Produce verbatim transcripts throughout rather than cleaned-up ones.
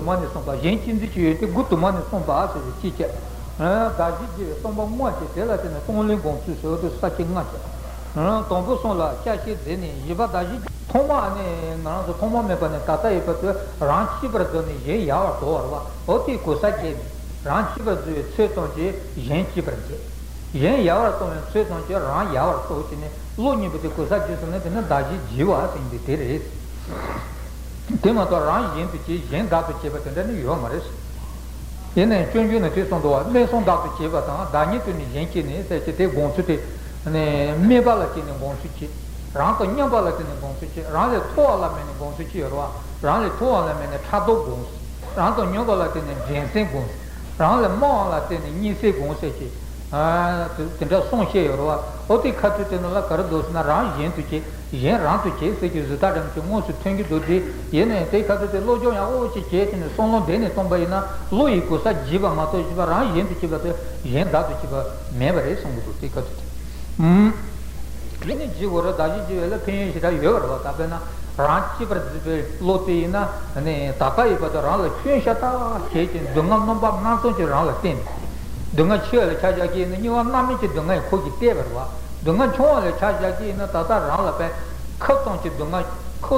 དུ་མ་ནས་གསུངས་པ། གཞན་གཅེས་འཛིན་གྱི་ཡོན་ཏན་དགུ་དུ་མ་ནས་གསུངས་པ་ཟེར་ཏེ་གཅིག་བྱས། ཨ་བརྡ་བཞི་བགྱི་བའི་སྟོང་པ་དངོས་ཀྱི་དེ་ལ་བརྟེན་ནས་སྟོང་ལེན་སྒོམ་ཚུལ་ཟེར་བ་དེ་ས་བཅད་ལྔ་བྱས། ཨ་དང་པོ་གསུམ་ལ་སྐྱ་ཤེར་མཛད་ནས་བཞི་པ་བརྡ་བཞི་བགྱི། ཐོག་མ་ནས་ང་རང་ཚོ་ཐོག་མ་མེད་པ་ནས་ད་ལྟ་ཡོད་པ་དེ་རང་གཅེས་པར་བརྫུས་ནས་གཞན་ཡལ་བར་དོར་བ་རེད་བ། འོ་དེའི་གོལ་ས་བྱས་ནས་རང་གཅེས་པར་བརྫུས་པའི་ཚུལ་ཙམ་གྱིས་གཞན་གཅེས་པར་མཛད། གཞན་ཡལ་བར་གཏོང་བའི་ཚུལ་ཙམ་གྱིས་རང་ཡལ་བར་དོར་བྱས་ནས་བློ་གཉིས་པོ་དེ་གོལ་ས་བརྗོད་སོང་ན་དེ་ནི་བརྡ་བཞི་བགྱི་བ་ཟེར་གྱི་འདུག་དེ་རེད། དེ་མ་གཏོགས་རང་གཞན་དུ་བྱེད་གཞན་བདག་ཏུ་བྱེད་པ་དེ་འདྲ་ནི་ཡོད་མ་རེད། ཡིན་ནའི་སྤྱོད་འཇུག་ནི་དེ་གསུངས་འདུག་བ། དམན་སོང་བདག་ཏུ་བྱེད་པ་དང་བདག་ཉིད་དུ་ནི་གཞན་གཅེས་ནས་ཟེར་གྱི་དེ་སྒོམ་ཚུལ་དེ། དམན་པ་ལ་བརྟེན་ནས་སྒོམ་ཚུལ་གཅིག་རང་དང་མཉམ་པ་ལ་བརྟེན་ནས་སྒོམ་ཚུལ་གཅིག་རང་ལས་མཐོ་བ་ལ་དམིགས་ནས་སྒོམ་ཚུལ་གཅིག་ཡོད་རེད་བ། རང་ལས་མཐོ་བ་ལ་དམིགས་ནས་ཕྲག་དོག་སྒོམ། རང་དང་མཉམ་པ་ལ་བརྟེན་ནས་འགྲན་སེམས་སྒོམ། རང་ལས་དམའ་བ་ལ་བརྟེན་ནས་གཉིད་སད་སྒོམ་ཟེར་གྱི། ཨ་དེ་དེ་འདྲ་གསུངས་བཤད་ཡོད་རེད་བ། ཨོ་དེ་ཁ་ཐུག་དེ་ནང་ལ་ག་རེ་འདུག་ཟེར་ན་རང་གཞན་དུ་བྱེད་གཞན་རང་དུ་བྱེད་ཟེར་གྱི་གཟུགས་ཐག་རིང་གྱི་དངོས་སུ་ཐོན་གྱི་འདུག་དེ་ཡིན་ནའི་དེ་ཁ་ཐུག་དེ་སློབ་སྦྱོང་ཡག་པོ་ཅིག་བྱས་བྱས་ནས་བསམ་བློ་འདི་ནས་བཏང་པ་ཡིན་ན་བློ་ཡི་གོལ་ས་བགྱིས་པ་མ་གཏོགས་བྱས་པ་རང་གཞན་དུ་བྱེད་པ་དེ་གཞན་བདག་ཏུ་བྱེད་པ་མེད་པ་རེད་གསུང་གི་འདུག་དེ་ཁ་ཐུག་དེ། དེ་ནས་བགྱིད་དགོས་རེད། བརྡ་བཞི་བགྱི་བ་ལ་ཕན་ཡོན་ཞེ་དྲག་ཡོད་པ་རེད་བ། ད་དཔེར་ན་རང་གཅེས་པར་འཛིན་པའི་བློ་དེ་ཡིན་ན་ནི་ད་ལྟ་ཡོད་པ་དང་རང་ལ་སྐྱོན་ཤ་སྟག་བྱས་ཀྱི་སྡུག་བསྔལ་རྣམ་པ་སྣ་ཚོགས་ཀྱིས་རང་ལ་བསྟན། སྡུག་བསྔལ་ཆེ་བ་ལ་ཆ་བཞག་གི་ཡིན་ན་དམྱལ་བ་མནར་མེད་ཀྱི་སྡུག་བསྔལ་ཡང་ཁོ་གིས་བལྟས་པ་རེད་བ། སྡུག་བསྔལ་ཆུང་བ་ལ་ཆ་བཞག་གི་ཡིན་ན་ད་ལྟ་རང་ལ་དཔེ་ཁབ་ཙམ་གྱི་སྡུག་བསྔལ་ཁོ་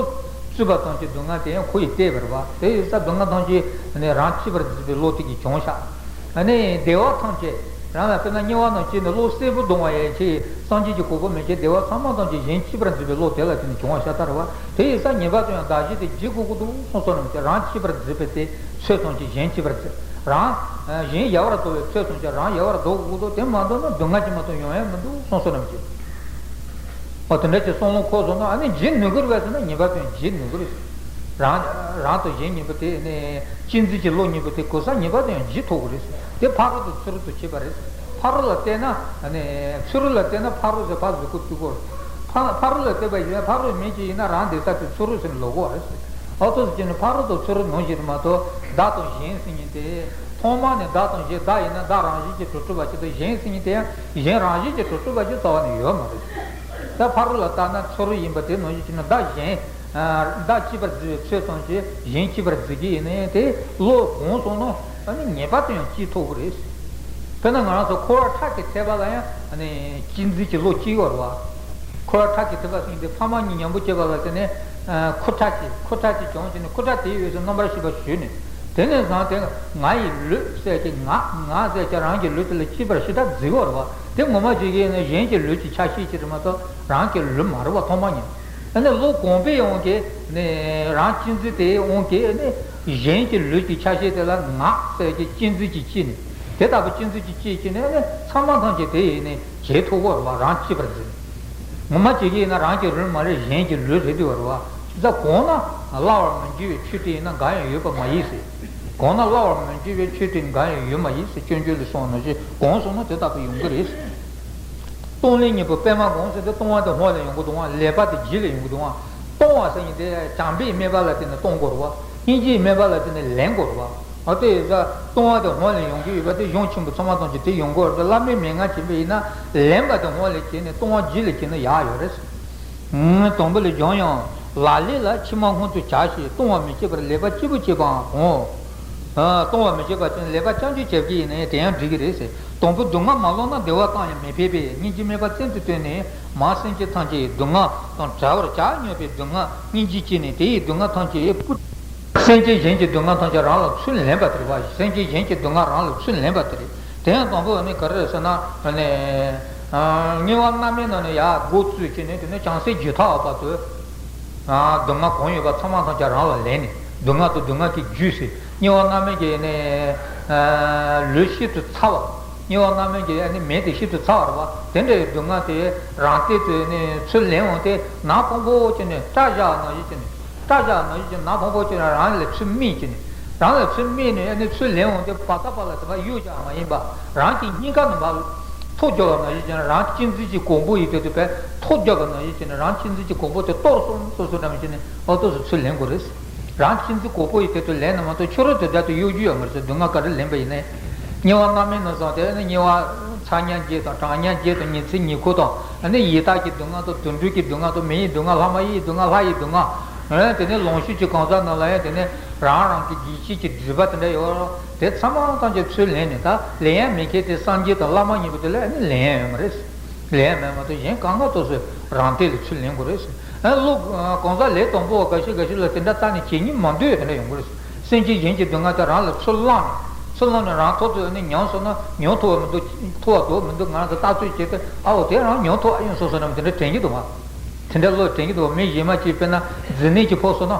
བཙུད་པ་ཙམ་གྱི་སྡུག་བསྔལ་དེ་ཡང་ཁོ་ཡིས་བལྟས་པ་རེད་བ། དེ་ཡིན་ཙང་སྡུག་བསྔལ་ཐམས་ཅད་ནི་རང་གཅེས་པར་འཛིན་པའི་བློ་དེ་གིས་བྱུང་ཤག་ཨ་ནི་བདེ་བ་ཐམས་ཅད་རང་ལ་དཔེར་ན་དམྱལ་བ་ནང་སྐྱེས་ནས་བློ་གསལ་པོ་གདུང་བ་ཡང་ཆེ། སངས་རྒྱས་ཀྱི་གོ་འཕང་མི་ཁྱེར། བདེ་བ་ཚང་མ་ཐམས་ཅད་གཞན་གཅེས་པར་འཛིན་པའི་བློ་དེ་ལ་བརྟེན་ནས་བྱུང་བ་ཤ་སྟག་རེད་བ། དེ་ཡིན་ཙང་ངེས་པར་དུ་ཡང་བརྡ་བཞི་དེ་བགྱིད་དགོས་ཀྱི་འདུག་གསུངས་སོ་ནམ་གྱི་རང་གཅེས་པར་འཛིན་པའི་དེ་ཚུལ་ཙམ་གྱིས་གཞན་གཅེས་པར་འཛིན། རང་གཞན་ཡལ་བར་དོར་བའི་ཚུལ་ཙམ་གྱིས་རང་ཡལ་བར་དོར་དགོས་ཀྱི་འདུག་དེ་མ་འདོར་ན་སྡུག་བསྔལ་གྱིས་མ་གཏོགས་ཡོང་ཡ་མི་འདུག་གསུངས་སོ་ནམ་གྱི། ཨོ་དེ་འདྲ་ཅིག་བསམ་བློ་འཁོར་སོང་ན་ཨ་ནི་བགྱིད་ནུས་ཀྱི་རེད་པས་ཟེར་ན་ངེས་པར་དུ་ཡང་བགྱིད་ནུས་ཀྱི་རེད། རང་རང་དང་གཞན་གཉིས་པོ་དེ་ནི་གཅེས་འཛིན་གྱི་བློ་གཉིས་པོ་དེ་གོལ་ས་ངེས་པར་དུ་ཡང་བགྱིད་ཐུབ་ཀྱི་རེད། དེ་ཕ་རོལ་ཏུ་ཚུ་རོལ་ཏུ་ཕྱིན་པ་རེད། ཕ་རོལ་ལ་བལྟས་ན་ཨ་ནི་ཚུ་རོལ་ལ་བལྟས་ན་ཕ་རོལ་ཟེར་ཕར་གཟུགས་པོ་བཏུད་དགོས་རེད། ཕ་ཕ་རོལ་ལ་བལྟས་པ་ཡིན་ན་ཕ་རོལ་མིན་གྱི་ཡིན་ན་རང་འདི་ལྟ་དུས་ཚུ་རོལ་ཟེར་ནས་ལབ་དགོས་རེད། ཨོ་ཐོག་སུ་ཅི་ནི་ཕ་རོལ་ཏུ་ཚུ་རོལ་ནང་བཞིན་དུ་མ་གཏོགས་བདག་དང་གཞན་ཟེར་མཁན་དེ། ཐོག་མ་ནས་བདག་དང་གཞན་བདག་ཡིན་ན་བདག་རང་བཞིན་གྱིས་གྲུབ་གྲུབ་པ་ཅིག་དང་གཞན་ཟེར་མཁན་དེ་ཡང་གཞན་རང་བཞིན་གྱིས་གྲུབ་གྲུབ་པ་ཅིག་རྩ་བ་ནས་ཡོད་མ་རེད། ད་ཕ་རོལ་ལ་བལྟས་ན་ཚུ་རོལ་ཡིན་པ་དེ་ནང་བཞིན་བྱས་ན་བདག་གཞན། བདག་གཅེས་པར་འཛིན་པའི་ཚུལ་ཙམ་གྱིས་གཞན་གཅེས་པར་འཛིན་གྱི་ཡིན་ནའི་དེ་བློ་གང་སོང་ན་ཨ་ནི་ངེས་པར་དུ་ཡང་སྐྱེ་ཐུབ་ཀྱི་རེད། དཔེར་ན་ང་རང་ཚོ་འཁོར་བ་ཁྲག་གིས་ཐེབས་པ་ལ་ཡང་ཨ་ནི་གཅེས་འཛིན་གྱི་བློ་སྐྱེ་ཡོད་རེད་བ། འཁོར་བ་ཁྲག་གིས་ཐེབས་པ་ཟེར་མཁན་དེ་ཕ་མ་གཉིས་མཉམ་པོ་སྐྱེས་པ་ལ་དེ་ནས་ཁུ་ཁྲག་གིས་ཁུ་ཁྲག་གིས་བྱུང་བྱས་ནས་ཁུ་ཁྲག་དེའི་འོད་ཟེར་རྣམ་པར་ཤེས་པ་ཞུས་ནས་དེ་ནས་བཟུང་སྟེ་ང་ཡི་ལུས་ཟེར་གྱི་ང་ང་ཟེར་གྱི་རང་གི་ལུས་དེ་ལ་གཅེས་པར་ཞེ་དྲག་འཛིན་ཡོད་རེད་བ། དེ་ངོ་མ་བྱེད་ཀྱི་ཡིན་ན་གཞན་གྱི་ལུས་ཀྱི་ཆ་ཤས་ཅིག་རེད་མ་གཏོགས་རང་གི་ལུས་མ་རེད་བ། ཐོག་མ་ཉིད། ཨ་ནི་བློ་གོམས་པའི་དབང་གིས་ནི་རང་གཅེས་འཛིན་དེའི་དབང་གིས་ནི་གཞན་གྱི་ལུས་ཀྱི་ཆ་ཤས་དེ་ལ་ང་ཟེར་གྱི་གཅེས་འཛིན་གྱིས་སྐྱེས་ནས་དེ་ལྟ་བུ་གཅེས་འཛིན་གྱིས་སྐྱེས་ཀྱི་ནི་ཨ་ནི་ཚང་མ་ཐམས་ཅད་དེ་ཡིས་ནི་བྱེད་ཐུབ་ཀྱི་ཡོད་རེད་བ། རང་གཅེས་པར་འཛིན། ངོ་མ་བྱེད་ཀྱི་ཡིན་ན་རང་གི་ལུས་མ་རེད། གཞན་གྱི་ལུས་རེད་དེ་ཡོད་རེད་བ། ཇི་ལྟར་གང་ན་སླ་བར་མི་འགྱུར་བའི་ཆོས་དེ་ཡིན་ན་འགའ་ཡང་ཡོད་པ་མ་ཡིན་ཟེར། གང་ན་སླ་བར་མི་འགྱུར་བའི་ཆོས་དེ་འགའ་ཡང་ཡོད་མ་ཡིན་ཟེར། སྤྱོད་འཇུག་ལས་གསུངས་པ་ནང་བཞིན་གང་སོང་ན་དེ་ལྟ་བུ་ཡོང་གི་རེད། གཏོང་ལེན་གཉིས་པོ་པདྨ་གང་ཟེར་དུས་གཏོང་བ་དེ་སྔོན་ལ་ཡོང་གི་འདུག་ཨང་། ལེན་པ་དེ་རྗེས་ལ་ཡོང་གི་འདུག་ཨང་། གཏོང་བ་ཟེར་མཁན་དེ་བྱམས་པའི་སྨོན་པ་ལ་བརྟེན་ནས་གཏོང་དགོས་རེད་བ། སྙིང་རྗེའི་སྨོན་པ་ལ་བརྟེན་ནས་ལེན་དགོས་རེད་བ། འོ་དེ་ཡིན་ཙང་གཏོང་བ་དེ་སྔོན་ལ་ཡོང་གི་ཡོད་པ་དེ་གཞུང་ཆེན་པོ་ཚང་མ་ཐམས་ཅད་དེ་ཡོང་གི་ཡོད་རེད། བླ་མའི་མན་ངག་བྱས་པ་ཡིན་ན་ལེན་པ་དེ་སྔོན་ལ་བྱས་ནས་གཏོང་བ་རྗེས་ལ་བྱས་ན་ཡག་ཡོད་རེད། དང་པོ་ལ་སྦྱོང་ཡང་། ལག་ལེན་ལ་ཕྱི་མ་སྔོན་དུ་བྱ་ཞེས་གཏོང་བ་མི་བྱེད་པར་ལེགས་པ་གཅིག་པུ་བྱེད་པའང་འོང་། ཨ་གཏོང་བ་མི་བྱེད་པ་དེ་ནི་ལེགས་པ་རྐྱང་རྐྱང་བྱེད་ཀྱི་ཡིན་ན་ཡང་དེ་ཡང་འགྲིག་གི་རེད་ཟེར། དང་པོ་སྡུག་བསྔལ་མ་བསླངས་ན་བདེ་བ་ཙམ་ཡང་མི་ཕན་པས་སྙིང་རྗེའི་སྨོན་པ་བཙན་དུ་བཏོན་ནས་མར་སེམས་ཅན་ཐམས་ཅད་ཀྱི་སྡུག་བསྔལ་དང་བྲལ་བར་བྱ། མྱོས་པའི་སྡུག་བསྔལ་སྙིང་རྗེས་སྐྱེས་ནས་དེ་ཡི་སྡུག་བསྔལ་ཐམས་ཅད་སྤུ། སེམས་ཅན་གཞན་གྱི་སྡུག་བསྔལ་ཐམས་ཅད་རང་ལ་ཚུར་ལེན་པ་དེ་རེད་བ། སེམས་ཅན་གཞན་གྱི་སྡུག་བསྔལ་རང་ལ་ཚུར་ལེན་པ་དེ་རེད། དེ་ཡང་དང་པོ་ནི་ག་རེ་རེད་ཟེར་ན་ནི། དམྱལ་བ་མནར་མེད་ནང་ནས་ཡར་འགོ་བཙུགས་བྱས་ནས་དེ་ནས་བྱང་སེམས་བརྒྱུད་ཐག་བར་དུ། སྡུག་བསྔལ་གང་ཡོད་པ་ཚང་མ་ཐམས་ཅད་རང་ལ་ལེན་ནས་སྡུག་བསྔལ་དང་སྡུག་བསྔལ་གྱི་རྒྱུ་ཟེར། དམྱལ་བ་མནར་མེད་ཀྱི་ནི། ལུས་ཤིན་ཏུ་ཚ་བ། དམྱལ་བ་མནར་མེད་ཀྱི་ནི་མེ་དེ་ཤིན་ཏུ་ཚ་བ་རེད་བ། དེ་འདྲའི་སྡུག་བསྔལ་དེ་རང་སྟེང་དུ་ནི་ཚུར་ལེན་འོང་སྟེ་ནག་ཕུང་པོ་ཅིག་ནི་སྐྲ་བཞར་ནང་བཞིན་ཅིག་ནི། སྐྲ་བཞར་ནང་བཞིན་ཅིག་ནག་ཕུང་པོ་ཅིག་ནི་རང་ལ་ཚུར་སྨིན་ཅིག་ནི། རང་ལ་ཚུར་སྨིན་ནས་ནི་ཚུར་ལེན་འོང་སྟེ་བར་ཐག་པ་ལ་དེ་བ་གཡུག་བཞག་མ་ཡིན་པ། རང་གི་སྙིང་ག་ནས་མར་ཐུག་རྒྱབ་པ་ནང་བཞིན་ཅིག་ནི་རང་གཅེས་འཛིན་གྱི་གོང་བུ་ཡིས་དེ་དུ་བས་ཐུག་རྒྱབ་པ་ནང་བཞིན་ཅིག་ནི་རང་གཅེས་འཛིན་གྱི་གོང་བུ་དེ་གཏོར་སོང་སོ་སོ་འདྲ་མི་ཅིག་ནི་ཨོ་ཏོ་སུ་ཚུར་ལེན་དགོས་རེད། རང་གཅེས་འཛིན་གོང་བུ་ཡིས་དེ་དུ་ལེན་ན་མ་གཏོགས་ཕྱི་རོལ་དུ་བསྡད་དུ་གཡོ་སྒྱུ་ཡོད་མ་རེད་ཟེར། སྡུག་བསྔལ་ག་རེ་ལེན་པ་ཡིན་ནའི། དམྱལ་བ་མནར་མེད་ནང་བཟུང་སྟེ་ནི་དམྱལ་བ་ཚ་དམྱལ་བརྒྱད་དང་གྲང་དམྱལ་བརྒྱད་དང་ཉི་ཚེ་ཉི་ཁུག་དང་ནི་ཡི་དྭགས་ཀྱི་སྡུག་བསྔལ་དང་དུད་འགྲོ་གི་སྡུག་བསྔལ་དང་མི་ཡི་སྡུག་བསྔལ་ལྷ་མ་ཡི་སྡུག་བསྔལ་ལྷ་ཡི་སྡུག་བསྔལ། ཨེ་དེ་ནས་ལོངས་སྤྱོད་ཀྱི་གང་ཟག་རྣམས་ལ་ཡང་དེ་ནས་རང་རང་གི་དགེ་སྐྱེས་ཀྱི་སྒྲིབ་པ་དེ་འདྲ་ཡོད་རེད། དེ་ཚང་མ་ཐམས་ཅད་ཚུར་ལེན་ནས། ད་ལེན་ཡ་མི་མཁན་དེ་སངས་རྒྱས་དང་བླ་མ་གཉིས་པོ་དེ་ལ་ཨ་ནི་ལེན་ཡ་ཡོད་མ་རེད། ལེན་ཡ་མེད་མ་གཏོགས་གཞན་གང་ག་ཏོག་ཙམ་རང་སྡེ་ལ་ཚུར་ལེན་དགོས་རེད། ཨ་ལོ་གང་ཟག་ལས་དང་པོ་བ་འགའ་ཤས་འགའ་ཤས་ལ་དེ་འདྲ་རྩ་ནས་བྱེད་སྙིང་མ་འདོད་དེ་འདྲ་ཡོང་གི་རེད། སེམས་ཅན་གཞན་གྱི་སྡུག་བསྔལ་དེ་རང་ལ་ཚུར་བླངས་ནས། ཚུར་བླངས་ནས་རང་ཐོག་ཏུ་ནི་མྱོང་སོང་ན་མྱོང་ཐུབ་པ་མི་འདུག་ཐུབ་པ་འདུག་མི་འདུག་ང་རང་ཚོ་ལྟ་ཚོད་བྱས་ཏེ། ཨའོ་དེ་རང་མྱོང་ཐུབ་ཨ་ཡོང་སོང་སོང་ནམ་དེ་འདྲ་དྲན་གྱི་འདུག་བ། དེ་འདྲ་བློ་དྲན་གྱི་འདུག་བ། མི་གཞན་མ་གཅིག་དཔེར་ན་མཛེ་ནད་ཅིག་ཕོག་སོང་ན།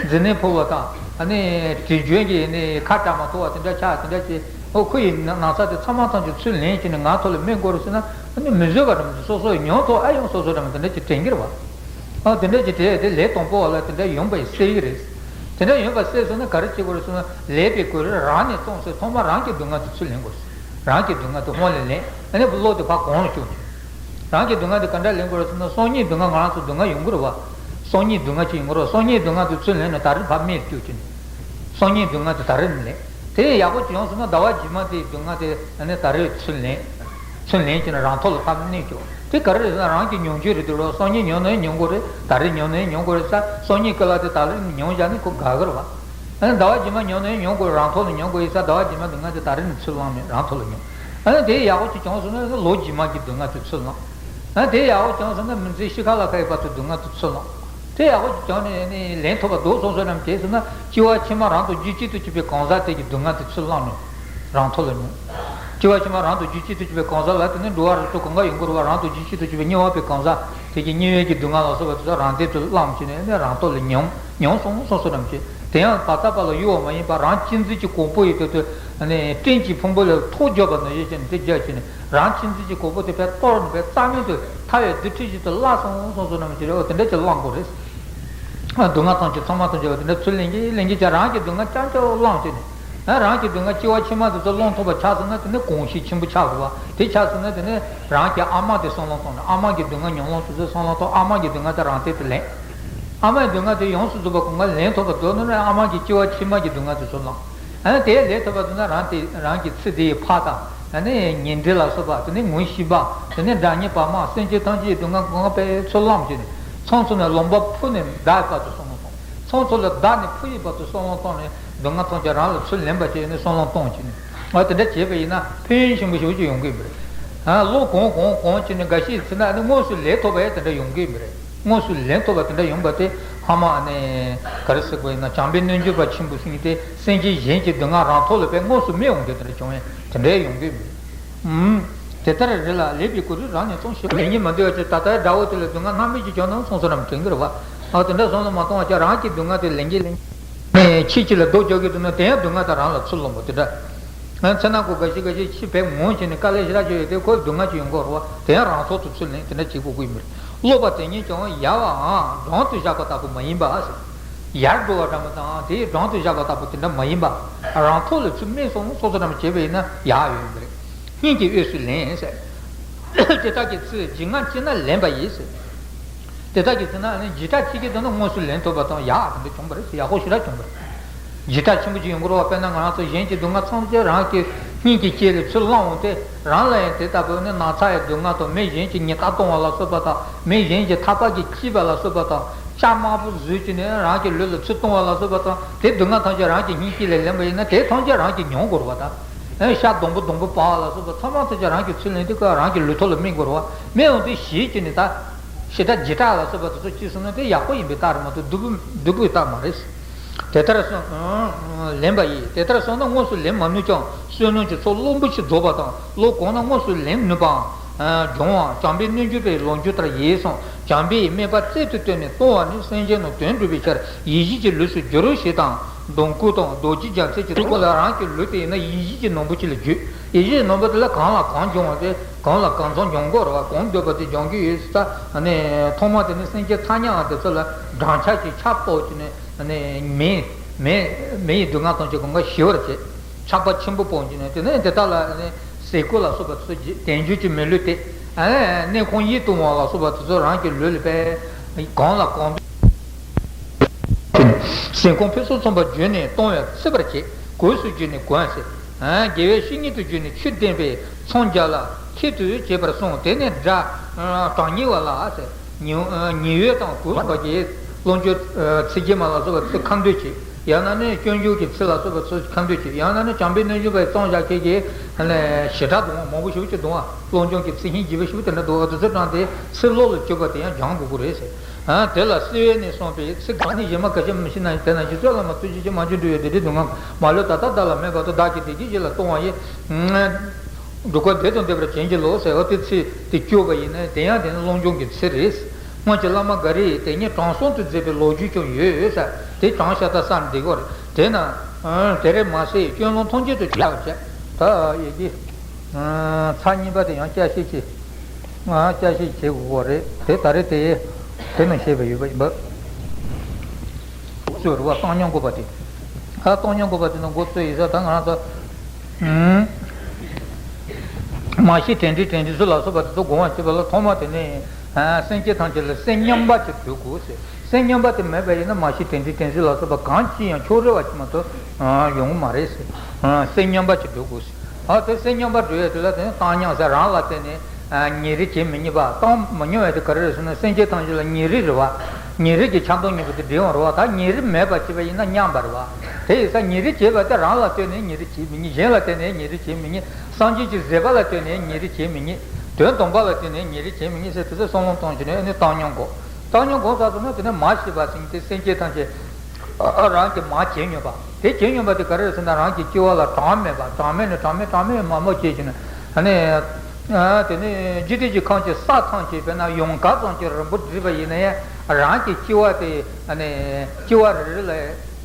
མཛེ་ནད་ཕོག་པ་དང་ཨ་ནི་དྲི་རྒྱུན་གྱི་ནི་ཁ་བཀྲ་མ་ཐུབ་པ་དེ་འདྲ་ཆགས་དེ་འདྲ་བྱས། ཨོ་ཁོ་ཡི་ན་ན་ཚ་དེ་ཚང་མ་ཐམས་ཅད་ཚུར་ལེན་བྱས་ནས་ང་ཐོག་ལ་སྨན་དགོས་རེད་ཟེར་ན། ཨ་ནི་མི་བཟོད་པ་འདྲ་མི་འདུག་སོ་སོ་ཡི་མྱོང་ཐུབ་ཨ་ཡོང་སོང་སོང་འདྲ་མི་དེ་འདྲ་ཅིག་དྲན་གྱི་རེད་བ། ཨ་དེ་འདྲ་ཅིག་དེ་དེ་ལས་དང་པོ་བ་ལ་དེ་འདྲ་ཡོང་པ་ཡི་སེལ་གྱི་རེད། དེ་འདྲ་ཡོང་པ་སེལ་སོང་ན་ག་རེ་བྱེད་དགོས་རེད་ཟེར་ན། ལས་པའི་གོ་རིམ་རང་ནས་བཙུགས་སོང་། ཐོག་མར་རང་གི་སྡུག་བསྔལ་དེ་ཚུར་ལེན་དགོས་རེད། རང་གི་སྡུག་བསྔལ་དེ་སྔོན་ལ་ལེན། ཨ་ནི་བློ་དེ་ཕར་གོང་ལ་བཅུག་ནས། རང་གི་སྡུག་བསྔལ་དེ་ག་འདྲ་ལེན་དགོས་རེད་ཟེར་ན། སང་ཉིན་སྡུག་བསྔལ་ང་རང་ཚོ་སྡུག་བསྔལ་ཡོང་གི་རེད་བ། སང་ཉིན་སྡུག་བསྔལ་ཅིག་ཡོང་གི་རེད་བ། སང་ཉིན་སྡུག་བསྔལ་དེ་ཚུར་ལེན་ནས་ད་རེས་ཕར་སྨན་བཅུག་བྱས་ནས། སང་ཉིན་སྡུག་བསྔལ་དེ་ད་རེས་ནས་ལེན། དེ་ཡག་པོ་ཅིག་ཡོང་སོང་ན་ཟླ་བ་རྗེས་མ་དེའི་སྡུག་བསྔལ་དེ་ཨ་ནི་ད་རེས་ཚུར་ལེན། ཚུར་ལེན་བྱས་ནས་རང་ཐོག་ལ་ཕར་གནས་བཅུག་དེ་ག་རེ་རེད་ཟེར་ན། རང་གི་མྱོང་བྱེད་རེད་དེ་རོ། སང་ཉིན་མྱོང་ན་ཡང་མྱོང་དགོས་རེད། ད་རེས་མྱོང་ན་ཡང་མྱོང་དགོས་རེད་ཟེར། སང་ཉིན་སྐོར་ལ་དེ་ད་རེས་མྱོང་བཞག་ན་ཁོ་དགའ་གི་རེད་བ། ཨ་ནི་ཟླ་བ་རྗེས་མ་མྱོང་ན་ཡང་མྱོང་དགོས། རང་ཐོག་ལ་མྱོང་དགོས་ཡིན་ཟེར། ཟླ་བ་རྗེས་མ་སྡུག་བསྔལ་དེ་ད་རེས་ནས་ཚུར་བླངས་ནས་རང་ཐོག་ལ་མྱོང་། ཨ་ནི་དེ་ཡག་པོ་ཅིག་བྱུང་སོང་ན་ལོ་རྗེས་མ་གི་སྡུག་བསྔལ་དེ་ཚུར་བླངས། ཨ་ནི་དེ་ཡག་པོ་བྱུང་སོང་ན་མི་ཚེ་ཤི་ཁ་ལ་ཁ་ཡོད་བར་དུ་སྡུག་བསྔལ་དེ་ཚུར་བླངས། དེ་ཡག་པོ་ཅིག་བྱུང་ནས་ནི་ལེན་ཐུབ་པ་འདུག་སོང་སོང་ནམ་བྱས་སོང་ན། སྐྱེ་བ་ཕྱི་མ་རང་དང་རྒྱུད་གཅིག་ཏུ་གྱུར་པའི་གང་ཟག་དེ་གི་སྡུག་བསྔལ་དེ་ཚུར་བླངས་ནས་རང་ཐོག་ལ་མྱོང་། སྐྱེ་བ་ཕྱི་མ་རང་དང་རྒྱུད་གཅིག་ཏུ་གྱུར་པའི་གང་ཟག་ལ་དེ་ནི་འགྲོ་བ་རིགས་དྲུག་གང་ག་ཡོང་གི་རེད་བ། རང་དང་རྒྱུད་གཅིག་ཏུ་གྱུར་པའི་དམྱལ་བ་པའི་གང་ཟག་དེ་གི་དམྱལ་བའི་གི་སྡུག་བསྔལ་ལ་སོགས་པ་དེ་ཚོ་རང་སྟེང་དུ་བླངས་བྱས་ནས་ནི་རང་ཐོག་ལ་མྱོང་། མྱོང་སོང་སོང་སོང་ནམ་བྱས། དེ་ཡང་བར་ཐག་པ་ལ་གཡོལ་བ་མ་ཡིན་པར་རང་གཅེས་འཛིན་གྱི་གོག་པོ་ཡི་དོན་དུ་ནི་སྤྲིན་གྱི་ཕུང་པོ་ལ་ཐོག་རྒྱབ་པ་ནང་བཞིན་བྱས་ནས་དེ་རྒྱབ་བྱས་ནས། རང་གཅེས་འཛིན་གྱི་གོག་པོ་དེ་ཕར་གཏོར་ནས་ཕར་རྩ་མེད་དུ་ཐལ་བའི་རྡུལ་ཕྲན་བཞིན་དུ་བརླག་སོང་སོང་སོང་ནམ་བྱས། འོ་དེ་འདྲ་ཅིག་བླངས་དགོས་རེད། སྡུག་བསྔལ་ཐམས་ཅད་ཚང་མ་ཐམས་ཅད་དེ་འདྲ་ཚུར་ལེན་གྱི་ལེན་གྱི་བྱས། རང་གི་སྡུག་བསྔལ་རྐྱང་རྐྱང་བླངས་བྱས་ནས། ཨ་རང་གི་སྡུག་བསྔལ་སྐྱེ་བ་ཕྱི་མ་དེ་ཚོ་བླངས་ཐུབ་པ་ཆགས་སོང་ན་དེ་ནི་གོམས་གཤིས་ཆེན་པོ་ཆགས་དགོས་པ། དེ་ཆགས་སོང་ན་དེ་ནི་རང་གི་ཨ་མ་དེ་བསམ་བློ་གཏོང་ནས། ཨ་མ་གི་སྡུག་བསྔལ་མྱོང་ལོང་དེ་ཚོ་བསམ་བློ་གཏོང་། ཨ་མ་གི་སྡུག་བསྔལ་དེ་རང་སྟེང་དུ་ལེན། ཨ་མའི་སྡུག་བསྔལ་དེ་ཡོངས་སུ་རྫོགས་པ་གང་ག་ལེན་ཐུབ་པ་འདུག་ན་ནི། ཨ་མ་གི་སྐྱེ་བ་ཕྱི་མ་གི་སྡུག་བསྔལ་དེ་ཚུར་བླངས། ཨ་ནི་དེ་ལེན་ཐུབ་པ་འདུག་ན་རང་དེ་རང་གི་ཚེ་འདིའི་ཕ་དང་། ཨ་ནི་ཉེ་འབྲེལ་ལ་སོགས་པ། དེ་ནི་ངོ་ཤེས་པ། དེ་ནི་དགྲ་གཉེན་བར་མ། སེམས་ཅན་ཐམས་ཅད་ཀྱི་སྡུག་བསྔལ་གང་ག་ཕར་ཚུར་བླངས་བྱས་ནས། ཚང་ཚང་ནས་ལོང་བ་ཕུ་ནས་བདག་བར་དུ་བསམ་བློ་གཏོང་། ཚང་ཚང་ལ་བདག་ནས་ཕུ་ཡི་བར་དུ་བསམ་བློ་གཏོང་ནས། སྡུག་བསྔལ་ཐམས་ཅད་རང་ལ་ཚུར་ལེན་པ་བྱས་ནས་བསམ་བློ་གཏོང་བྱས་ནས། ཨ་དེ་འདྲ་བྱས་པ་ཡིན་ན་ཕན་ཡོན་ཆེན་པོ་ཞེ་པོ་ཅིག་ཡོང་གི་ཡོད་པ་རེད། ཨ་ལོ་གང་གང་གང་བྱས་ནས་འགའ་ཤས་ཚེ་ན་ནི་དངོས་སུ་ལེན་ཐུབ་པ་ཡང་དེ་འདྲ་ཡོང་གི་ཡོད་པ་རེད། དངོས་སུ་ལེན་ཐུབ་པ་དེ་འདྲ་ཡོང་པ་དེ་ཧ་མ་ནས་ག་རེ་ཟེར་དགོས་ཡིན་ན། བྱམས་པའི་རྣལ་འབྱོར་པ་ཆེན་པོ་ཟེར་མཁན་དེ་སེམས་ཅན་གཞན་གྱི་སྡུག་བསྔལ་རང་ཐོག་ལ་ཕར་དངོས་སུ་སྨྲས་འོང་དུས་དེ་འདྲ་བྱུང་བས་དེ་འདྲའི་ཡོང་གི་མེད། ཨུམ། དེ་ལྟར་རེ་ལ་ལེགས་པའི་གོ་རིམ་རང་ནས་སྟོན་ཞེས་པ་ལེན་གྱི་མ་འདོད་པ་ཅིག་ད་ལྟའི་དགྲ་བོ་དེ་ལ་སྡུག་བསྔལ་སྣ་མིན་ཅིག་བྱུང་ན་སོང་སོང་ར་མི་དྲན་གི་རེད་བ། ཨ་དེ་འདྲ་བསམ་བློ་མ་གཏོང་བ་ཅིག་རང་གི་སྡུག་བསྔལ་དེ་ལེན་གྱི་ལེན། ཁྱི་གཅིག་ལ་རྡོ་རྒྱག་གི་འདུག་ན་དེ་ཡང་སྡུག་བསྔལ་དེ་རང་ལ་ཚུར་ལོངས་པ་དེ་འདྲ། ང་ཚེ་ན་ཁོ་འགའ་ཤས་འགའ་ཤས་ཁྱི་ཕར་ངོམས་བྱས་ནས་དཀའ་ལས་ཞེ་དྲག་བྱས་ཡོད་དེ་ཁོ་སྡུག་བསྔལ་ཅིག་ཡོང་གི་རེད་བ། དེ་ཡང་རང་ཐོག་ཏུ་ཚུར་ལེན་དེ་འདྲ་བྱེད་དགོས་ཀྱི་མི་རེད། སློབ་པ་དེ་ཉིད་ཀྱང་ཡལ་བའམ་འགྲམ་དུ་བཞག་པ་ལྟ་བུ་མ་ཡིན་པ་ཟེར། ཡལ་འགྲོ་བ་འདྲ་མོ་དང་དེ་འགྲམ་དུ་བཞག་པ་ལྟ་བུ་དེ་འདྲ་མ་ཡིན་པ། རང་ཐོག་ལ་ཚུར་སྨྲས་སོང་སོང་སོང་འདྲ་མོ་བྱས་པ་ཡིན་ན་ཡལ་ཡོད་མི་རེད། སྙིང་གི་དབུས་སུ་ལེན་ཟེར། དེ་དག་གི་ཚེ་འཇིགས་དངངས་སྐྱེས་ན་ལེན་པ་ཡིས་ཟེར། དེ་དག་གི་ཚེ་ན་ནི་འཇིགས་སྐྲག་སྐྱེ་གི་འདུག་ན་དངོས་སུ་ལེན་ཐུབ་པ་དང་ཡག་དེ་འདྲ་བྱུང་བ་རེད། ཡག་པོ་ཞེ་དྲག་བྱུང་བ་རེད། འཇིགས་སྐྲག་ཆེན་པོ་ཅིག་ཡོང་གི་རེད་བ། དཔེར་ན་ང་རང་ཚོ་གཞན་གྱི་སྡུག་བསྔལ་ཐམས་ཅད་རང་གི་སྙིང་གི་དཀྱིལ་ལ་ཚུར་བླངས་འོང་སྟེ། རང་ལ་ཡང་དེ་ལྟ་བུ་ནི་ན་ཚ་ཡི་སྡུག་བསྔལ་དང་། མི་གཞན་གྱིས་ཉེས་རྡུང་གཏོང་བ་ལ་སོགས་པ་དང་། མི་གཞན་གྱིས་ཐག་པ་གིས་བཅད་པ་ལ་སོགས་པ་དང་། ལྕགས་དམར་པོ་བཟོས་ཀྱི་ནི་རང་གི་ལུས་ལ་ཚུར་གཏོང་བ་ལ་སོགས་པ་དང་། དེ་སྡུག་བསྔལ་ཐམས་ཅད་རང་གི་སྙིང་དཀྱིལ་ལ་ལེན་པ་ཡིན་ན་དེ་ཐམས་ཅད་རང་གིས་མྱོང་དགོས་རེད་བ། ད་ཨེ་ཤ་སྡོང་པོ་སྡོང་པོ་པ་བ་ལ་སོགས་པ་ཚང་མ་ཐམས་ཅད་རང་གི་ཚུར་ལེན་དུས་སྐབས་རང་གི་ལུས་ཐོག་ལ་སྨིན་དགོས་རེད་བ། སྨིན་འོང་དུས་ཞེད་ཀྱི་ནི་ད་ཞེ་དྲག་འཇིགས་སྐྲག་ལ་སོགས་པ་དེ་ཚོ་སྐྱེས་སོང་ན་དེ་ཡག་པོ་ཡིན་པའི་རྟགས་རེད་མ་གཏོགས་སྡུག་པོ་སྡུག་པོའི་རྟགས་མ་རེད། དེ་ལྟར་སོང་། ལེན་པ་ཡིས། དེ་ལྟར་སོང་ན་དངོས་སུ་ལེན་མ་ནུས་ཀྱང་བསོད་ནམས་ཀྱི་ཚོགས་རློན་པོ་ཆེ་རྫོགས་པ་དང་། བློ་གང་ན་དངོས་སུ་ལེན་ནུས་པའམ། སྦྱོང་བ། བྱམས་པའི་རྣལ་འབྱོར་པའི་ལོ་རྒྱུས་ལྟར་ཡིན་གསུངས། བྱམས་པའི་སྨན་པ་རྩལ་དུ་བཏོན་ནས་གཏོང་བ་ནི་སེམས་ཅན་རྣམས་དོན་སྒྲུབ་པའི་ཕྱིར་ཡིད་བཞིན་གྱི་ལུས་སུ་འགྱུར་ཞེས་དང་། སྡོང་བཀུག་དང་རྡོ་རྗེ་རྒྱལ་མཚན་གྱི་ཐུགས་ཀ་ལ་རང་གི་ལུས་དེ་ཡིན་ན་ཡིད་བཞིན་གྱི་ནོར་བུ་ཅིག་ལ་འགྱུར། ཡིད་བཞིན་གྱི་ནོར་བུ་དེ་ལ་གང་ལ་གང་འབྱུང་བ་དེ་གང་ལ་གང་འཚམ་འབྱུང་དགོས་རེད་བ། གང་འདོད་པ་དེ་འབྱུང་གི་ཡོད་ས། ཐོག་མ་དེ་ནི་སེམས་ཅན་ཐ་སྙད་དེ་ཚོ་ལ་སྦྲང་ཆར་གྱི་ཆར་ཕོག་ཅིག་ནས་མེ་མེ་མེ་ཡི་སྡུག་བསྔལ་ཐམས་ཅད་གང་ག་ཞི་བར་བྱེད། ཆར་པ་ཆེན་པོ་སྤོང་རྒྱུ་ནི་དེ་ནས་དེ་དག་ལ་ནི་ཟས་གོས་ལ་སོགས་པ་དེ་ཚོ་དལ་འབྱོར་གྱི་མི་ལུས་ཏེ། ཨ་ནི་གནས་ཁང་གཡས་བཏུང་བ་ལ་སོགས་པ་དེ་ཚོ་རང་གི་ལུས་ལ་པས་གང་ལ་གང་འདོད། ཟས་གོས་ཕུན་སུམ་ཚོགས་པ་བརྗོད་ནས་གཏོང་བས་འཚིག་པར་བྱེད། གོས་སུ་གྱུར་ནས་གོན་ཟེར། དགེ་བའི་བཤེས་གཉེན་དུ་གྱུར་ནས་ཆོས་བསྟན་པས་མཚམས་སྦྱར་ལ་ཁྱད་དུ་བྱེད་པར་གསུངས། དེ་ནས་སྒྲ་གྲགས་ཉེ་བ་ལ་ཟེར། ཉི་ཉི་འོད་དང་གོས་སུ་གྱུར། སློབ་སྦྱོང་། ཚིག་བརྒྱད་མ་ལ་སོགས་པ་ཚིག་ཁ་འདོན་བྱེད། ཡང་ན་ནི་སྐྱོན་བརྗོད་ཀྱི་ཚིག་ལ་སོགས་པ་ཚིག་ཁ་འདོན་བྱེད། ཡང་ན་ནི་བྱམས་པའི་རྣལ་འབྱོར་པའི་གཙང་བཞག་ཁྱེད་ཀྱིས་ཞེ་དྲག་གཏོང་བ། མང་པོ་ཞེ་པོ་ཅིག་གཏོང་བ། སློབ་སྦྱོང་གི་ཚིག་ཧིན་གྱིས་པའི་ཞུ་དེ་འདྲ་འདུག། ཨ་དུ་ཚོད་དྲངས་ཏེ་ཚིག་ལོག་ལ་གྱུར་པ་དེ་ཡང་སྦྱང་དགོས་ཀྱི་རེད་ཟེར། དེ་ལ་བསིལ་བས་ནི་བསངས་པའི་ཚིག་གང་ནི་གཞན་མ་ག་ཞབས་མི་ཤེས་ན་ཡང་། དེ་ན་གཞི་རྩ་བླ་མ་ཐུགས་རྗེ་ཆེ། མ་བྱོན་འགྲོ་བའི་བདེ་འབྲས་སྡུག་བསྔལ་མ་ལུས་ད་ལྟ་བདག་ལ་མེད་བར་དུ། བདག་གི་བདེ་སྐྱིད་གཞན་ལ་གཏོང་བ་ཡི། སྒྲུབ་ཁ་བདེ་དང་ལྡན་པར་བྱིན་གྱིས་རློབས་ཟེར་བ་དེ་ཚིག་དེ་བསྐྱུར་བ་ཡིན་ན་དེ་ཡང་དེ་ནི་སློབ་སྦྱོང་གི་ཚིག་རེད། སྔོན་གྱི་བླ་མ་འགའ་རེས་དེ་ཉིད་དྲང་སྲོང་དུ་མཛད་པའི་ལོ་རྒྱུས་ཀྱང་ཡོད་ཟེར། དེ་དྲང་ཤ་སྟག་བསམ་བསྡད་ཀྱི་ཡོད་རེད། དེས་ན་དེ་རེད་མ་ཟད་སྐྱོན་ལམ་ཐམས་ཅད་དུ་ཆགས་བྱས། ད་ཡི་གེ་ཚར་གཉིས་པ་དེ་ཡང་བསྐྱར་ཞིབ་བྱེད། བསྐྱར་ཞིབ་བྱེད་དགོས་པ་རེད། དེ་ད་རེས་དེ་དེ་ནང་བཤད་པ་ཡོད་པ་ཡིན་པ། སོ་རུ་བ་བཏང་སྙོམས་དགོས་པ་དེ། ད་བཏང་སྙོམས་དགོས་པ་དེ་ནི་འགོ་ཚུགས་ཡིན་ས། ད་ང་རང་ཚོ་མ་ཤི་དྲན་འདྲེན་དྲན་འདྲེན་ཚུལ་ལ་སོགས་པ་དེ་ཚོ་སྒོམ་པ་བྱེད་པ་ལ་ཐོག་མ་དེ་ནི་སེམས་ཅན་ཐམས་ཅད་ལ་སེམས་མཉམ་པ་ཅིག་སྡོད་དགོས་ཟེར། སེམས་མཉམ་པ་དེ་མེད་པ་ཡིན་ན་མ་ཤི་དྲན་འདྲེན་དྲན་ཚུལ་ལ་སོགས་པ་གང་ཅི་ཡང་ཕྱོགས་རིས་པ་ཅིག་མ་གཏོགས་ཡོང་གི་མ་རེད་ཟེར། སེམས་མཉམ་པ་ཅིག་སྡོད་དགོས་ཟེར། ཨ་དེ་སེམས་མཉམ་པ་སྡོད་ཡས་དེ་ལ་དེ་ནི་བཏང་སྙོམས་ཟེར། རང་ལ་བརྟེན་ནས་ཉེ་རིང་བྱེད་མི་ནུས་པ། བཏང་མི་སྙོམས་ཡས་དེ་ག་རེ་རེད་ཟེར་ན་སེམས་ཅན་ཐམས་ཅད་ལ་ཉེ་རིང་རེད་བ། ཉེ་རིང་གི་ཆགས་སྡང་གཉིས་པོ་དེ་འདྲེས་ཡོང་རེད་བ། ད་ཉེ་རིང་མེད་པ་བྱས་པ་ཡིན་ན་མཉམ་པ་རེད་བ། དེ་ཡིན་ཙང་ཉེ་རིང་བྱེད་པ་དེ་རང་ལ་ལྟོས་ནས་ཉེ་རིང་བྱེད་མི་ནུས། གཞན་ལ་ལྟོས་ནས་ཉེ་རིང་བྱེད་མི་ནུས། སངས་རྒྱས་ཀྱི་བཟོད་པ་ལ་ལྟོས་ནས་ཉེ་རིང་བྱེད་མི་ནུས། དོན་དམ་པ་ལ་ལྟོས་ནས་ཉེ་རིང་བྱེད་མི་ནུས་ཟེར། དེ་ཚོ་བསམ་བློ་གཏོང་བྱས་ནས་ཨ་ནི་བཏང་སྙོམས་དགོས། བཏང་སྙོམས་དགོས་ཚར་སོང་ན་དེ་ནས་མ་ཤི་བ་ཟེར་མཁན་དེ་སེམས་ཅན་ཐམས་ཅད་རང་གིས་མ་བྱེད་སྙོམས་པ། དེ་བྱེད་སྙོམས་པ་དེ་ག་རེ་རེད་ཟེར་ན་རང་གི་སྐྱེ་བ་ལ་གྲངས་མེད་པ། གྲངས་མེད་ནས་གྲངས་མེད་གྲངས་མེད་མང་པོ་བྱས་བྱས་ནས་ཨ་ནི། དེ་ནས་འཇིག་རྟེན་གྱི་ཁམས་ཀྱི་ས་ཐམས་ཅད་དཔེར་ན་ཡོངས་གྲགས་ཙམ་གྱི་རིང་པོ་བསྒྲིགས་པ་ཡིན་ན་ཡང་རང་གི་སྐྱེ་བ་དེ་ཨ་ནི་སྐྱེ་བ་རེ་རེ་ལ་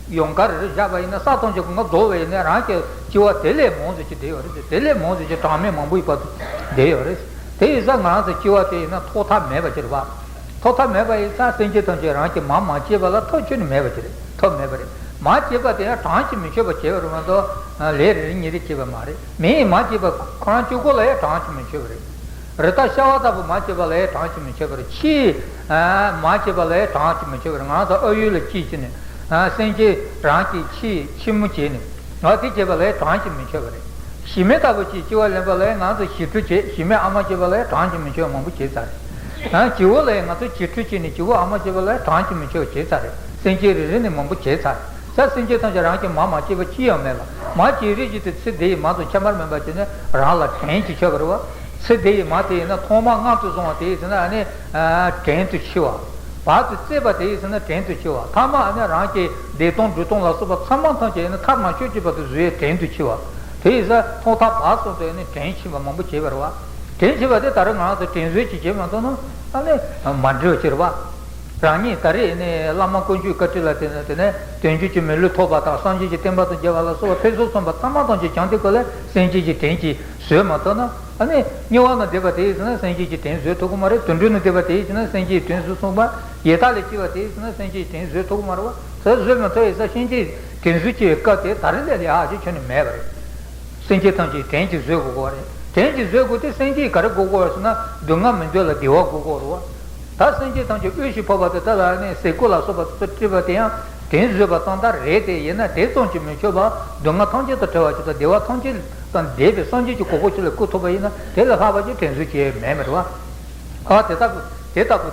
ཡོངས་གྲགས་རེ་རེ་བཞག་པ་ཡིན་ན། ས་ཐམས་ཅད་སྒོ་ང་རྫོགས་པ་ཡིན་ན་རང་གི་སྐྱེ་བ་དེ་ལས་མང་ཙམ་ཅིག་བསྡད་ཡོད་རེད། དེ་ལས་མང་ཙམ་ཅིག་གྲངས་མེད་མང་པོ་ཡོད་པ་བསྡད་ཡོད་རེད། དེ་ཡིན་ཙང་ང་རང་ཚོ་སྐྱེ་བ་དེ་ཡིན་ན་ཐོག་མཐའ་མེད་པ་ཅིག་རེད་བ། ཐོག་མཐའ་མེད་པ་ཡིན་ཙང་སེམས་ཅན་ཐམས་ཅད་རང་གིས་མ་མ་བྱས་པ་ལ་ཐབས་ཁྱོན་ནས་མེད་པ་ཅིག་རེད། ཐབས་མེད་པ་རེད། མ་བྱས་པ་དེ་ཡང་གྲངས་ཀྱིས་མི་ཆོད་པ་བྱས་པ་རེད་མ་གཏོགས་ལས་རེ་རེ་གཉིས་རེ་བྱས་པ་མ་རེད། མི་ཡིས་མ་བྱས་པ་ཁོ་རང་གཅིག་པོ་ལ་ཡང་གྲངས་ཀྱིས་མི་ཆོད་པ་རེད། རི་དྭགས་ཤ་བ་ལྟ་བུ་མ་བྱས་པ་ལ་ཡང་གྲངས་ཀྱིས་མི་ཆོད་པ་རེད། ཁྱི་མ་བྱས་པ་ལ་ཡང་གྲངས་ཀྱིས་མི་ཆོད་པ་རེད། ང་རང་ཚོ་ཨ་ཡུལ་ལ་སྐྱེས་ཀྱི་ནས་སེམས་ཅན་རང་གི་ཁྱི་ཁྱི་མོ་བྱས་ནས། ང་དེ་བྱས་པ་ལ་ཡང་གྲངས་ཀྱིས་མི་ཆོད་པ་རེད། ཞི་མི་ལྟ་བུ་ཅིག་སྐྱེ་བ་ལེན་པ་ལ་ཡང་ང་ཚོ་ཞི་ཁྲོ་བྱེད། ཞི་མི་ཨ་མ་བྱས་པ་ལ་ཡང་གྲངས་ཀྱིས་མི་ཆོད་པ་མང་པོ་བྱས་ཚར་རེད། བྱིའུ་ལ་ཡང་ང་ཚོ་བྱིས་ཁྲོ་བྱས་ནས་བྱིའུ་ཨ་མ་བྱས་པ་ལ་ཡང་གྲངས་ཀྱིས་མི་ཆོད་པ་བྱས་ཚར་རེད། སེམས་ཅན་རེ་རེ་ནས་མང་པོ་བྱས་ཚར་རེད། ས་སེམས་ཅན་ཐམས་ཅད་རང་གིས་མ་མ་བྱས་པ་ཅི་ཡང་མེད་ལ། མ་བྱས་རིགས་ཅིག་དེ་ཚེ་འདི་ཡི་མ་དང་ཁྱད་པར་མེད་པ་བྱས་ནས་རང་ལ་དྲན་གྱིས་ཆོད་པ་རེད་བ། ཚེ་འདི་ཡི་མ་དེ་ཡིན་ན་ཐོག་མ་མངལ་དུ་སོང་བ་དེ་ཡིན་ན་ཨ་ནི་དྲན་དུ་འཆི་བ། བར་དུ་བཙས་པ་དེ་ཡིན་ཟེར་ན་དྲན་དུ་འཆི་བ། ཐ་མ་ཨ་ནི་རང་གི་བདེ་སྟོང་འགྲོ་སྟོང་ལ་སོགས་པ་ཚང་མ་ཐམས་ཅད་ཡིན་ན་མཐར་མ་ཤོད་ཀྱི་བར་དུ་བཟོད་ཡས་དྲན་དུ་འཆི་བ། དེ་ཡིན་ཟེར་ཐོག་མཐའ་བར་གསུམ་དུ་ཨ་ནི་དྲན་འཆི་བ་མང་པོ་བྱེད་པ་རེད་བ། དྲན་འཆི་བ་དེ་ད་རེས་ང་རང་ཚོ་དྲན་གསོ་ཅིག་བྱེད་མ་ཐུབ་ན་ཨ་ནི་མ་འགྲིག་པ་ཅིག་རེད་བ། རང་ཉིད་ད་རེས་ནས་བླ་མ་དཀོན་མཆོག་བཀའ་དྲིན་ལ་བརྟེན་ནས་དེ་ནས་དོན་བརྒྱུད་ཀྱི་མི་ལུས་ཐོབ་པ་དང་སངས་རྒྱས་ཀྱི་བསྟན་པ་དང་མཇལ་བ་ལ་སོགས་པ་ཕུན་སུམ་ཚོགས་པ་ཚང་མ་ཐམས་ཅད་བྱང་དེ་ཀོ་ལས་སེམས་ཅན་གྱི་དྲིན་གྱིས་བཟོད་མ་ཐུབ་ན། ཨ་ནི་དམྱལ་བ་ན་བསྡད་པ་དེ་ཡིན་ན་སེམས་ཅན་གྱི་དྲིན་བཟོད་ཐུབ་ཀྱི་མ་རེད། དུད་འགྲོ་ན་བསྡད་པ་དེ་ཡིན་ན་སེམས་ཅན་གྱི་དྲིན་བཟོད་ཐུབ་ཀྱི་མ་རེད། ཡི་དྭགས་ལ་སྐྱེ་བ་དེ་ཡིན་ན་སེམས་ཅན་གྱི་དྲིན་བཟོད་ཐུབ་ཀྱི་མ་རེད་བ། དེ་བཟོད་མ་ཐུབ་ཡིན་ཙང་སེམས་ཅན་གྱི་དྲིན་བཟོད་ཀྱི་སྐབས་དེ་ད་རེས་ལས་ལས་ཨ་ཅེ་ཁྱོན་ནས་མེད་པ་རེད། སེམས་ཅན་ཐམས་ཅད་དྲིན་གྱིས་བཟོད་དགོས་ཀྱི་རེད། དྲིན་གྱིས་བཟོད་དགོས་དེ་སེམས་ཅན་གྱིས་ག་རེ་དགོས་ཀྱི་ཡོད་ཟེར་ན་སྡུག་བསྔལ་མི་འདོད་ལ་བདེ་བ་དགོས་ཀྱི་ཡོད་རེད་བ། ད་སེམས་ཅན་ཐམས་ཅད་དབུལ་ཞིང་ཕོངས་པ་དེ་དག་ལ་ནི་ཟས་གོས་ལ་སོགས་པ་དེ་ཚོ་སྤྲད་པ་དེ་ཡང་དྲིན་བཟོས་པ་ཙམ་དག་རེད་དེ། ཡིན་ན་དེ་ཙམ་གྱིས་མི་ཆོད་པར་སྡུག་བསྔལ་ཐམས་ཅད་དང་བྲལ་བ་ཞིག་དང་བདེ་བ་ཐམས་ཅད་དང་ལྡན་པའི་སངས་རྒྱས་ཀྱི་གོ་འཕང་ཞིག་ལ་བཀོད་ཐུབ་པ་ཡིན་ན་དེ་ལས་ལྷག་པ་ཅིག་དྲིན་གཟོ་བྱེད་ཡས་མེད་མ་རེད་བ། ཨ་དེ་ལྟ་བུ་དེ་ལྟ་བུ་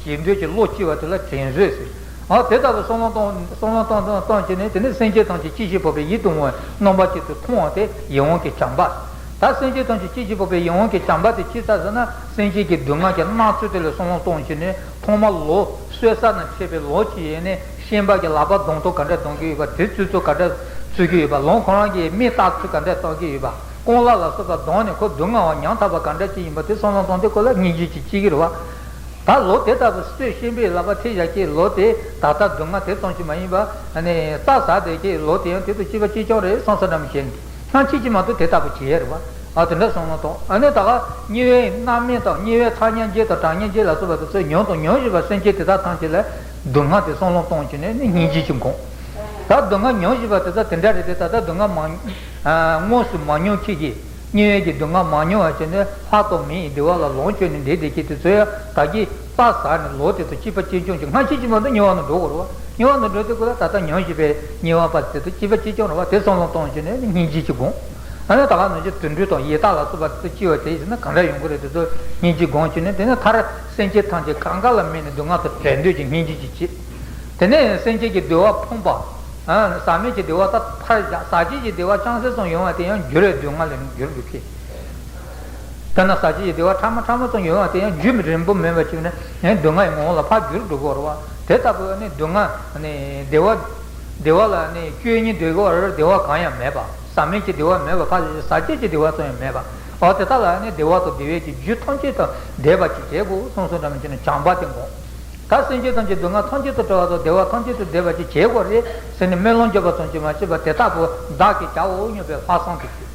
བྱེད་འདོད་ཀྱི་བློ་སྐྱེ་བ་དེ་ལ་དྲིན་གཟོ་ཟེར། ཨ་དེ་ལྟ་བུ་བསམ་བློ་གཏོང་བསམ་བློ་གཏོང་གཏོང་གཏོང་བྱས་ནས་དེ་ནས་སེམས་ཅན་ཐམས་ཅད་སྐྱེ་ཤི་འཕོ་བའི་ཡིད་དུ་འོང་བའི་རྣམ་པ་ཅན་དུ་མཐོང་བ་དེ་ཡིད་འོང་གི་བྱམས་པ། ད་སེམས་ཅན་ཐམས་ཅད་སྐྱེ་ཤི་འཕོ་བའི་ཡིད་འོང་གི་བྱམས་པ་དེ་ཅི་ལྟར་ཟེར་ན། སེམས་ཅན་གྱི་སྡུག་བསྔལ་གྱི་སྣང་ཚུལ་དེ་ལ་བསམ་བློ་གཏོང་བྱས་ནས་ཐོག་མར་ལོ་གསོད་ས་ནས་འཕྲད་པའི་ལོ་གཅིག་ཡིན་ནས་ཤན་པ་གི་ལག་པ་གདོང་ཐོག་ག་འདྲ་གདོང་གི་ཡོད་པ། དེ་བཙུགས་ཚུལ་ག་འདྲ་བཙུགས་ཀྱི་ཡོད་པ། ལོ་ཁོ་རང་གི་མིག་ལྟ་ཚུལ་ག་འདྲ་ལྟ་གི་ཡོད་པ། རྐང་ལག་ལ་སོགས་པ་གདོང་ནས་ཁོ་སྡུག་བསྔལ་བ་མྱང་ཐག་པ་ག་འདྲ་ཅིག་ཡིན་པ་དེ་བསམ་བློ་གཏོང་དུས་ཁོ་ལ་སྙིང་རྗེ་ཅིག་སྐྱེ་གི་རེད་བ། ད་ལོ་དེ་ལྟ་བུ་གསོད་ཤན་པའི་ལག་པ་འཕྲད་བཞག་གི་ལོ་དེ་ད་ལྟ་སྡུག་བསྔལ་དེ་ཙམ་ཞིག་མ་ཡིན་པ་ནི་རྩྭ་ཟ་བསྡད་ཀྱི་ལོ་དེ་ཡང་དེ་དང་གཅིག་པ་གཅིག་རྐྱང་རེད་བསམ་བསམ་འདྲ་མི་བྱེད་ནས། སྣང་ཚུལ་གཅིག་མ་གཏོགས་དེ་ལྟ་བུ་བྱེད་ཡས་རེད་བ། ཨ་དེ་འདྲ་བསམ་བློ་གཏོང་། ཨ་ནི་ད་ག་དམྱལ་བའི་མནར་མེད་དང་དམྱལ་བའི་ཚ་དམྱལ་བརྒྱད་དང་གྲང་དམྱལ་བརྒྱད་ལ་སོགས་པ་དེ་ཚོ་མྱོང་དང་མྱོང་བཞིན་པ་སེམས་ཅན་དེ་དག་ཐམས་ཅད་ལ་སྡུག་བསྔལ་དེ་བསམ་བློ་གཏོང་བྱས་ནས་ནི་སྙིང་རྗེ་ཅིག་འགོངས། ད་སྡུག་བསྔལ་མྱོང་བཞིན་པ་དེ་དག་དེ་འདྲ་རེད་དེ། ད་ལྟ་སྡུག་བསྔལ་མ་དངོས་སུ་མ་མྱོང་ཁྱེད་ཀྱིས་དམྱལ་བའི་གི་སྡུག་བསྔལ་མ་མྱོང་བ་བྱས་ནས་ལྷ་དང་མི་ཡི་བདེ་བ་ལ་ལོངས་སྤྱོད་ནས་བསྡད་བསྡད་ཀྱི་དེ་ཚོ་ཡང་ད་གིན་རྩྭ་ཟ་ནས་ལོ་དེ་ཚོ་གཅིག་པ་གཅིག་རྐྱང་ཅིག་སྔ་ཕྱི་གཅིག་མ་གཏོགས་དམྱལ་བ་ནང་འགྲོ་དགོས་རེད་བ། དམྱལ་བ་ནང་འགྲོ་དུས་ཁོ་ལ་ད་ལྟ་མྱོང་བཞིན་པའི་དམྱལ་བ་པ་དེ་ཚོ་གཅིག་པ་གཅིག་རྐྱང་རེད་བ། དེ་བསམ་བློ་གཏོང་བྱས་ནས་སྙིང་རྗེ་ཅིག་འགོངས། ཨ་ནི་ད་ག་ནང་བཞིན་དུད་འགྲོ་དང་ཡི་དྭགས་ལ་སོགས་པ་དེ་ཚོ་སྐྱེ་བ་དེ་ཡིན་ན་ག་འདྲ་ཡོང་གི་རེད། དེ་ཚོ་སྙིང་རྗེ་སྒོམ་བྱས་ནས་དེ་ནས་མཐར་སེམས་ཅན་ཐམས་ཅད་གང་ག་ལ་དམིགས་ནས་སྡུག་བསྔལ་དང་བྲལ་འདོད་ཀྱི་སྙིང་རྗེ་ཅིག་སྐྱེས། དེ་ནས་སེམས་ཅན་གྱི་བདེ་བ་ཕོངས་པ། ཨ། ཟག་མེད་ཀྱི་བདེ་བ་ད་ཕར་བཞག་ཟག་བཅས་ཀྱི་བདེ་བ་ཅུང་ཟད་ཙམ་ཡོང་བ་དེ་ཡང་འགྱུར་བའི་སྡུག་བསྔལ་ལ་འགྱུར་འགྲོ་གི། དཔེར་ན་ཟག་བཅས་ཀྱི་བདེ་བ་ཕྲ་མོ་ཕྲ་མོ་ཙམ་ཡོང་བ་དེ་ཡང་རྒྱུན་རིང་པོ་མེད་པ་ཅིག་ནས་ཡང་སྡུག་བསྔལ་གྱི་ངོ་བོ་ལ་ཕར་འགྱུར་འགྲོ་གི་ཡོད་རེད་བ། དེ་ལྟ་བུ་ནི་སྡུག་བསྔལ་ནི་བདེ་བ། བདེ་བ་ལ་ནི་སྤྱོད་ཉིད་འདོད་ཀྱི་ཡོད་རེད། བདེ་བ་གང་ཡང་མེད་པ། ཟག་མེད་ཀྱི་བདེ་བ་མེད་པ་ཕར་ཟག་བཅས་ཀྱི་བདེ་བ་ཙམ་ཡང་མེད་པ། འོ་དེ་དག་ལ་ནི་བདེ་བ་དང་བདེ་བའི་གི་རྒྱུ་ཐམས་ཅད་དང་ལྡན་པ་ཅིག་བྱེད་དགོས་གསུངས་སོ། འདྲ་མི་ཅི་ནི་བྱམས་པ་དེ་དགོངས། ད་སེམས་ཅན་ཐམས་ཅད་སྡུག་བསྔལ་ཐམས་ཅད་དང་བྲལ་བ་དང་བདེ་བ་ཐམས་ཅད་དང་ལྡན་པ་ཅིག་བྱེད་དགོས་རེད་ཟེར་ནས་སྨོན་ལམ་བརྒྱབ་པ་ཙམ་གྱིས་མ་བྱས་པར་དེ་ལྟ་བུ་བདག་གིས་བྱའོ་སྙམ་པའི་ལྷག་བསམ་དེ་བྱེད།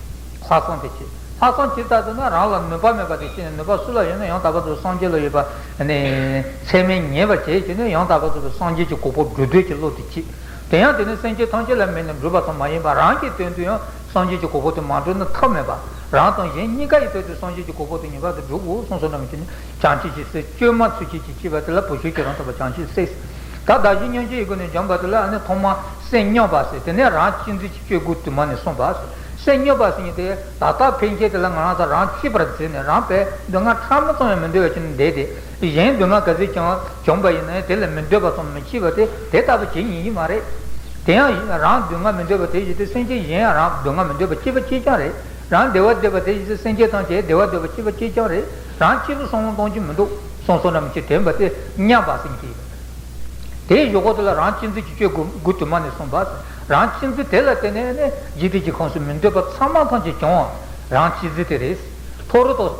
ལྷག་བསམ་དེ་བྱེད། ལྷག་བསམ་ཇི་ལྟར་ཟེར་ན་རང་ལ་ནུས་པ་མེད་པ་དེ་བྱས་ནས་ནུས་པ་སུ་ལ་ཡོད་ན་ཡང་དག་པར་རྫོགས་སངས་རྒྱས་ལ་ཡོད་པ་ནི་ཚད་མས་ངེས་པར་བྱས་བྱས་ནས་ཡང་དག་པར་རྫོགས་པའི་སངས་རྒྱས་ཀྱི་གོ་འཕང་སྒྲུབ་འདོད་ཀྱི་བློ་དེ་བྱེད། དེ་ཡང་དེ་ནི་སེམས་ཅན་ཐམས་ཅད་ལ་དམིགས་ནས་སྒྲུབ་པ་ཙམ་མ་ཡིན་པར་རང་གི་དོན་དུ་ཡང་སངས་རྒྱས་ཀྱི་གོ་འཕང་དེ་མ་བསྒྲུབས་ན་ཐབས་མེད་པ། རང་དང་གཞན་གཉིས་ཀ་ཡི་དོན་དུ་སངས་རྒྱས་ཀྱི་གོ་འཕང་དེ་ངེས་པར་དུ་སྒྲུབ་དགོས་གསུངས་སོ། འདྲ་མི་ཅི་ནི་བྱང་ཆུབ་ཀྱི་སེམས་བཅོས་མ་ཚུལ་ཁྲིམས་ཀྱིས་བསྐྱེད་པ་དེ་ལ་བུ་ཆོས་ཀྱི་རང་ཐོབ་པ་བྱང་ཆུབ་སེམས། ད་བདག་གཞན་མཉམ་བརྗེའི་སྒོ་ནས་སྦྱངས་པ་དེ་ལ་ཨ་ནི་ཐོག་མ་སེམས་མཉམ་པ་ཟེར། དེ་ནས་རང་གཅེས་འཛིན་གྱི་སྤྱོད་སྒོ་དུ་མ་ནས་གསུངས་པ་ཟེར། སེམས་མཉམ་པ་ཟེར་མཁན་དེ་ད་ལྟ་ཕན་ཆད་དེ་ལ་ང་རང་ཚོ་རང་གཅེས་པར་འཛིན་ནས་རང་དཔེ་སྡུག་བསྔལ་ཕྲ་མོ་ཙམ་ཡང་མི་འདོད་པ་ཅིག་ནས་བསྡད་དེ། གཞན་སྡུག་བསྔལ་ག་ཚོད་ཀྱང་བྱུང་བ་ཡིན་ན་ཡང་དེ་ལ་མི་འདོད་པ་ཙམ་མི་བྱེད་པ་དེ་དེ་ལྟ་བུ་བྱེད་ཉན་གྱི་མ་རེད། དེ་ཡང་རང་སྡུག་བསྔལ་མི་འདོད་པ་དེ་བཞིན་དུ་སེམས་ཅན་གཞན་ཡང་རང་སྡུག་བསྔལ་མི་འདོད་པ་གཅེས་པ་གཅེས་རྐྱང་རེད། རང་བདེ་བ་འདོད་པ་དེ་བཞིན་དུ་སེམས་ཅན་ཐམས་ཅད་བདེ་བ་འདོད་པ་གཅེས་པ་གཅེས་རྐྱང་རེད། རང་གཅེས་པའི་བསམ་བློ་གཏོང་རྒྱུ་མི་འདུག་གསུངས་སོ། འདྲ་མི་ཅི་དྲན་པ་དེ་མཉམ་པ་ཟེར་གྱི་ཡོད། དེའི་གཞུག་གུ་དེ་ལ་རང་གཅེས་འཛིན་གྱི་སྤྱོད་སྒོ་དུ་མ་ནས་གསུངས་པ། རང་གཅེས་འཛིན་དེ་ལ་བརྟེན་ནས་ནི་འཇིག་རྟེན་གྱི་ཁམས་སུ་མི་འདོད་པ་ཚང་མ་ཐམས་ཅད་བྱུང་བ་རང་གཅེས་འཛིན་དེ་རེད། མཐོ་རིས་དང་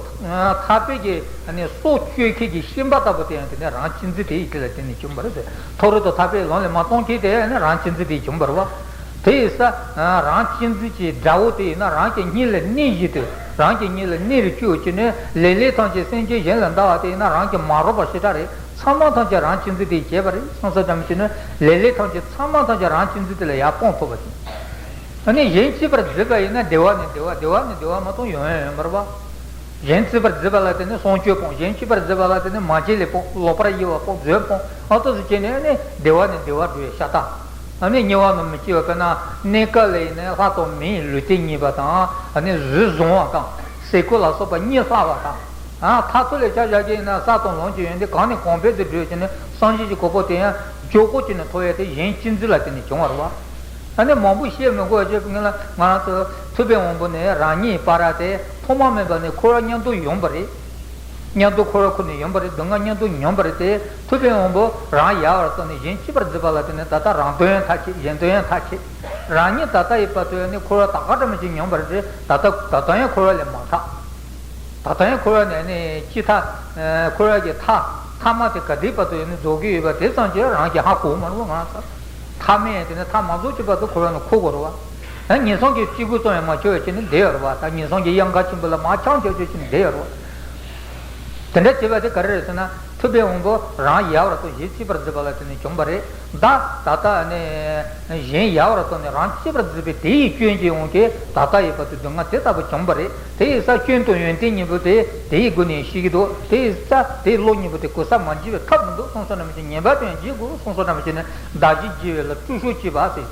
ཐར་པའི་གི་ནི་སྲོག་གཅོད་མཁན་གྱི་ཤན་པ་ལྟ་བུ་དེ་ཡང་དེ་ནི་རང་གཅེས་འཛིན་དེ་ཡི་དེ་ལ་བརྟེན་ནས་བྱུང་བ་རེད། མཐོ་རིས་དང་ཐར་པའི་ལམ་ལ་མ་གཏོང་མཁན་དེ་ནི་རང་གཅེས་འཛིན་དེ་བྱུང་བ་རེད་བ། དེ་ཡིན་ཙང་རང་གཅེས་འཛིན་གྱི་དགྲ་བོ་དེ་ཡིན་ན་རང་གི་སྙིང་ལ་གནོད་བཞིན་དུ་རང་གི་སྙིང་ལ་གནོད་རུ་བཅུག་བྱས་ནས་ལས་ལས་ཐམས་ཅད་སེམས་ཅན་གཞན་ལ་བདག་བ་དེ་ཡིན་ན་རང་གི་མ་རིག་པ་ཞེ་དྲག་རེད། ཚང་མ་ཐམས་ཅད་རང་གཅེས་འཛིན་དེ་བྱས་པ་རེད་གསུངས་ས་ཙམ་ཞིག་ནི་ལས་ལས་ཐམས་ཅད་ཚང་མ་ཐམས་ཅད་རང་གཅེས་འཛིན་དེ་ལ་ཡར་སྤང་ཐུབ་པ་ཅིག་ཨ་ནི་གཞན་གཅེས་པར་བརྫུས་པ་ཡིན་ན་བདེ་བ་ནི་བདེ་བ་བདེ་བ་ནི་བདེ་བ་མ་གཏོགས་ཡོང་ཡང་ཡོང་མ་རེད་པ། གཞན་གཅེས་པར་བརྫུས་པ་ལ་བརྟེན་ནས་བསམ་སྤྱོད་སྤོང་། གཞན་གཅེས་པར་བརྫུས་པ་ལ་བརྟེན་ནས་མ་བྱས་ལས་སྤོང་། ལོག་པར་གཡེལ་བ་སྤོང་། རྫུན་སྤོང་། ཨ་ཏོ་ཟིག་བྱས་ནས་ཨ་ནི་བདེ་བ་ནི་བདེ་བ་འགྲོ་བའི་ཤ་སྟག་ཨ་ནི་དམྱལ་བ་རྣམས་མི་སྐྱེ་བ། དཔེར་ན་གནས་སྐབས་ལ་ཡིན་ན་ལྷ་དང་མིའི་ལུས་རྟེན་རྙེད་པ་དང་། ཨ་ནི་གཟུགས་བཟང་བ་དང་། ཟས་གོས་ལ་སོགས་པ་གཉེན་བསགས་པ་དང་། ཨ་མཐར་ཐུག་ལ་ཆ་བཞག་གི་ཡིན་ན་ས་དང་ལམ་གྱི་ཡོན་ཏན་གང་ནས་གང་འཕེལ་དུ་འགྲོ་བྱས་ནས་སངས་རྒྱས་ཀྱི་གོ་འཕང་དེ་ཡང་མགྱོགས་པོ་བྱས་ནས་ཐོབ་ཡ་དེ་གཞན་གཅེས་འཛིན་ལ་བརྟེན་ནས་བྱུང་བ་རེད་བ། ཨ་ནི་མང་པོ་བཤད་མི་དགོས་པ་བྱས་པའི་ངང་ལ་ང་རང་ཚོ་ཐུབ་པའི་དབང་པོ་ནི་རང་ཉིད་པ་ར་དེ་ཐོག་མ་མེད་པ་ནས་འཁོར་བ་མཉམ་དུ་ཡོང་བ་རེད། མཉམ་དུ་འཁོར་བ་ཁུར་ནས་ཡོང་བ་རེད། སྡུག་བསྔལ་མཉམ་དུ་མྱོང་བ་རེད་དེ། ཐུབ་པའི་དབང་པོ་རང་ཡལ་བར་བརྩོན་ནས་གཞན་གཅེས་པར་བརྫུས་པ་ལ་བརྟེན་ནས་ད་ལྟ་རང་དོན་ཡང་མཐར་ཕྱིན། གཞན་དོན་ཡང་མཐར་ཕྱིན། རང་ཉིད་ད་ལྟ་ཡི་བར་དུ་ཡང་ནི་འཁོར་བ་ད་ག་འདྲ་མི་ཅིག་མྱོང་བ་རེད། ད་ལྟ་ད་ལྟ་ཡང་འཁོར་བ་ལས་མ་ཐར། ད་ལྟ་ཡང་འཁོར་བ་ནས་ནི་ཅི་ཐ། འཁོར་བ་གི་ཐ། ཐ་མ་དེ་ག་དེའི་བར་དུ་ཡང་ནི་རྫོགས་ཀྱི་ཡོད་པ་དེ་ཙམ་གྱིས་རང་གིས་ཧ་གོ་མ་རུང་ང་ཚོ། ཐ་མ་དེ་ནི་ཐ་མ་རྫོགས་ཀྱི་བར་དུ་འཁོར་བ་ནི་འཁོར་དགོས་རེད་བ། ད་ངན་སོང་གི་སྐྱེ་དགུ་ཙམ་ཡང་མ་བྱུང་བའི་ཕྱིར་ནི་བསྡད་ཡོད་རེད་བ། ད་ངན་སོང་གི་གཡང་ཁ་ཆེན་པོ་ལ་མ་འཁྱམས་ཆོག་ཆོག་ཕྱིར་ནི་བསྡད་ཡོད་རེད་བ། དེ་འདྲ་བྱེད་པ་དེ་ག་རེ་རེད་ཟེར་ན། ཐུབ་པའི་དབང་པོ་རང་ཡལ་བར་རྟོགས། གཞན་གཅེས་པར་བརྫུས་པ་ལ་བརྟེན་ནས་བྱུང་བ་རེད། ད་ད་ལྟ་ནི་གཞན་ཡལ་བར་རྟོགས་ནས་རང་གཅེས་པར་བརྫུས་པའི་དེ་ཡི་སྐྱོན་གྱི་དབང་གིས་ད་ལྟ་ཡི་བར་དུ་སྡུག་བསྔལ་དེ་ལྟ་བུ་བྱུང་བ་རེད། དེ་ཡི་ས་སྐྱོན་དང་ཡོན་ཏན་གཉིས་པོ་དེ་དེ་ཡི་སྒོ་ནས་ཤེས་ཀྱི་འདུག་དེ་ཡི་ས་དེའི་བློ་གཉིས་པོ་དེ་གོལ་ས་མ་འགྱུར་བའི་ཐབས་མི་འདུག་གསུངས་སོ། འདྲ་མི་ཅིག་ངེས་པར་དུ་ཡང་འཇིག་དགོས་གསུངས་སོ། འདྲ་མི་ཅིག་ནི་བདག་གཞན་བརྗེ་བའི་ལ་སྤྲོ་ཤོས་སྐྱེས་པ་ཟེར།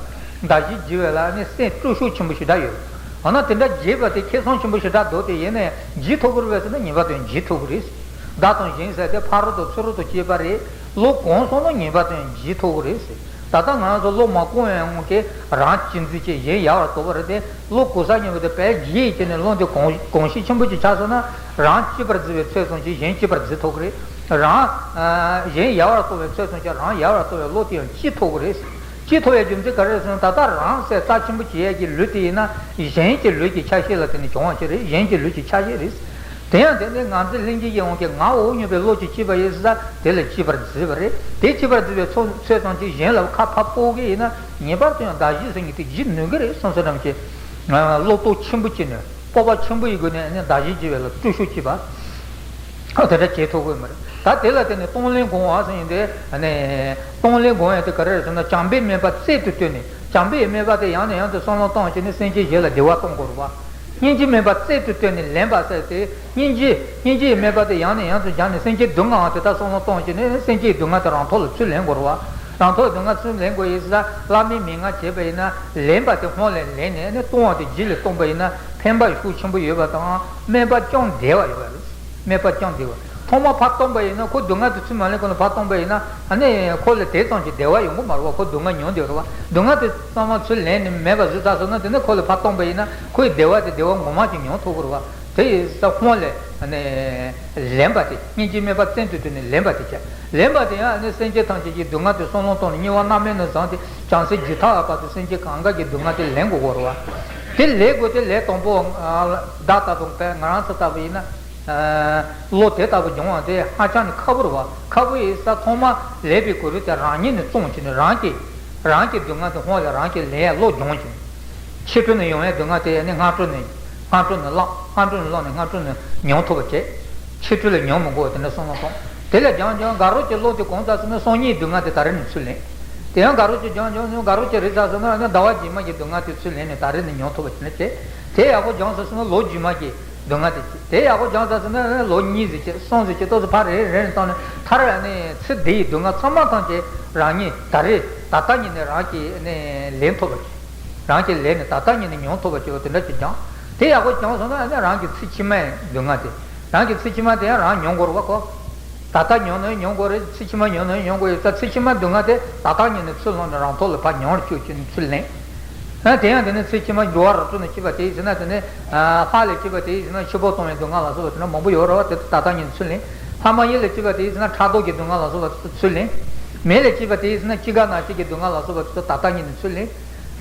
བདག་གཞན་བརྗེ་བའི་ལ་ནི་སེམས་སྤྲོ་ཤོས་ཆེན་པོ་ཞེ་དྲག་ཡོད། འོ་ན་དེ་འདྲ་བརྗེ་བ་དེ་ཁེ་བཟང་ཆེན་པོ་ཞེ་དྲག་འདུག་དེ་ཡིན་ནའི་འཇིག་ཐུབ་ཀྱི་རེད་པས་ཟེར་ན་ངེས་པར་དུ་ཡང་འཇིག་ཐུབ་ཀྱི་རེད། བདག་དང་གཞན་ཟེར་དེ་ཕ་རོལ་ཏུ་ཚུ་རོལ་ཏུ་སྐྱེས་པ་རེད། བློ་གོམས་སོང་ན་ངེས་པར་དུ་ཡང་འཇིག་ཐུབ་ཀྱི་རེད་ཟེར། ད་ལྟ་ང་རང་ཚོ་བློ་མ་གོམས་པའི་དབང་གིས་རང་གཅེས་འཛིན་བྱས་གཞན་ཡལ་བར་རྟོགས་པ་རེད་དེ། བློ་གོམས་ས་གཉིས་པོ་དེ་དཔེ་བརྗེས་བྱས་ནས་བློ་དེ་གོམས་གོམས་གཤིས་ཆེན་པོ་ཅིག་ཆགས་སོང་ན། རང་གཅེས་པར་བརྫུས་པའི་ཚད་ཙམ་གྱིས་གཞན་གཅེས་པར་བརྫུས་ཐུབ་ཀྱི་རེད། རང་གཞན་ཡལ་བར་རྟོགས་པའི་ཚད་ཙམ་གྱིས་རང་ཡལ་བར་རྟོགས་པའི་བློ་དེ་ཡང་སྐྱེ་ཐུབ་ཀྱི་རེད། སྐྱེ་ཐུབ་པའི་རྒྱུ་མཚན་ག་རེ་རེད་ཟེར་ན། ད་ལྟ་རང་སེམས་རྩ་ཆེན་པོ་བྱེད་ཡས་ཀྱི་ལུས་དེ་ཡིན་ན་གཞན་གྱི་ལུས་ཀྱི་ཆ་ཤས་ལ་བརྟེན་ནས་བྱུང་བ་ཞིག་རེད། གཞན་གྱི་ལུས་ཀྱི་ཆ་ཤས་རེད། དེ་ཡང་དེ་ནི་ང་ཚོའི་ལྷན་སྐྱེས་ཀྱི་དབང་གིས་ང་འོ་སྙམ་པའི་བློ་ཅིག་སྐྱེས་པ་ཡིན་ཙང་དེ་ལ་གཅེས་པར་བརྫུས་པ་རེད། དེ་གཅེས་པར་བརྫུས་པའི་ཚོ་ཚོད་ཙམ་གྱིས་གཞན་ལ་ཁ་ཕར་ཕོག་གི་ཡིན་ན་ངེས་པར་དུ་ཡང་བདག་གཞན་ཟེར་མཁན་དེ་བརྗེད་ནུས་ཀྱི་རེད་གསུངས་སོ། འདྲ་མི་ཅིག་བློ་སྟོབས་ཆེན་པོ་སྐྱེས་ནས་སྤོབས་པ་ཆེན་པོ་ཡི་སྒོ་ནས་ནི་བདག་གཞན་བརྗེ་བའི་ལ་སྤྲོ་ཤོས་སྐྱེས་པ། ཨ་དེ་འདྲ་བྱེད་ཐུབ་ཀྱི་མ་རེད། ད་དེ་ལ་བརྟེན་ནས་གཏོང་ལེན་སྒོམ་པ་ཟེར་མཁན་དེ་ནི། གཏོང་ལེན་སྒོམ་ཡས་དེ་ག་རེ་རེད་ཟེར་ན། བྱམས་པའི་དམིགས་པ་རྩལ་དུ་བཏོན་ནས། བྱམས་པའི་དམིགས་པ་དེ་ཡང་ནས་ཡང་དུ་བསམ་བློ་བཏང་བྱས་ནས་སེམས་ཅན་གཞན་ལ་བདེ་བ་གཏོང་དགོས་རེད་བ། སྙིང་རྗེའི་དམིགས་པ་རྩལ་དུ་བཏོན་ནས་ལེན་པ་ཟེར་ཏེ། སྙིང་རྗེ། སྙིང་རྗེའི་དམིགས་པ་དེ་ཡང་ནས་ཡང་དུ་སྦྱངས་ནས་སེམས་ཅན་སྡུག་བསྔལ་བ་དེ་དག་བསམ་བློ་གཏོང་བྱས་ནས་སེམས་ཅན་གྱི་སྡུག་བསྔལ་དེ་རང་ཐོག་ལ་ཚུར་ལེན་དགོས་རེད་བ། རང་ཐོག་ལ་སྡུག་བསྔལ་ཚུར་ལེན་དགོས་ཡིན་ཟེར། བླ་མའི་མན་ངག་བྱས་པ་ཡིན་ན་ལེན་པ་དེ་སྔོན་ལ་ལེན་ནས་ནི་གཏོང་བ་དེ་རྗེས་ལ་གཏོང་པ་ཡིན་ན་ཕན་པ་ཤུགས་ཆེན་པོ་ཡོད་པ་དང་སྨན་པ་ཅུང་བདེ་བ་ཡོད་པ་རེད། སྨན་པ་ཅུང་བདེ་བ། ཐོག་མར་ཕར་བཏོན་པ་ཡིན་ན། ཁོ་སྡུག་བསྔལ་དེ་ཚུར་མ་ལེན་གོང་ལ་ཕར་བཏོན་པ་ཡིན་ན། ཨ་ནི་ཁོ་ལ་དེ་ཙམ་གྱི་བདེ་བ་ཡོང་གི་མ་རེད་བ། ཁོ་སྡུག་བསྔལ་མྱོང་བསྡད་རེད་བ། སྡུག་བསྔལ་དེ་ཚང་མ་ཚུར་ལེན་ནས་མེད་པ་བཟོས་ཚར་སོང་ན། དེ་ནས་ཁོ་ལ་ཕར་བཏོན་པ་ཡིན་ན། ཁོའི་བདེ་བ་དེ་བདེ་བ་ངོ་མ་ཅིག་མྱོང་ཐུབ་ཀྱི་རེད་བ། དེ་ཡིན་ཙང་སྔོན་ལ་ཨ་ནི་ལེན་པ་དེ། སྙིང་རྗེ་དམན་པ་བཙན་དུ་བཏུལ་ནས་ལེན་པ་དེ་བྱས། ལེན་པ་དེ་ཡང་ཨ་ནི་སེམས་ཅན་ཐམས་ཅད་ཀྱི་སྡུག་བསྔལ་དེ་བསམ་བློ་བཏང་ནས་དམྱལ་བ་མནར་མེད་ནས་བཟུང་སྟེ་བྱང་སེམས་རྒྱུད་ཐ་ཡལ་བར་དུ་སེམས་ཅན་གང་ག་གི་སྡུག་བསྔལ་དེ་ལེན་དགོས་ཀྱི་རེད་བ། དེ་ལེན་དགོས་དེ་ལས་དང་པོ། ཨ། བདག་ལྟ་བུ་ང་རང་ཚོ་ལྟ་བུ་ཡིན་ན། ཨ། བློ་དེ་ལྟ་བུ་སྦྱོང་བ་དེ་ཧ་ཅང་ནས་ཁག་པོ་རེད་བ། ཁག་པོ་ཡིན་ཙང་ཐོག་མར་ལེན་པའི་གོ་རིམ་དེ་རང་ཉིད་ནས་བཙོང་བྱས་ནས། རང་གི་རང་གི་སྡུག་བསྔལ་དེ་སྔོན་ལ་རང་གིས་ལེན་ཡ་བློ་སྦྱོང་བྱས་ནས། ཕྱི་རོལ་ནས་ཡོང་བའི་སྡུག་བསྔལ་དེ་ནི་སྔ་དྲོ་ནས་སྔ་དྲོ་ནས་བླངས། སྔ་དྲོ་ནས་བླངས་ནས་སྔ་དྲོ་ནས་མྱོང་ཐུབ་པ་བྱས། ཕྱི་རོལ་ལ་མྱོང་མི་དགོས་པ་དེ་འདྲ་བསམ་བློ་གཏོང་། དེ་ལ་སྦྱང་སྦྱང་དགའ་རབ་ཀྱི་བློ་དེ་གང་ཙམ་ཟེར་ན། སང་ཉིན་སྡུག་བསྔལ་དེ་ད་རེས་ནས་ཚུར་ལེན། དེ་ཡང་དགའ་རབ་ཀྱི་སྦྱང་སྦྱང་སྦྱང་དགའ་རབ་ཀྱི་རེད་ཚར་སོང་ན། ཟླ་བ་རྗེས་མ་གི་སྡུག་བསྔལ་དེ་ཚུར་ལེན་ནས་ད་རེས་ནས་མྱོང་ཐུབ་པ་བྱས་ན་བྱས། དེ་ཡག་པོ་སྦྱངས་ཚར་སོང་ན་ལོ་རྗེས་མ་གི་སྡུག་བསྔལ་དེ་བྱས། དེ་ཡག་པོ་སྦྱངས་ཚར་སོང་ན་ལོ་གཉིས་ཟེར་བྱས། གསུམ་ཟེར་བྱས། ཏོག་ཙམ་ཕར་རེ་རེ་བཏང་ནས། མཐར་ནི་ཚེ་འདིའི་སྡུག་བསྔལ་ཚང་མ་ཐམས་ཅད་རང་ཉིད་ད་རེས་ད་ལྟ་ཉིད་ནས་རང་གིས་ནི་ལེན་ཐུབ་པ་བྱས། རང་གིས་ལེན་ནས་ད་ལྟ་ཉིད་ནས་མྱོང་ཐུབ་པ་བྱས་པ་དེ་འདྲ་ཅིག་སྦྱངས། དེ་ཡག་པོ་སྦྱངས་སོང་ན་ནི་རང་གི་ཚེ་ཕྱི་མའི་སྡུག་བསྔལ་དེ། རང་གི་ཚེ་ཕྱི་མ་དེ་ཡང་རང་མྱོང་དགོས་རེད་བ་ཁོ། ད་ལྟ་མྱོང་ན་མྱོང་དགོས་རེད། ཚེ་ཕྱི་མ་མྱོང་ན་མྱོང་དགོས་ཡོད་ཙང་། ཚེ་ཕྱི་མ་སྡུག་བསྔལ་དེ་ད་ལྟ་ཉིད་ནས་ཚུར་བླངས་ནས་རང་ཐོག་ལ་ཕར་མྱོང་བཅུག་བྱས་ནས་ཚུར་ལེན། ཨ། དེ་ཡང་དེ་ནས་ཚེ་ཕྱི་མ་འགྲོ་བ་རིགས་དྲུག་ནས་སྐྱེས་པ་དེ་ཡིན་ཟེར་ན། དེ་ནས་ལྷ་ལ་སྐྱེས་པ་དེ་ཡིན་ཟེར་ན་འཆི་འཕོ་ལྟུང་བའི་སྡུག་བསྔལ་ལ་སོགས་པ་དེ་འདྲ་མང་པོ་ཡོད་རེད་བ། དེ་ད་ལྟ་ཉིད་ནས་ཚུར་ལེན། ལྷ་མ་ཡིན་ལ་སྐྱེས་པ་དེ་ཡིན་ཟེར་ན་ཕྲག་དོག་གི་སྡུག་བསྔལ་ལ་སོགས་པ་ཚུར་ལེན། མི་ལ་སྐྱེས་པ་དེ་ཡིན་ཟེར་ན་སྐྱེ་རྒ་ན་འཆི་གི་སྡུག་བསྔལ་ལ་སོགས་པ་ད་ལྟ་ཉིད་ནས་ཚུར་ལེན།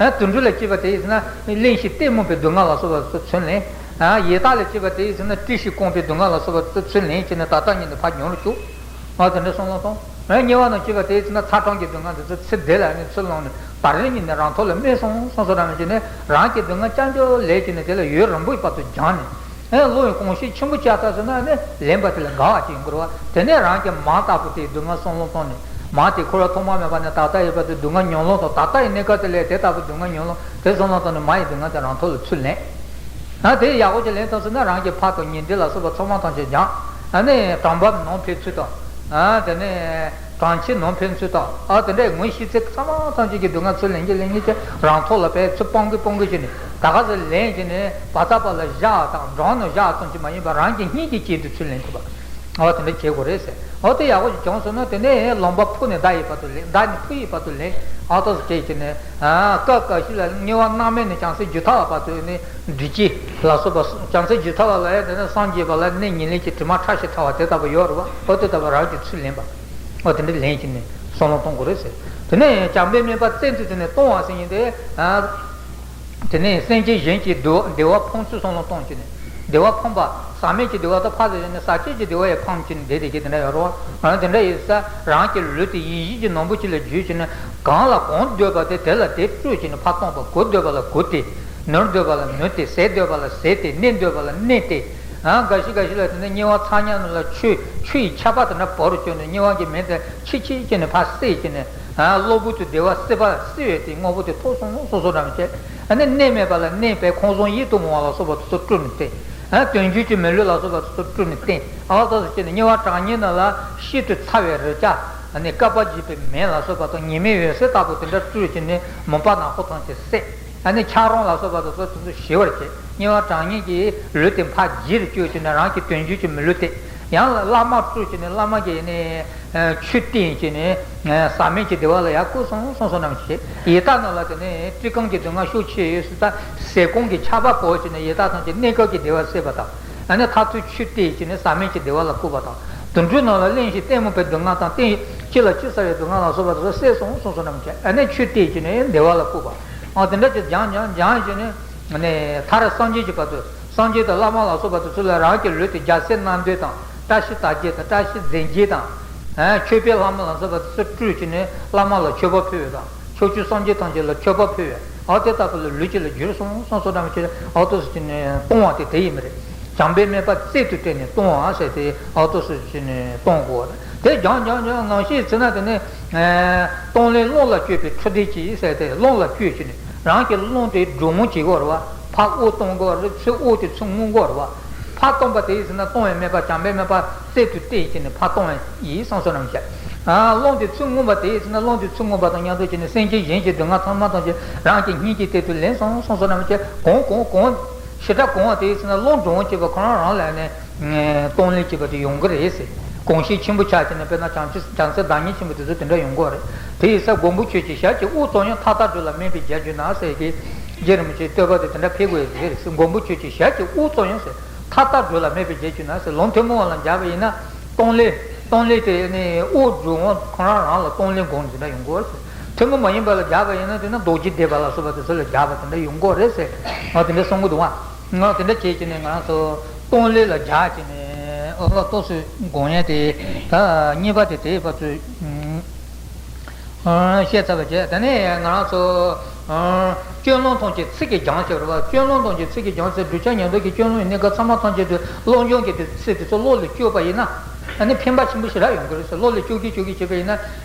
ཨ། དུད་འགྲོ་ལ་སྐྱེས་པ་དེ་ཡིན་ཟེར་ན་གླེན་ཞིང་ལྟད་མོ་བའི་སྡུག་བསྔལ་ལ་སོགས་པ་ཚུར་ལེན། ཨ། ཡི་དྭགས་ལ་སྐྱེས་པ་དེ་ཡིན་ཟེར་ན་བཀྲེས་ཤིང་སྐོམ་པའི་སྡུག་བསྔལ་ལ་སོགས་པ་ཚུར་ལེན་བྱས་ནས་ད་ལྟ་ཉིད་ནས་ཕར་མྱོང་རུ་བཅུག། ཨ། དེ་འདྲ་བསམ་བློ་གཏོང་། ཨ། དམྱལ་བ་ན་སྐྱེས་པ་དེ་ཡིན་ཟེར་ན་ཚ་གྲང་གི་སྡུག་བསྔལ་དེ་ཚུར་ཚེ་འདི་ལ་ནི་ཚུར་བླངས་ནས་ད་རེས་ཉིད་ནས་རང་ཐོག་ལ་སྨིན་སོང་སོང་སོང་རང་བྱས་ནས། རང་གི་སྡུག་བསྔལ་རྐྱང་རྐྱང་ལེན་བྱས་ནས་དེ་ལ་ཡུན་རིང་པོའི་བར་དུ་སྦྱངས་ནས། ཨེ། བློ་ཡི་གོམས་གཤིས་ཆེན་པོ་ཆགས་ཚར་སོང་ན་ནི་ལེན་པ་དེ་ལ་དགའ་བ་ཅིག་ཡོང་གི་རེད་བ། དེ་ནས་རང་གི་མ་ལྟ་བུ་དེའི་སྡུག་བསྔལ་བསམ་བློ་བཏང་ནས། མ་དེ་འཁོར་བ་ཐོག་མ་མེད་པ་ནས་ད་ལྟ་ཡོད་པ་དེ་སྡུག་བསྔལ་མྱོང་ལོང་དང་། ད་ལྟ་ཡི་གནས་སྐབས་དེ་ལ་དེ་ལྟ་བུ་སྡུག་བསྔལ་མྱོང་ལོང་། དེ་བསམ་བློ་བཏང་ནས་མ་ཡི་སྡུག་བསྔལ་དེ་རང་ཐོག་ལ་ཚུར་ལེན། ཨ། དེ་ཡག་པོ་ཅིག་ལེན་ཐུབ་སོང་ན་རང་གི་ཕ་དང་ཉེ་འབྲེལ་ལ་སོགས་པ་ཚང་མ་ཐམས་ཅད་སྦྱངས། ཨ་ནི་གྲང་འབབ་ནང་ཕན་ཚུལ་དང་། ཨ། དེ་ནས་གྲང་ཕྱེད་ནང་ཕན་ཚུལ་དང་། ཨ། དེ་འདྲའི་ངོ་ཤེས་ཚད་ཚང་མ་ཐམས་ཅད་ཀྱི་སྡུག་བསྔལ་ཚུར་ལེན་གྱི་ལེན་གྱི་ཅིག་རང་ཐོག་ལ་ཕར་ཚུར་སྤང་གི་སྤང་གི་བྱས་ནས། ད་ག་ཚོད་ལེན་བྱས་ནས་བ་ད་པ་ལ་བཞག་དང་འགྲངས་ནས་བཞག་ཙམ་གྱིས་མ་ཡིན་པར་རང་གི་སྙིང་གི་དཀྱིལ་དུ་ཚུར་ལེན་ཐུབ་པ། འོ། དེ་འདྲ་བྱེད་དགོས་རེད་ཟེར། འོ། དེ་ཡག་པོ་ཞིག་བྱུང་སོང་ན་དེ་ནས་ལོང་བ་ཕུ་ནས་མདའ་ཡི་བར་དུ་ལེན། མདའ་ནས་ཕུ་ཡི་བར་དུ་ལེན། ཨ། ཏོག་ཙམ་བྱས་བྱས་ནས། ཨ། སྐབས་འགའ་ཞིག་ལ་དམྱལ་བ་མནར་མེད་ནས་བྱང་སེམས་རྒྱུད་ཐ་ཡལ་བར་དུ་ནི་འགྲིག་གི་ལ་སོགས་པ། བྱང་སེམས་རྒྱུད་ཐ་ཡལ་བ་ལ་ཡང་དེ་ནས་སངས་རྒྱས་པ་ལ་གནས་ཉེར་ལེན་གྱི་དྲི་མ་ཕྲ་ཞིང་ཕྲ་བ་དེ་ལྟ་བུ་ཡོད་རེད་བ། འོ། དེ་ལྟ་བུ་རང་གིས་ཚུར་ལེན་པ། འོ། དེ་འདྲ་ལེན་བྱས་ནས་བསམ་བློ་གཏོང་དགོས་རེད་ཟེར། དེ་ནས་བྱམས་པའི་སྨན་པ་བཙན་དུ་བཏུལ་ནས་གཏོང་བ་ཟེར་མཁན་དེ། ཨ། དེ་ནས་སེམས་ཅན་གཞན་གྱི་བདེ་བ་བདེ་བ་ཕོངས་ཚུལ་བསམ་བློ་གཏོང་བྱས་ནས། བདེ་བ་ཕོངས་པ། ཟག་མེད་ཀྱི་བདེ་བ་དང་ཕར་ཚུར་བྱས་ནས་ཟག་བཅས་ཀྱི་བདེ་བ་ཡང་ཕོངས་བྱས་ནས་བསྡད་བསྡད་ཀྱི་དེ་འདྲ་ཡོད་རེད་བ། ཨ། དེ་འདྲ་ཡིན་ཙང་རང་གི་ལུས་དེ་ཡིད་བཞིན་གྱི་ནོར་བུ་ཅིག་ལ་བརྗོད་བྱས་ནས། གང་ལ་གང་འདོད་པ་དེ་དེ་ལ་དེ་སྤྲོད་བྱས་ནས་ཕར་གཏོང་བ། གོས་འདོད་པ་ལ་གོས་སྟེར། ནོར་འདོད་པ་ལ་ནོར་སྟེར། ཟས་འདོད་པ་ལ་ཟས་སྟེར། གནས་འདོད་པ་ལ་གནས་སྟེར། ཨ། འགའ་ཞིག་འགའ་ཞིག་ལ་དེ་ནས་དམྱལ་བ་ཚ་དམྱལ་རྣམས་ལ་ཆུ་ཆུ་ཡི་ཆར་པ་དེ་འདྲ་བོར་བྱས་ནས་དམྱལ་བ་གི་མེ་དེ་ཆི་ཆི་བྱས་ནས་ཕར་བསྲེགས་བྱས་ནས། ཨ། གློ་བུར་དུ་བདེ་བ་སྲེད་པ་སྲེད་པའི་དེ་དངོས་པོ་དེ་ཐོབ་སོང་སོང་སོང་འདྲ་མི་བྱེད། ཨ་ནི་གནས་མེད་པ་ལ་གནས་པའི་ཁང་བཟང་ཡིད་དུ་འོང་བ་ལ་སོགས་པ་དེ་ཚོ་སྤྲུལ་ནས་བསྟན། ཨ། དོན་བརྒྱུད་ཀྱི་མི་ལུས་ལ་སོགས་པ་དེ་ཚོ་སྤྲུལ་ནས་བསྟན། ཨ། ད་སོ་སྐྱེ་ནས་དམྱལ་བ་གྲང་དམྱལ་རྣམས་ལ་ཤིན་ཏུ་ཚ་བའི་རེག་བྱ། ཨ་ནི་བསྐལ་པ་འཇིག་པའི་མེ་ལ་སོགས་པ་དང་ཉི་མའི་འོད་ཟེར་ལྟ་བུ་དེ་འདྲ་སྤྲུལ་བྱས་ནས་མུན་པ་ནག་པོ་ཐམས་ཅད་བསྲེགས། ཨ་ནི་ཆག་རོང་ལ་སོགས་པ་དེ་ཚོ་དེ་ཚོ་ཞི་བར་བྱེད། དམྱལ་བ་གྲང་དམྱལ་གྱི་ལུས་དེ་ཕར་ལྗིད་རུ་བསྐྱོད་བྱས་ནས་རང་གི་དོན་བརྒྱུད་ཀྱི་མི་ལུས་དེ། ཡང་བླ་མ་སྤྲུལ་བྱས་ནས་བླ་མ་གིས་ནི་ཆོས་བསྟན་བྱས་ནས་ཟག་མེད་ཀྱི་བདེ་བ་ལ་ཡར་བཀོད་སོང་སོང་སོང་རྣམས་བྱེད། ཡི་དྭགས་རྣམས་ལ་དེ་ནས་བཀྲེས་སྐོམ་གྱི་སྡུག་བསྔལ་ཤུགས་ཆེ་ཡོད་ཟེར་ད། ཟས་སྐོམ་གྱི་ཆར་པ་བོར་བྱས་ནས་ཡི་དྭགས་ཐམས་ཅད་གནས་སྐབས་ཀྱི་བདེ་བ་སྲེད་པ་དང་། ཨ་ནི་མཐར་ཐུག་ཆོས་བསྟན་བྱས་ནས་ཟག་མེད་ཀྱི་བདེ་བ་ལ་བཀོད་པ་དང་། དུད་འགྲོ་རྣམས་ལ་གླེན་ཞིང་ལྟད་མོ་བའི་སྡུག་བསྔལ་དང་། སྟེང་ཅི་ལ་ཅི་ཟ་བའི་སྡུག་བསྔལ་ལ་སོགས་པ་དེ་ཚོ་བསྲེགས་སོང་སོང་སོང་རྣམས་བྱེད། ཨ་ནི་ཆོས་བསྟན་བྱས་ནས་བདེ་བ་ལ་བཀོད་པ། ཨ། དེ་འདྲ་ཅིག་སྦྱངས་སྦྱངས་སྦྱངས་བྱས་ནས། ནས་མཐར་སངས་རྒྱས་ཀྱི་བར་དུ། སངས་རྒྱས་དང་བླ་མ་ལ་སོགས་པ་དེ་ཚོ་ལ་རང་གི་ལུས་དེ་རྒྱལ་སྲས་རྣམ་འདྲེན་དང་། བཀྲ་ཤིས་རྟགས་བརྒྱད་དང་། བཀྲ་ཤིས་རྫས་བརྒྱད་དང་། ཨ། མཆོད་པའི་ལྷ་མོ་ལ་སོགས་པ་དེ་ཚོ་སྤྲུལ་བྱས་ནས་བླ་མ་ལ་མཆོད་པ་ཕུལ་བ་དང་། ཕྱོགས་བཅུའི་སངས་རྒྱས་ཐམས་ཅད་ལ་མཆོད་པ་ཕུལ་བས། ཨ། དེ་ལྟ་བུ་ལ་ལུས་ཅིག་ལ་འགྱུར་སོང་སོང་སོང་རྣམས་བྱས། ཨ། ཏོག་ཙམ་བྱས་ནས་གཏོང་བ་དེ་དེ་ཡིན་པ་རེད། བྱམས་པའི་སྨན་པ་བཙལ་དུ་བསྟེན་ནས་གཏོང་བ་ཟེར་དེ། ཨ། ཏོག་ཙམ་བྱས་ནས་གཏོང་དགོས་པ་རེད། དེ་སྦྱངས་སྦྱངས་སྦྱངས་ངང་ཤེས་ཚེ་ན་དེ་ནས། ཨ། གཏོང་ལེན་རླུང་ལ་བསྐྱོད་པའི་འཕྲོ་འདེད་ཀྱིས་ཟེར་ཏེ། རླུང་ལ་བསྐྱོད་བྱས་ནས་རང་གི་རླུང་དེ་སྒྲོན་མོ་བྱེད་དགོས་རེད་བ། ཕར་དབུགས་གཏོང་དགོས་རེད། ཚུར་དབུགས་དེ་ཚུར་མངོན་དགོས་རེད་བ། ཕར་གཏོང་བ་དེ་ཡིན་ཟེར་ན་གཏོང་བའི་སྨན་པ་བྱམས་པའི་སྨན་པ་བཙལ་དུ་བསྟེན་བྱས་ནས་ཕར་གཏོང་བ་ཡིན་བསམ་བསམ་རང་བྱས། ཨ། རླུང་དེ་ཚུར་མངོན་པ་དེ་ཡིན་ཟེར་ན་རླུང་དེ་ཚུར་མངོན་པ་དང་མཉམ་དུ་བྱས་ནས་སེམས་ཅན་གཞན་གྱི་སྡུག་བསྔལ་ཚང་མ་ཐམས་ཅད་རང་གི་སྙིང་གི་གཏིང་དུ་ལེན་སོང་སོང་སོང་རྣམས་བྱས། གང་གང་གང་ ཞེ་དྲག་གོམས་པ་དེ་ཡིན་ན་བློ་འགྲོ་འོང་བྱེད་པ་ཁོ་རང་རང་ལ་ནི་གཏོང་ལེན་བྱེད་པ་དེ་ཡོང་གི་རེད་ཟེར། གོམས་གཤིས་ཆེན་པོ་ཆགས་བྱས་ནས་དཔེར་ན་བྱང་ཆུབ་བྱང་སེམས་བདག་ཉིད་ཆེན་པོ་དེ་ཚོ་དེ་འདྲ་ཡོང་གི་རེད། དེ་ཡིན་ས་མགོན་པོ་ཁྱོད་ཀྱི་ཞལ་གྱི་དབུགས་ཙམ་ཡང་མཐའ་དག་སྒྲོལ་ལ་སྨན་པའི་རྒྱལ་གྱུར་ན་ཟེར་གྱི་རྗེ་རིན་པོ་ཆེའི་བསྟོད་པ་དེ་དེ་འདྲ་ཕེབས་དགོས་ཡོད་ཟེར། མགོན་པོ་ཁྱོད་ཀྱི་ཞལ་གྱི་དབུགས་ཙམ་ཡང་ཟེར། མཐའ་དག་སྒྲོལ་ལ་སྨན་པའི་རྒྱལ་གྱུར་ན་ཟེར། ལུང་ཐུན་མོང་བ་ལ་སྦྱར་བ་ཡིན་ན། གཏོང་ལེན། གཏོང་ལེན་དེ་ནི་དབུགས་འབྱུང་བ་ཁོ་རང་རང་ལ་གཏོང་ལེན་སྒོམ་འཛིན་འདྲ་ཡོང་གི་རེད་ཟེར། ཐུན་མོང་མ་ཡིན་པ་ལ་སྦྱར་བ་ཡིན་ན་དེ་ནི་རྡོ་རྗེ་བཟླས་པ་ལ་སོགས་པ་དེ་ཚོ་ལ་སྦྱར་བ་དེ་འདྲ་ཡོང་གི་རེད་ཟེར། ང་དེ་འདྲ་གསུང་གི་འདུག་བ། ང་དེ་འདྲ་བྱས་ཀྱི་ནི་ང་རང་ཚོ་གཏོང་ལེན་ལ་སྦྱར་ཀྱི་ནི་ཨོ་ལ་ཏོག་ཙམ་དགོངས་ཡས་དེ་ད་གཉིས་པ་དེ་དེའི་བར་དུ། བཤད་ཚར་བ་བྱས། དེ་ནས་ང་རང་ཚོ་སྤྱོད་ལམ་ཐམས་ཅད་ཚིག་གིས་སྦྱང་ཟེར་བ། སྤྱོད་ལམ་ཐམས་ཅད་ཚིག་གིས་སྦྱང་ཟེར། གདུལ་བྱ་ཉན་ཐོས་ཀྱི་སྤྱོད་ལམ་གྱི་གནས་སྐབས་ཚང་མ་ཐམས་ཅད་དུ་བློ་སྦྱོང་གི་དེ་ཚིག་དེ་ཚོ་བློ་ལ་བཅུག་པ་ཡིན་ན། ཨ་ནི་ཕན་པ་ཆེན་པོ་ཞེ་དྲག་ཡོང་གི་རེད་ཟེར། བློ་ལ་བཅུག་གིན་བཅུག་གིན་བྱས་པ་ཡིན་ན།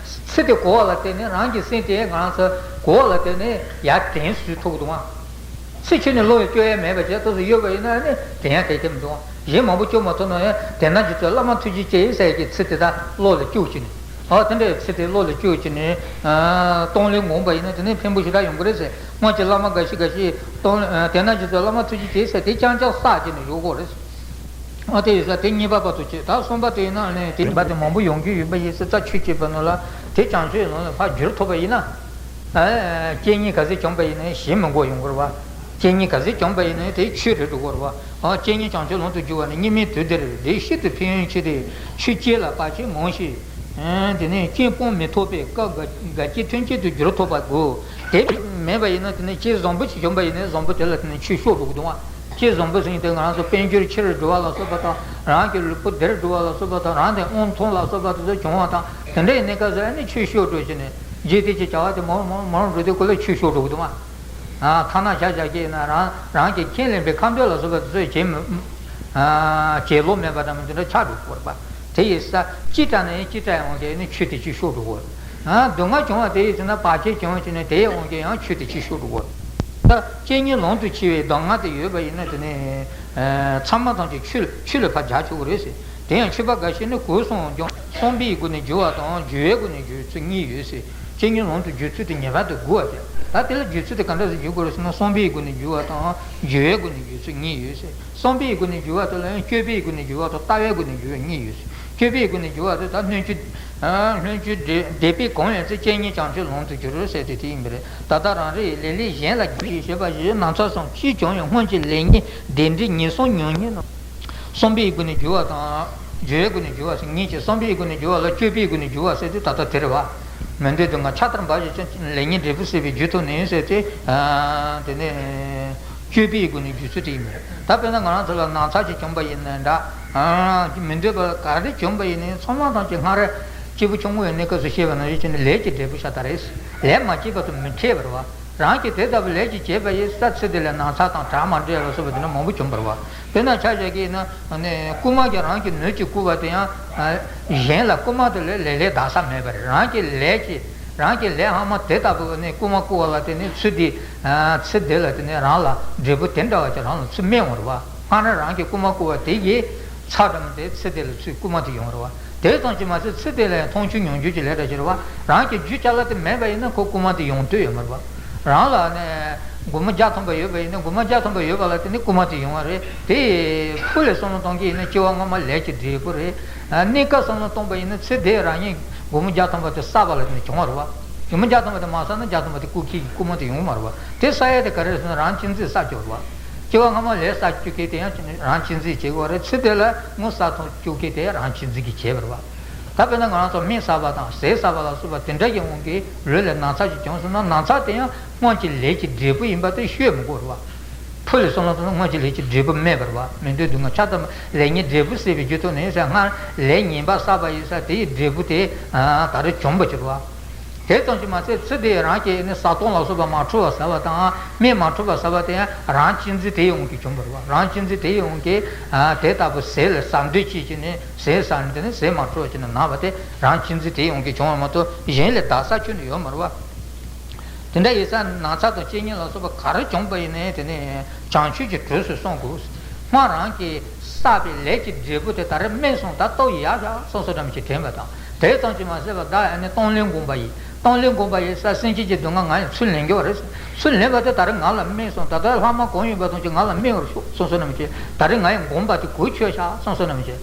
ཚིག་དེ་གོ་བ་ལ་བརྟེན་ནས་རང་གི་སེམས་དེ་ང་རང་ཚོ་གོ་བ་ལ་བརྟེན་ནས་ཡར་དྲན་གསོ་ཐུབ་ཀྱི་འདུག་ཨང་། ཚིག་ཆུ་ནས་བློ་ཡི་བཅོས་ཡས་མེད་པ་བྱས་ཏོག་ཙམ་ཡོད་པ་ཡིན་ན་ནི་དེ་ཡང་དེ་ཁྱད་མི་འདུག་གཞན་མང་པོ་བཅོས་མ་ཐུབ་ན་ཡང་དེ་ན་རྗེ་བཙུན་བླ་མ་ཐུགས་རྗེ་ཆེ་ཟེར་གྱི་ཚིག་དེ་དག་བློ་ལ་བཅུག་བྱས་ནས། ཨ་དེ་འདྲའི་ཚིག་དེ་བློ་ལ་བཅུག་བྱས་ནས། གཏོང་ལེན་སྒོམ་པ་ཡིན་ན་དེ་ནས་ཕན་པོ་ཞེ་དྲག་ཡོང་གི་རེད་ཟེར། སྔོན་གྱི་བླ་མ་འགའ་ཞིག་འགའ་ཞིག་གཏོང་ལེན་དེ་ན་རྗེ་བཙུན་བླ་མ་ཐུགས་རྗེ་ཆེ་ཟེར་དེ་རྐྱང་རྐྱང་བསགས་བྱས་ནས་ཡོད་དགོས་རེད། ཨ་དེ་ཡིན་ཙང་དེ་གཉིས་པ་བར་དུ་བྱས། ད་གསུམ་པ་དེ་ཡིན་ན་ནི་དེ་བར་དུ་མང་པོ་ཡོང་རྒྱུ་ཡོད་པ་ཡིན་ཙང་ཆོས་བྱེད་པ་ནང་ལ་དེ་བྱང་ཆུབ་ལམ་ལ་ཕར་བསྒྱུར་ཐུབ་པ་ཡིན་ན། ཨ། རྐྱེན་ངན་ག་ཚོད་བྱུང་པ་ཡིན་ནའི་ཞེ་མི་དགོས་ཡོང་གི་རེད་བ། རྐྱེན་ངན་ག་ཚོད་བྱུང་པ་ཡིན་ནའི་དེ་ཆོས་རེད་འགྲོ་གི་རེད་བ། ཨ། རྐྱེན་ངན་བྱང་ཆུབ་ལམ་དུ་བསྒྱུར་བ་ནི་སྙིགས་མའི་དུས་འདིར་བདེ་གཤེགས་དུ་ཕན་ཡོན་ཆེ་སྟེ། ཆོས་བྱེད་ལ་བར་ཆད་མང་ཞིང་། ཨ། དེ་ནས་རྐྱེན་སྤོང་མི་ཐུབ་པས་སྐབས་འགའ་འགའ་སྐྱེ་ཐོན་སྐྱེད་དུ་འགྱུར་ཐུབ་པ་དགོས། དེ་མེད་པ་ཡིན་ན་དེ་ནས་རྐྱེན་བཟང་པོ་ཞིག་བྱུང་པ་ཡིན་ནའི་བཟང་པོ་དེ་ལ་དེ་ནས་ཆོས་ཤོར་འགྲོ་གི་འདུག་བ། རྐྱེན་བཟང་པོ་ཟེར་མཁན་དེ་ང་རང་ཚོ་དཔལ་འབྱོར་ཆེ་རུ་འགྲོ་བ་ལ་སོགས་པ་དང་། རང་གི་ལུས་པོ་བདེ་རུ་འགྲོ་བ་ལ་སོགས་པ་དང་། རང་གི་དབང་ཐང་ལ་སོགས་པ་དེ་ཚོ་བྱུང་བ་དང་། དེ་འདྲ་ཡིན་ནའི་སྐབས་སུ་ཨ་ནི་ཆོས་ཤོར་འགྲོ་བྱས་ནས་རྗེས་དེ་ཅིག་བྱ་བ་དེ་མང་མང་མང་འགྲོ་དུས་ཁོ་ལ་ཆོས་ཤོར་འགྲོ་གི་འདུག་མ། ཐ་ན་བྱ་བྱ་གྱི་ཡིན་ན་རང་རང་གི་ཁས་ལེན་པའི་ཁ་འདོན་ལ་སོགས་པ་དེ་ཚོ་བྱེད་མི་བྱེད་ལོང་མེད་པ་འདྲ་མི་འདི་འདྲ་ཆགས་འགྲོ་གི་རེད་པ། དེ་ཡིན་ཙང་ཅི་དྲག་ན་ཡང་ཅི་དྲག་ཡོང་གི་ནི་ཆོས་དེ་ཅིག་ཤོར་འགྲོ་གི་རེད། སྡུག་བསྔལ་བྱུང་བ་དེ་ཡིན་ན་བར་ཆད་བྱུང་བ་ཅིག་ནི་དེ་ཡི་དབང་གིས་ཡང་ཆོས་དེ་ཅིག་ཤོར་འགྲོ་གི་རེད། ད་རྐྱེན་ངན་ལམ་དུ་ཆས་པའི་སྡུག་བསྔལ་དེ་ཡོད་པ་ཡིན་ན་དེ་ནི་ཚང་མ་ཐམས་ཅད་ཆོས་ཆོས་ལ་ཕར་སྦྱར་ཆོག་གི་རེད་ཟེར། དེ་ཡང་ཆོས་པ་འགའ་ཞིག་ནི་གོས་གསུམ་སྦྱོང་བསམ་པའི་སྒོ་ནས་བསྒྱུར་བ་དང་སྦྱོར་བའི་སྒོ་ནས་བསྒྱུར་ཚུལ་གཉིས་ཡོད་ཟེར། རྐྱེན་ངན་ལམ་དུ་བསྒྱུར་ཚུལ་དེ་ངེས་པར་དུ་དགོས་པ་དེ། ད་དེ་ལ་བསྒྱུར་ཚུལ་དེ་ག་འདྲ་ཞིག་བསྒྱུར་དགོས་རེད་ཟེར་ན། བསམ་པའི་སྒོ་ནས་བསྒྱུར་བ་དང་སྦྱོར་བའི་སྒོ་ནས་བསྒྱུར་ཚུལ་གཉིས་ཡོད་ཟེར། བསམ་པའི་སྒོ་ནས་བསྒྱུར་བ་དེ་ལ་ཡང་སྤྱོད་པའི་སྒོ་ནས་བསྒྱུར་བ་དང་ལྟ་བའི་སྒོ་ནས་བསྒྱུར་བ་གཉིས་ཡོད་ཟེར། སྤྱོད་པའི་སྒོ་ནས་བསྒྱུར་བ་དེ་ད་སྣོད་བཅུད་སྣོད་བཅུད་འབྲས་བུས་གང་ཡོད་ཚེ། རྐྱེན་ངན་བྱང་ཆུབ་ལམ་དུ་བསྒྱུར་ཟེར་དེ་དེ་ཡིན་པ་རེད། ད་ལྟ་རང་རེ་ཡི་ལས་ལས་གཞན་ལ་བསྒྱུར་ཞེས་བྱ་བཞི་ནམ་ཚགས་སམ་ཅིས་བྱུང་ཡང་སྔོན་གྱི་ལས་ངན་བདེན་འབྲས་ངེས་བསམ་ཉམས་ཉེས་རྣམས། བསམ་པའི་སྒོ་ནས་བསྒྱུར་བ་དང་སྦྱོར་བའི་སྒོ་ནས་བསྒྱུར་བ་ཟེར་གཉིས་བྱས། བསམ་པའི་སྒོ་ནས་བསྒྱུར་བ་ལ་སྤྱོད་པའི་སྒོ་ནས་བསྒྱུར་བ་ཟེར་དེ་ད་ལྟ་དེ་རེད་བ། མི་འདོད་སྡུག་བསྔལ་ཆར་ལྟར་འབབ་པའི་ཕྱིར། ལས་ངན་འབྲས་བུ་སྲིད་པའི་རྒྱུ་དང་ནི་ཟེར་དེ། དེ་ནས་སྤྱོད་པའི་སྒོ་ནས་བསྒྱུར་ཚུལ་དེ་ཡིན་པ་རེད། ད་དཔེར་ན་ང་རང་ཚོ་ལ་ན་ཚ་ཅིག་བྱུང་པ་ཡིན་ན་འདྲ། མི་འདོད་པ་ག་རེ་བྱུང་པ་ཡིན་ནའི་ཚང་མ་ཐམས་ཅད་སྔར་སྐྱེས་བུ་ཆུང་ངུའི་གནས་སྐབས་སུ་བཤད་པ་ནང་བཞིན་བྱས་ནས་ལས་ཀྱི་འབྲས་བུ་ཤ་སྟག་རེད། ལས་མ་བྱས་པ་དང་མི་འཕྲད་པ་རེད་བ། རང་གིས་དེ་ལྟ་བུ་ལས་ཅིག་བྱས་པ་ཡིན་ཙང་ཚེ་འདི་ལ་ན་ཚ་དང་དྲག་དམར་འདྲེ་ལ་སོགས་པ་དེ་འདྲ་མང་པོ་བྱུང་བ་རེད་བ། དཔེར་ན་ཆ་བཞག་གི་ཡིན་ན་རྐུན་མ་གིས་རང་གི་ནོར་གྱིས་བརྐུས་པ་དེ་ཡང་གཞན་ལ་རྐུན་མ་དེ་ལས་ལས་ལས་འདའ་ས་མེད་པ་རེད། རང་གི་ལས་ཀྱིས་རང་གི་ལས་སྔ་མ་དེ་ལྟ་བུ་ནི་རྐུན་མ་བརྐུས་པ་ལ་བརྟེན་ནས་ཚེ་འདི་ཚེ་འདི་ལ་བརྟེན་ནས་རང་ལ་འབྲས་བུ་དེ་འདྲ་བ་ཅིག་རང་ལ་ཚུར་སྨིན་འོང་རེད་བ། སྔར་རང་གིས་རྐུན་མ་བརྐུས་པ་དེ་ཡི་ཚད་འདྲ་མིན་དེ་ཚེ་འདི་ལ་ཚུར་རྐུན་མ་དེ་ཡོང་རེད་བ། དེ་ཙམ་གྱིས་མ་ཟད་ཚེ་འདི་ལ་ཡང་མཐོང་ཆོས་མྱོང་འགྱུར་གྱི་ལས་འདྲ་ཅིག་རེད་བ། རང་གི་རྒྱུ་ཅ་ལག་དེ་མེད་པ་ཡིན་ན་ཁོ་རྐུན་མ་དེ་ཡོང་འདོད་ཡོད་མ་རེད་བ། རང་ལ་ནི་སྒོར་མོ་བརྒྱ་ཐམ་པ་ཡོད་པ་ཡིན་ན་སྒོར་མོ་བརྒྱ་ཐམ་པ་ཡོད་པ་ལ་བརྟེན་ནས་རྐུན་མ་དེ་ཡོང་བ་རེད། དེ་ཕུགས་ལ་བསམ་བློ་གཏོང་གི་ཡིན་ན་སྐྱེ་བ་སྔ་མ་ལས་ཀྱི་འབྲས་བུ་རེད། གནས་སྐབས་བསམ་བློ་གཏོང་པ་ཡིན་ན་ཚེ་འདི་རང་ཉིད་སྒོར་མོ་བརྒྱ་ཐམ་པ་དེ་བསགས་པ་ལ་བརྟེན་ནས་བྱུང་བ་རེད་བ། སྒོར་མོ་བརྒྱ་ཐམ་པ་དེ་མ་བསགས་ན་བརྒྱ་ཐམ་པ་དེ་རྐུ་མཁན་གྱི་རྐུན་མ་དེ་ཡོང་གི་མ་རེད་བ། དེ་བསགས་ཡས་དེ་ག་རེ་རེད་ཟེར་ན་རང་གཅེས་འཛིན་བསགས་རྒྱུ་རེད་བ། སྐྱེ་བ་སྔ་མ་ལས་བསགས་བཅུག་མཁན་དེ་ཡང་རང་གཅེས་འཛིན་བྱེད་དགོས་རེད། ཚེ་འདི་ལ་དངུལ་བསགས་ཐོག་བཅུག་མཁན་དེ་རང་གཅེས་འཛིན་གྱིས་བྱས་པ་རེད་བ། ད་དཔེར་ན་ང་རང་ཚོ་སྨན་བསགས་པ་དང་ཟས་བསགས་པ་ལ་སོགས་པ་དེ་འདྲ་ཡི་དབང་གིས་ལུས་ལ་ན་ཚ་ཞིག་བྱུང་སོང་ན་ན་ཚ་དེ་ཡང་སྔོན་གྱི་ལས་ཀྱི་འབྲས་བུ་ཡིན་པ་དེ་ཤོད་མི་དགོས་རེད་བ། ཕུགས་ལ་བསམ་བློ་བཏང་ན་སྔོན་གྱི་ལས་ཀྱི་འབྲས་བུ་སྨིན་པ་རེད་བ། མི་འདོད་སྡུག་བསྔལ་ཆར་ལྟར་ལས་ངན་འབྲས་བུ་སྲིད་པའི་རྒྱུ་དང་ནི་ཟེར། སྔར་ལས་ངན་པ་བསགས་པ་ཡིན་ཙང་དེ་ཡི་འབྲས་བུ་དེ་ད་རེས་བྱུང་བ་ཅིག་རེད་བ། དེ་ཙམ་གྱིས་མ་ཟད་ཚེ་འདིའི་རང་གི་ནི་བཟའ་བཏུང་ལ་སོགས་པ་མ་འཁྲུལ་བ་ཟ་བ་དང་སྨན་མ་འཁྲུལ་བ་ཟ་བ་དེ་ཡང་རང་གཅེས་འཛིན་དེའི་དབང་གིས་བྱུང་བ་རེད་བ། རང་གཅེས་འཛིན་དེའི་དབང་གིས་དེ་ལྟ་བུ་ཟས་ལ་ཟ་འདོད་སྐྱེས་ཀྱི་ནི་ཟས་ཟ་ནས་དེ་ནི་ཟས་མ་འཁྲུལ་བ་བྱས་ནས་ན་བ་དེ་རང་གཅེས་འཛིན་དེའི་དབང་གིས་བྱུང་བ་མ་གཏོགས་གཞན་ལས་འདའ་ས་ཁྱོན་ནས་ཡོད་མ་རེད་བ། དེ་འདྲ་ཡིན་ཙང་ན་ཚ་དང་རྐྱེན་ངན་ལ་སོགས་པ་ག་རེ་བྱུང་པ་ཡིན་ནའི་དེ་ནི་བྱང་ཆུབ་ཀྱི་གྲོགས་སུ་སོང་དགོས། སྔར་རང་གིས་བསགས་པའི་ལས་ཀྱི་འབྲས་བུ་དེ་ད་རེས་སྨིན་སོང་། ད་ལྟོ་ཡར་བཞག་སོང་སོང་འདྲ་མི་ཞིག་དྲན་པ་དང་། དེ་ཙམ་གྱིས་མ་ཟད་པར་བདག་ཡང་ནི་གཏོང་ལེན་སྒོམ་པ་ཡིས། སྟོང་ལས་འགོངས་པ་ཡིན་ས་སེམས་ཅན་གྱི་སྡུག་བསྔལ་ང་ཡང་ཚུར་ལེན་གྱི་བ་རེད། ཚུར་ལེན་པ་དེ་ད་རེས་ང་ལ་སྨིན་སོང་། ད་ལྟ་ལྷག་མ་གང་ཡིན་པ་དང་ཅི་ང་ལ་སྨིན་པར་ཤོག་གསུངས་སོ་ནམ་ཅི། ད་རེས་ང་ཡང་འགོངས་པ་དེ་གོ་ཆོད་ཤག་གསུངས་སོ་ནམ་ཅི།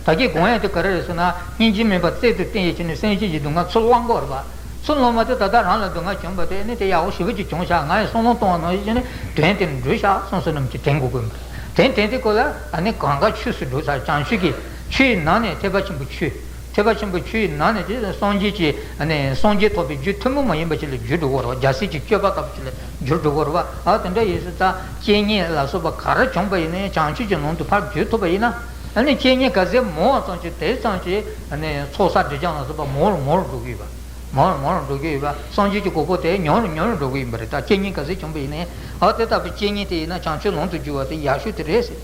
ད་གིན་འགོངས་ཡ་དེ་ག་རེ་རེད་ཟེར་ན། སྙིང་རྗེ་མིན་པ་རྩལ་དུ་བསྟན་ཡས་ཀྱི་ནི་སེམས་ཅན་གྱི་སྡུག་བསྔལ་ཚུར་བླང་དགོས་རེད་པ། ཚུར་བླང་མ་དེ་ད་ལྟ་རང་ལ་སྡུག་བསྔལ་བྱུང་བ་དེ་ནི་དེ་ཡག་པོ་ཞེ་པོ་ཅིག་བྱུང་ཤག་ང་ཡང་བསམ་བློ་གཏོང་བ་ནང་བཞིན་བྱས་ནས་དོན་དེ་འགྲུབ་ཤག་གསུངས་སོ་ནམ་ཅི་དྲན་དགོས་ཀྱི་ཡིན་པ་རེད། དྲན་དྲན་དེ་ཀོ་ལ་ཨ་ནི་གང་ག་ཆོས་སུ་འགྲོ་ཚར། བྱང་ཆུབ་ཀྱི་ཆོས་ཡི་ནང་ནས་ཐེག་པ་ཆེན་པོ་ཆོས། ཐེག་པ་ཆེན་པོ་ཆོས་ཡི་ནང་ནས་ཀྱི་སངས་རྒྱས་ཀྱི་ཨ་ནི་སངས་རྒྱས་ཐོབ་པའི་རྒྱུ་ཐུན་མོང་མ་ཡིན་པ་ཅིག་ལ་འགྱུར་འགྲོ་གི་རེད་པ། རྒྱལ་སྲས་ཀྱི་སྤྱོད་པ་ལྟ་བུ་ཅིག་ལ་འགྱུར་འགྲོ་གི་རེད་པ། ཨ་དེ་འདྲ་ཡིན་ཙང་ད་རྐྱེན་ངན་ལ་སོགས་པ་ག་རེ་བྱུང་བ་ཡིན་ན་ཡང་བྱང་ཆུབ་ཀྱི་ལམ་དུ་ཕར་འགྱུར་ཐུབ་པ་ཡིན་ན། ཨ་ནི་རྐྱེན་ངན་ག་ཚད་མང་བ་ཙམ་ཅིག་དེ་ཙམ་ཅིག་ཨ་ནི་ཚོགས་བསགས་སྒྲིབ་སྦྱང་ལ་སོགས་པ་མང་རུ་མང་རུ་འགྲོ་གི་ཡོད་པ། མང་རུ་མང་རུ་འགྲོ་གི་ཡོད་པ། སངས་རྒྱས་ཀྱི་གོ་འཕང་དེ་ཉུང་རུ་ཉུང་རུ་འགྲོ་གི་ཡིན་པ་རེད། ད་རྐྱེན་ངན་ག་ཚད་བྱུང་བ་ཡིན་ནའི་ཨ་དེ་ལྟ་བུའི་རྐྱེན་ངན་དེ་ཡིན་ན་བྱང་ཆུབ་ལམ་དུ་འགྱུར་བ་དེ་ཡག་ཤོས་དེ་རེད་ཟེར།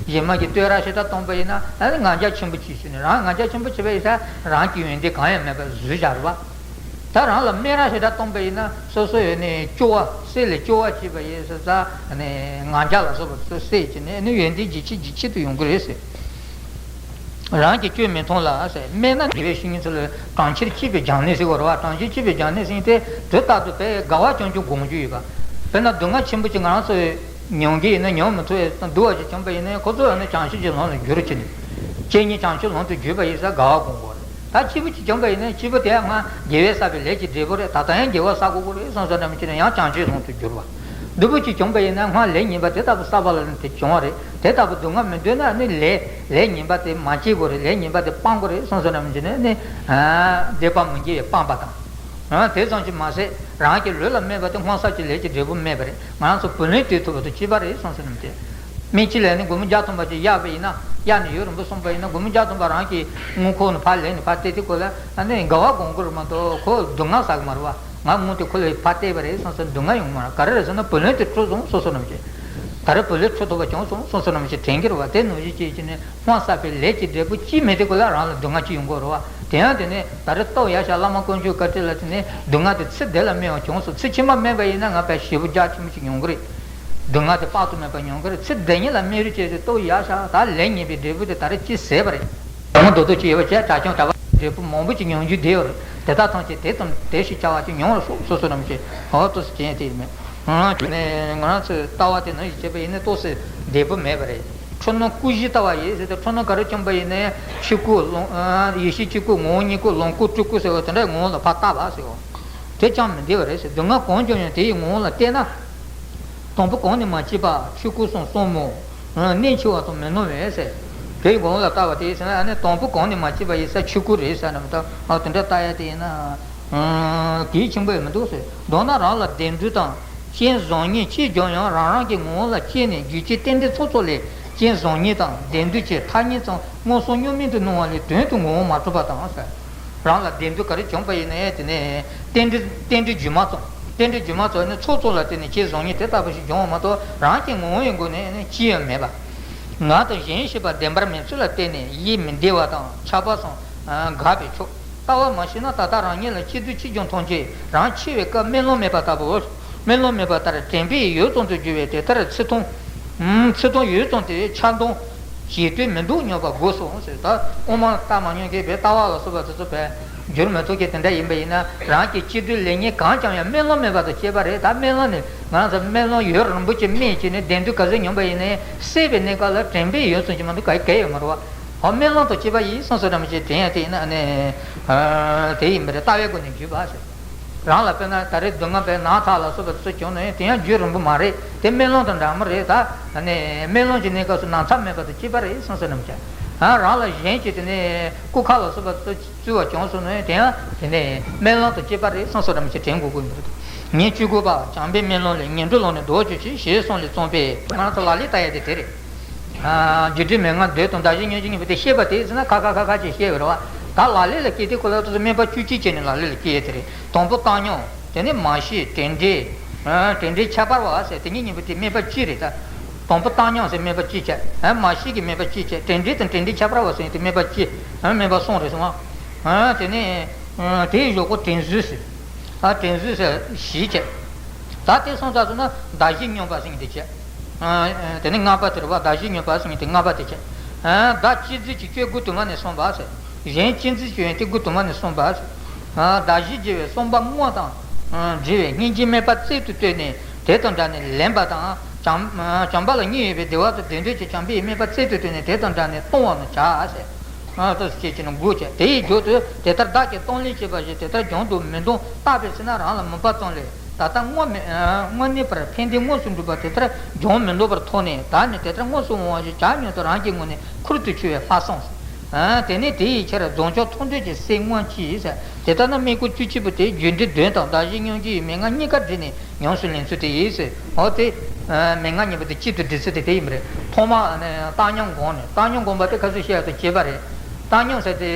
གཞན་མ་གིས་བསྟོད་ར་ཞེ་དྲག་གཏོང་པ་ཡིན་ན་ཨ་ནི་ང་རྒྱལ་ཆེན་པོ་བྱས་ཟེར་ནས། རང་ང་རྒྱལ་ཆེན་པོ་བྱས་པ་ཡིན་ཙང་རང་གི་ཡོན་ཏན་གང་ཡང་མེད་པར་བཟོས་བཞག་རེད་པ། ད་རང་ལ་སྨད་ར་ཞེ་དྲག་གཏོང་པ་ཡིན་ན་སོ་སོ་ཡོད་ནས་སྐྱོ་བ་སེམས་ལ་སྐྱོ་བ་བྱས་པ་ཡིན་ཙང་ང་རྒྱལ་ལ་སོགས་པ་སོ་སོ་སེལ་གྱི་ནས་ཨ་ནི་ཡོན་ཏན་ཇེ་ཆེ་ཇེ་ཆེ་དུ་ཡོང་གི་རེད་ཟེར། རང་གིས་བསྐྱོད་མི་ཐུབ་ལ་ཟེར། སྨད་ན་དགེ་བའི་བཤེས་གཉེན་ཚོ་ལ་གྲོང་ཁྱེར་སྐྱིད་པའི་སྦྱང་གནས་ཟེར་བ་རེད་པ། གྲོང་ཁྱེར་སྐྱིད་པའི་སྦྱང་གནས་ཟེར་དེ་དུས་རྟག་ཏུ་དཔེ་དགའ་བ་རྐྱང་རྐྱང་སྒོམ་རྒྱུ་ཡོད་པ། དཔེར་ན་སྡུག་བསྔལ་ཆེན་པོ་ཅིག་ང་རང་ཚོས་མྱོང་གི་ཡིན་ན་མྱོང་མི་ཐུབ་པའི་སྡུག་པ་ཅིག་བྱུང་པ་ཡིན་ན་ཁོ་ཚོ་ཡང་ན་བྱང་ཆུབ་ཀྱི་ལམ་ལ་བསྒྱུར་བྱས་ནས་རྐྱེན་ངན་བྱང་ཆུབ་ལམ་དུ་བསྒྱུར་པ་ཡིན་ཙང་དགའ་བ་སྒོམ་དགོས་རེད། ད་སྐྱིད་པོ་ཅིག་བྱུང་པ་ཡིན་ན་སྐྱིད་པོ་དེ་ང་དགེ་བའི་བསགས་པའི་ལས་ཀྱི་འབྲས་བུ་རེད། ད་ལྟ་ཡང་དགེ་བ་བསགས་དགོས་ཀྱི་རེད་བསམ་བསམ་འདྲ་མི་བྱེད་ན་ཡང་བྱང་ཆུབ་ལམ་དུ་བསྒྱུར་བ། སྡུག་པོ་ཅིག་བྱུང་པ་ཡིན་ན་སྔར་ལས་ངན་པ་དེ་ལྟ་བུ་བསགས་པ་ལ་ནི་དེ་བྱུང་བ་རེད། དེ་ལྟ་བུ་སྡུག་བསྔལ་མི་འདོད་ན་ནི་ལས་ལས་ངན་པ་དེ་མ་བྱེད་དགོས་རེད། ལས་ངན་པ་དེ་སྤང་དགོས་རེད་བསམ་བསམ་འདྲ་མི་བྱེད་ན་ནི་ཨ་འདོད་པ་མི་དགེ་བའི་སྤངས་པ་དང་། ཨ་དེ་ཙམ་གྱིས་མ་ཟད་རང་གི་ལུས་ལ་སྨད་པ་དེ་སྔོན་བསགས་ཀྱི་ལས་ཀྱི་འབྲས་བུ་སྨད་པ་རེད། ང་རང་ཚོ་བུ་ལོན་སྤྲོད་ཐུབ་པ་དང་གཅིག་པ་རེད་བསམ་བསམ་འདྲ་མི་བྱེད། སྨད་ཅི་ལས་ནི་སྒོར་མོ་བརྒྱ་ཐམ་པ་ཅིག་གཡར་བ་ཡིན་ན། གཡར་ནས་ཡུན་རིང་པོ་སོང་པ་ཡིན་ན་སྒོར་མོ་བརྒྱ་ཐམ་པ་རང་གི་དངུལ་ཁང་ནས་ཕར་ལེན་ནས་ཕར་སྟེར་དུས་སྐབས་ལ་ཨ་ནི་དགའ་བ་སྒོམ་དགོས་རེད་མ་གཏོགས་ཁོ་སྡུག་བསྔལ་བསགས་ཀྱི་མ་རེད་པ། ང་དངུལ་དེ་ཁོ་ལ་ཕར་སྟེར་བ་རེད་བསམ་བསམ་སྡུག་བསྔལ་ཡོང་གི་མ་རེད། ག་རེ་རེད་ཟེར་ན་བུ་ལོན་དེ་འཁྲུལ་སོང་བསམ་བསམ་འདྲ་མི་བྱེད། ད་རེས་བུ་ལོན་འཁྲུལ་ཐུབ་པ་བྱུང་སོང་བསམ་བསམ་འདྲ་མི་བྱེད་དྲན་གྱི་རེད་པ། དེ་ནང་བཞིན་བྱས་བྱས་ནས་སྔོན་བསགས་པའི་ལས་ཀྱི་འབྲས་བུ་ཅིག་མེད་དུས་སྐབས་ལ་རང་ལ་སྡུག་བསྔལ་ཅིག་ཡོང་གི་རེད་པ། དེ་ཡང་དེ་ནས་ད་རེས་རྟོགས་ཡག་ཤག་བླ་མ་དཀོན་མཆོག་བཀའ་དྲིན་ལ་དེ་ནས་སྡུག་བསྔལ་དེ་ཚེ་འདི་ལ་སྨིན་པ་བྱུང་སོང་། ཚེ་ཕྱི་མ་སྨིན་པ་ཡིན་ན་ང་དཔེ་ཞེ་པོ་རྒྱ་ཆེན་པོ་ཅིག་ཡོང་གི་རེད། སྡུག་བསྔལ་དེ་དཔག་ཏུ་མེད་པ་མྱོང་གི་རེད། ཚེ་འདི་ཉིད་ལ་སྨིན་རེ་བྱས་ཏེ་རྟོགས་ཡག་ཤག་ད་ལས་ངན་པའི་འབྲས་བུ་དེ་ད་རེས་ཅིག་ཟད་པ་རེད། དྲང་མོ་རྡོག་རྡོག་ཅིག་ཡོད་པ་བྱས། དྲག་ཆུང་དྲག་པ་འབྲས་བུ་མང་པོ་ཅིག་མྱོང་རྒྱུ་བསྡད་ཡོད་རེད། དེ་དག་ཐམས་ཅད་དེ་ཙམ་དེ་ཞིག་བྱ་བ་ཅིག་མྱོང་རུ་སོང་བསམ་བསམ་འདྲ་མི་བྱེད། འོ་ཏོག་ཙམ་བྱས་དེ་ཡིན་མོད། ང་ཚོས་ལྟ་བ་དེ་ནང་བཞིན་བྱས་པ་ཡིན་ན་ཏོག་ཙམ་བདེ་པོ་མེད་པ་རེད། འཁྲུལ་སྣང་སྐུ་བཞི་ལྟ་བ་ཡིན་ཟེར་ཏེ་འཁྲུལ་སྣང་ག་རེ་བྱུང་པ་ཡིན་ནའི་ཆོས་སྐུ་ལོངས་ཡེ་ཤེས་སྤྱི་སྐུ་ངོ་བོ་ཉིད་སྐུ་ལོངས་སྐུ་སྤྲུལ་སྐུ་ཟེར་བ་དེ་འདྲའི་ངོ་བོ་ལ་ཕར་བལྟ་བ་ཟེར་བ། དེ་ཅང་མི་བདེ་བ་རེད་ཟེར། སྡུག་བསྔལ་གང་བྱུང་ཡང་དེ་ཡི་ངོ་བོ་ལ་བལྟས་ན། དང་པོ་གང་ནས་མ་སྐྱེས་པ་ཆོས་སྐུ་གསུམ་གསུམ་མོ། གནད་ཆེ་བ་དང་མི་སྣང་བས་ཟེར། དེའི་ངོ་བོ་ལ་ལྟ་བ་དེ་ཟེར་ན་ཨ་ནི་དང་པོ་གང་ནས་མ་སྐྱེས་པ་ཡིན་ས་ཆོས་སྐུ་རེད་ཟེར་ན་མི་གཏོགས་ཨ་དེ་འདྲ་ལྟ་ཡ་དེ་ཡིན་ན། གལ་ཆེན་པོ་ཡང་མི་འདུག་ཟེར། མདོར་ན་རང་ལ་བདེན་འདོད་དང་། རྐྱེན་བཟང་ངན་ཅི་བྱུང་ཡང་རང་རང་གི་ངོ་བོ་ལ་དཔྱད་ནས་རྒྱུ་རྐྱེན་རྟེན་འབྲེལ་ཚོགས་ཚོགས་ལས་རྐྱེན་བཟང་ངན་དང་བདེན་འདོད་ཀྱི་ཐ་སྙད་ཙམ་མངོན་སུམ་བརྙན་མེད་དུ་སྣང་བ་ལས་དོན་དུ་ངོ་བོ་མ་གྲུབ་པ་དང་ཟེར། རང་ལ་བདེན་འདོད་ག་རེ་བྱུང་པ་ཡིན་ནའི་དེ་ནས་རྟེན་འབྲེལ་རྟེན་འབྲེལ་སྒྱུ་མ་ཙམ་རྟེན་འབྲེལ་སྒྱུ་མ་ཙམ་ནི་ཚོགས་ཚོགས་ལ་བརྟེན་ནས་རྐྱེན་བཟང་ངན་དེ་ལྟ་བུ་ཞིག་བྱུང་བ་མ་གཏོགས་རང་གི་ངོ་བོའི་སྒོ་ནས་ནི་ཅི་ཡང་མེད་པ། ང་དང་གཞན་ཞེས་པ་བདེན་པར་མེད་ཚུལ་ལ་བརྟེན་ནས་ཡིད་མི་བདེ་བ་དང་ཆགས་པ་སོགས་འགགས་པས་ཆོག་ལྟ་བ་མ་ཤེས་ན་ད་ལྟ་རང་ཉིད་ལ་སྐྱིད་སྡུག་ཆེ་ཆུང་མཐོང་ཆོས་རང་འཆི་བའི་སྐབས་རྨི་ལམ་མེད་པ་ལྟ་བུ། རྨི་ལམ་མེད་པ་ལྟར་དྲན་པས་ཡུད་ཙམ་དུ་གྱུར་པས་དེ་ལྟར་ཚེ་ཐུང་། ཚེ་ཐུང་ཡུད་ཙམ་དེ་ཆར་ལྡང་། ཞེ་དུས་མི་སྡུག་སྙམ་པ་དགོས་སོ་ཟེར། ད་དབུ་མ་ལྟ་མ་མྱོང་མཁན་བས་ལྟ་བ་ལ་སོགས་པ་དེ་ཚོ་བས་འགྱུར་མི་ཐུབ་མཁན་དེ་འདྲ་ཡིན་པ་ཡིན་ན་རང་གི་སྐྱིད་སྡུག་ལེགས་ཉེས་གང་བྱུང་ཡང་རྨི་ལམ་མེད་པ་དང་བཅས་པ་རེད། ད་རྨི་ལམ་ནི་ང་རང་ཚོ་རྨི་ལམ་ཡུན་རིང་པོ་ཅིག་རྨིས་བྱས་ནས་བདེ་སྡུག་ག་ཚོད་མྱོང་པ་ཡིན་ནའི་སད་པའི་གནས་སྐབས་ལ་དྲན་པས་ཡུད་ཙམ་གྱིས་མ་གཏོགས་ག་གེ་ཡོད་མ་རེད་བ། འོ་རྨི་ལམ་དང་བཅས་པ་ཡིན་བསམ་བསམ་འདྲ་མི་བྱེད་དྲན་ཡ་དེ་ཡིན་ན་ཨ་ནི། དེ་ཡིན་པ་རེད། ལྟ་བའི་སྒོ་ནས་འཇུག་པ་ཟེར། རང་ལ་དཔེར་ན་ད་རེས་སྡུག་བསྔལ་བས་ན་ཚ་ལ་སོགས་པ་དེ་ཚོ་བྱུང་ན་ཡང་དེ་ཡང་རྒྱུན་རིང་པོ་མ་རེད། དེ་རྨི་ལམ་དང་འདྲ་མོ་རེད། ད་ནི་རྨི་ལམ་གྱི་གནས་སྐབས་སུ་ན་ཚ་མེད་པ་དང་གཅིག་པ་རེད་བསམ་བསམ་འདྲ་མི་བྱེད། ཨ་རང་ལ་གཞན་གྱིས་དེ་ནས་རྐུ་ཁ་ལ་སོགས་པ་དེ་ཚོ་བཙུགས་པ་བྱུང་སོང་ན་ཡང་དེ་ཡང་དེ་ནས་རྨི་ལམ་དང་གཅིག་པ་རེད་བསམ་བསམ་འདྲ་མི་བྱེད་དྲན་དགོས་ཀྱི་ཡིན་པ་རེད། ཉིན་བཅུ་དགུ་པ་བྱམས་པའི་རྨི་ལམ་ལས། ངན་འགྲོའི་ལམ་ནས་བཟློག་གྱུར་ཅིག་ཞེས་གསུངས་ལས་བརྩམས་པས། ང་རང་ཚོ་ལག་ལེན་བསྟར་ཡ་དེ་དེ་རེད། རྒྱུ་འབྲས་མན་ངག་འདོད་དང་བདག་གཞན་མྱོང་བྱེད་གཉིས་པོ་དེ་ཤེས་པ་དེ་ཟེར་ན་ཁ་ཁ་ཁ་ཁ་ཅེས་བཤད་པ་རེད་བ། ད་ལག་ལེན་ལ་སྐྱེལ་དུས་ཁོ་ལ་ཏོག་ཙམ་སྨན་པ་བཅུ་གཅིག་བྱས་ནས་ལག་ལེན་ལ་སྐྱེལ་ཡས་དེ་རེད། དང་པོ་བཏང་སྙོམས། དེ་ནས་མར་ཤེས། དྲན་འབྲེལ། དྲན་འབྲེལ་ཁྱད་པར་བ་ཟེར་དེ་གཉིས་གཉིས་པོ་དེ་སྨན་པ་གཅིག་རེད་ད། དང་པོ་བཏང་སྙོམས་ཟེར་སྨན་པ་གཅིག་བྱས། མར་ཤེས་ཀྱི་སྨན་པ་གཅིག་བྱས། དྲན་འབྲེལ་དང་དྲན་འབྲེལ་ཁྱད་པར་བ་ཟེར་དེ་སྨན་པ་གཅིག་སྨན་པ་གསུམ་རེད་སོང་ཨ། དེ་ནས་དེའི་གཞུག་གུ་དྲན་གསོ་ཟེར། ཨ་དྲན་གསོ་ཟེར་བཞི་བྱས། ད་དེ་སོང་ཙང་སོང་ན་བདག་གཞན་སྙོམས་པ་ཟེར་མཁན་དེ་བྱས། ཨ་དེ་ནས་ལྔ་པ་དེ་རེད་བ། བདག་གཞན་སྙོམས་པ་ཟེར་མཁན་དེ་ལྔ་པ་དེ་བྱས། ཨ་བདག་གཅེས་འཛིན་གྱི་སྤྱོད་དགུ་དུ་མ་ནས་གསུངས་པ་ཟེར། གཞན་གཅེས་འཛིན་གྱི་ཡོན་ཏན་དགུ་དུ་མ་ནས་གསུངས་པ་ཟེར། གདགས་གཞི་བགྱི་བའི་བསམ་པ་དངོས་དང་འབྲེལ་བའི་སྙིང་རྗེའི་དམིགས་པ་རྩལ་དུ་བཏོན་ནས་དེ་དང་འདྲ་ནས་ལེན་པ་དང་། བྱམས་བྱམས་པ་ལ་བརྙས་ཡོད་པའི་བདེ་བ་དང་བདེ་འདོད་ཀྱི་བྱམས་པའི་དམིགས་པ་རྩལ་དུ་བཏོན་ནས་དེ་དང་འདྲ་ནས་གཏོང་བ་ནི་བྱ་ཟེར། ཨ་ཏོ་སྐྱེ་ཅི་ནི་དགོས་ཀྱི་དེ་ཡི་རྒྱུ་དུ་དེ་ལྟར་བདག་གིས་གཏོང་ལེན་བྱེད་པ་ཞིག་དེ་ལྟར་སྦྱོང་དུ་མི་འདོང་བརྟག་པའི་ཚེ་ན་རང་ལ་མོས་པ་ཙམ་ལས་ད་ལྟ་དངོས་མེད་དངོས་གནས་པར་ཕན་བདེ་དངོས་སུ་འགྲུབ་པ་དེ་ལྟར་སྦྱོང་མི་འདོད་པར་མཐོང་ནས་བདག་ནི་དེ་ལྟར་དངོས་སུ་འོང་བ་ཞིག་བྱ་སྙམ་དུ་རང་གི་ངོས་ནས་ཁུར་དུ་ཆུད་པས་ལྷག་བསམ། དེ་ནས་དེ་ཡི་ཕྱིར་རྫོགས་བྱང་ཐོབ་འདོད་ཀྱི་སེམས་སྔོན་གྱིས་ཟེར། དེ་ལྟར་ན་དམིགས་པ་བཅུ་གཅིག་པོ་དེ་རྒྱུ་འབྲས་དོན་དང་གདགས་གཞི་སྙོམས་འཇུག་ཡི་མན་ངག་གཉིས་ཀ་བསྒྲིལ་ནས་ཉམས་སུ་ལེན་ཚུལ་དེ་ཡིན་ཟེར། འོ་དེ། མན་ངག་གཉིས་པོ་དེ་གཅིག་ཏུ་སྒྲིལ་ཚུལ་དེ་དེ་ཡིན་པ་རེད། ཐོག་མར་ནི་བཏང་སྙོམས་སྒོམ་ནས་བཏང་སྙོམས་སྒོམ་པ་དེ་ཁ་སང་བཤད་དང་བཅས་པ་རེད། བཏང་སྙོམས་ཟེར་དེ་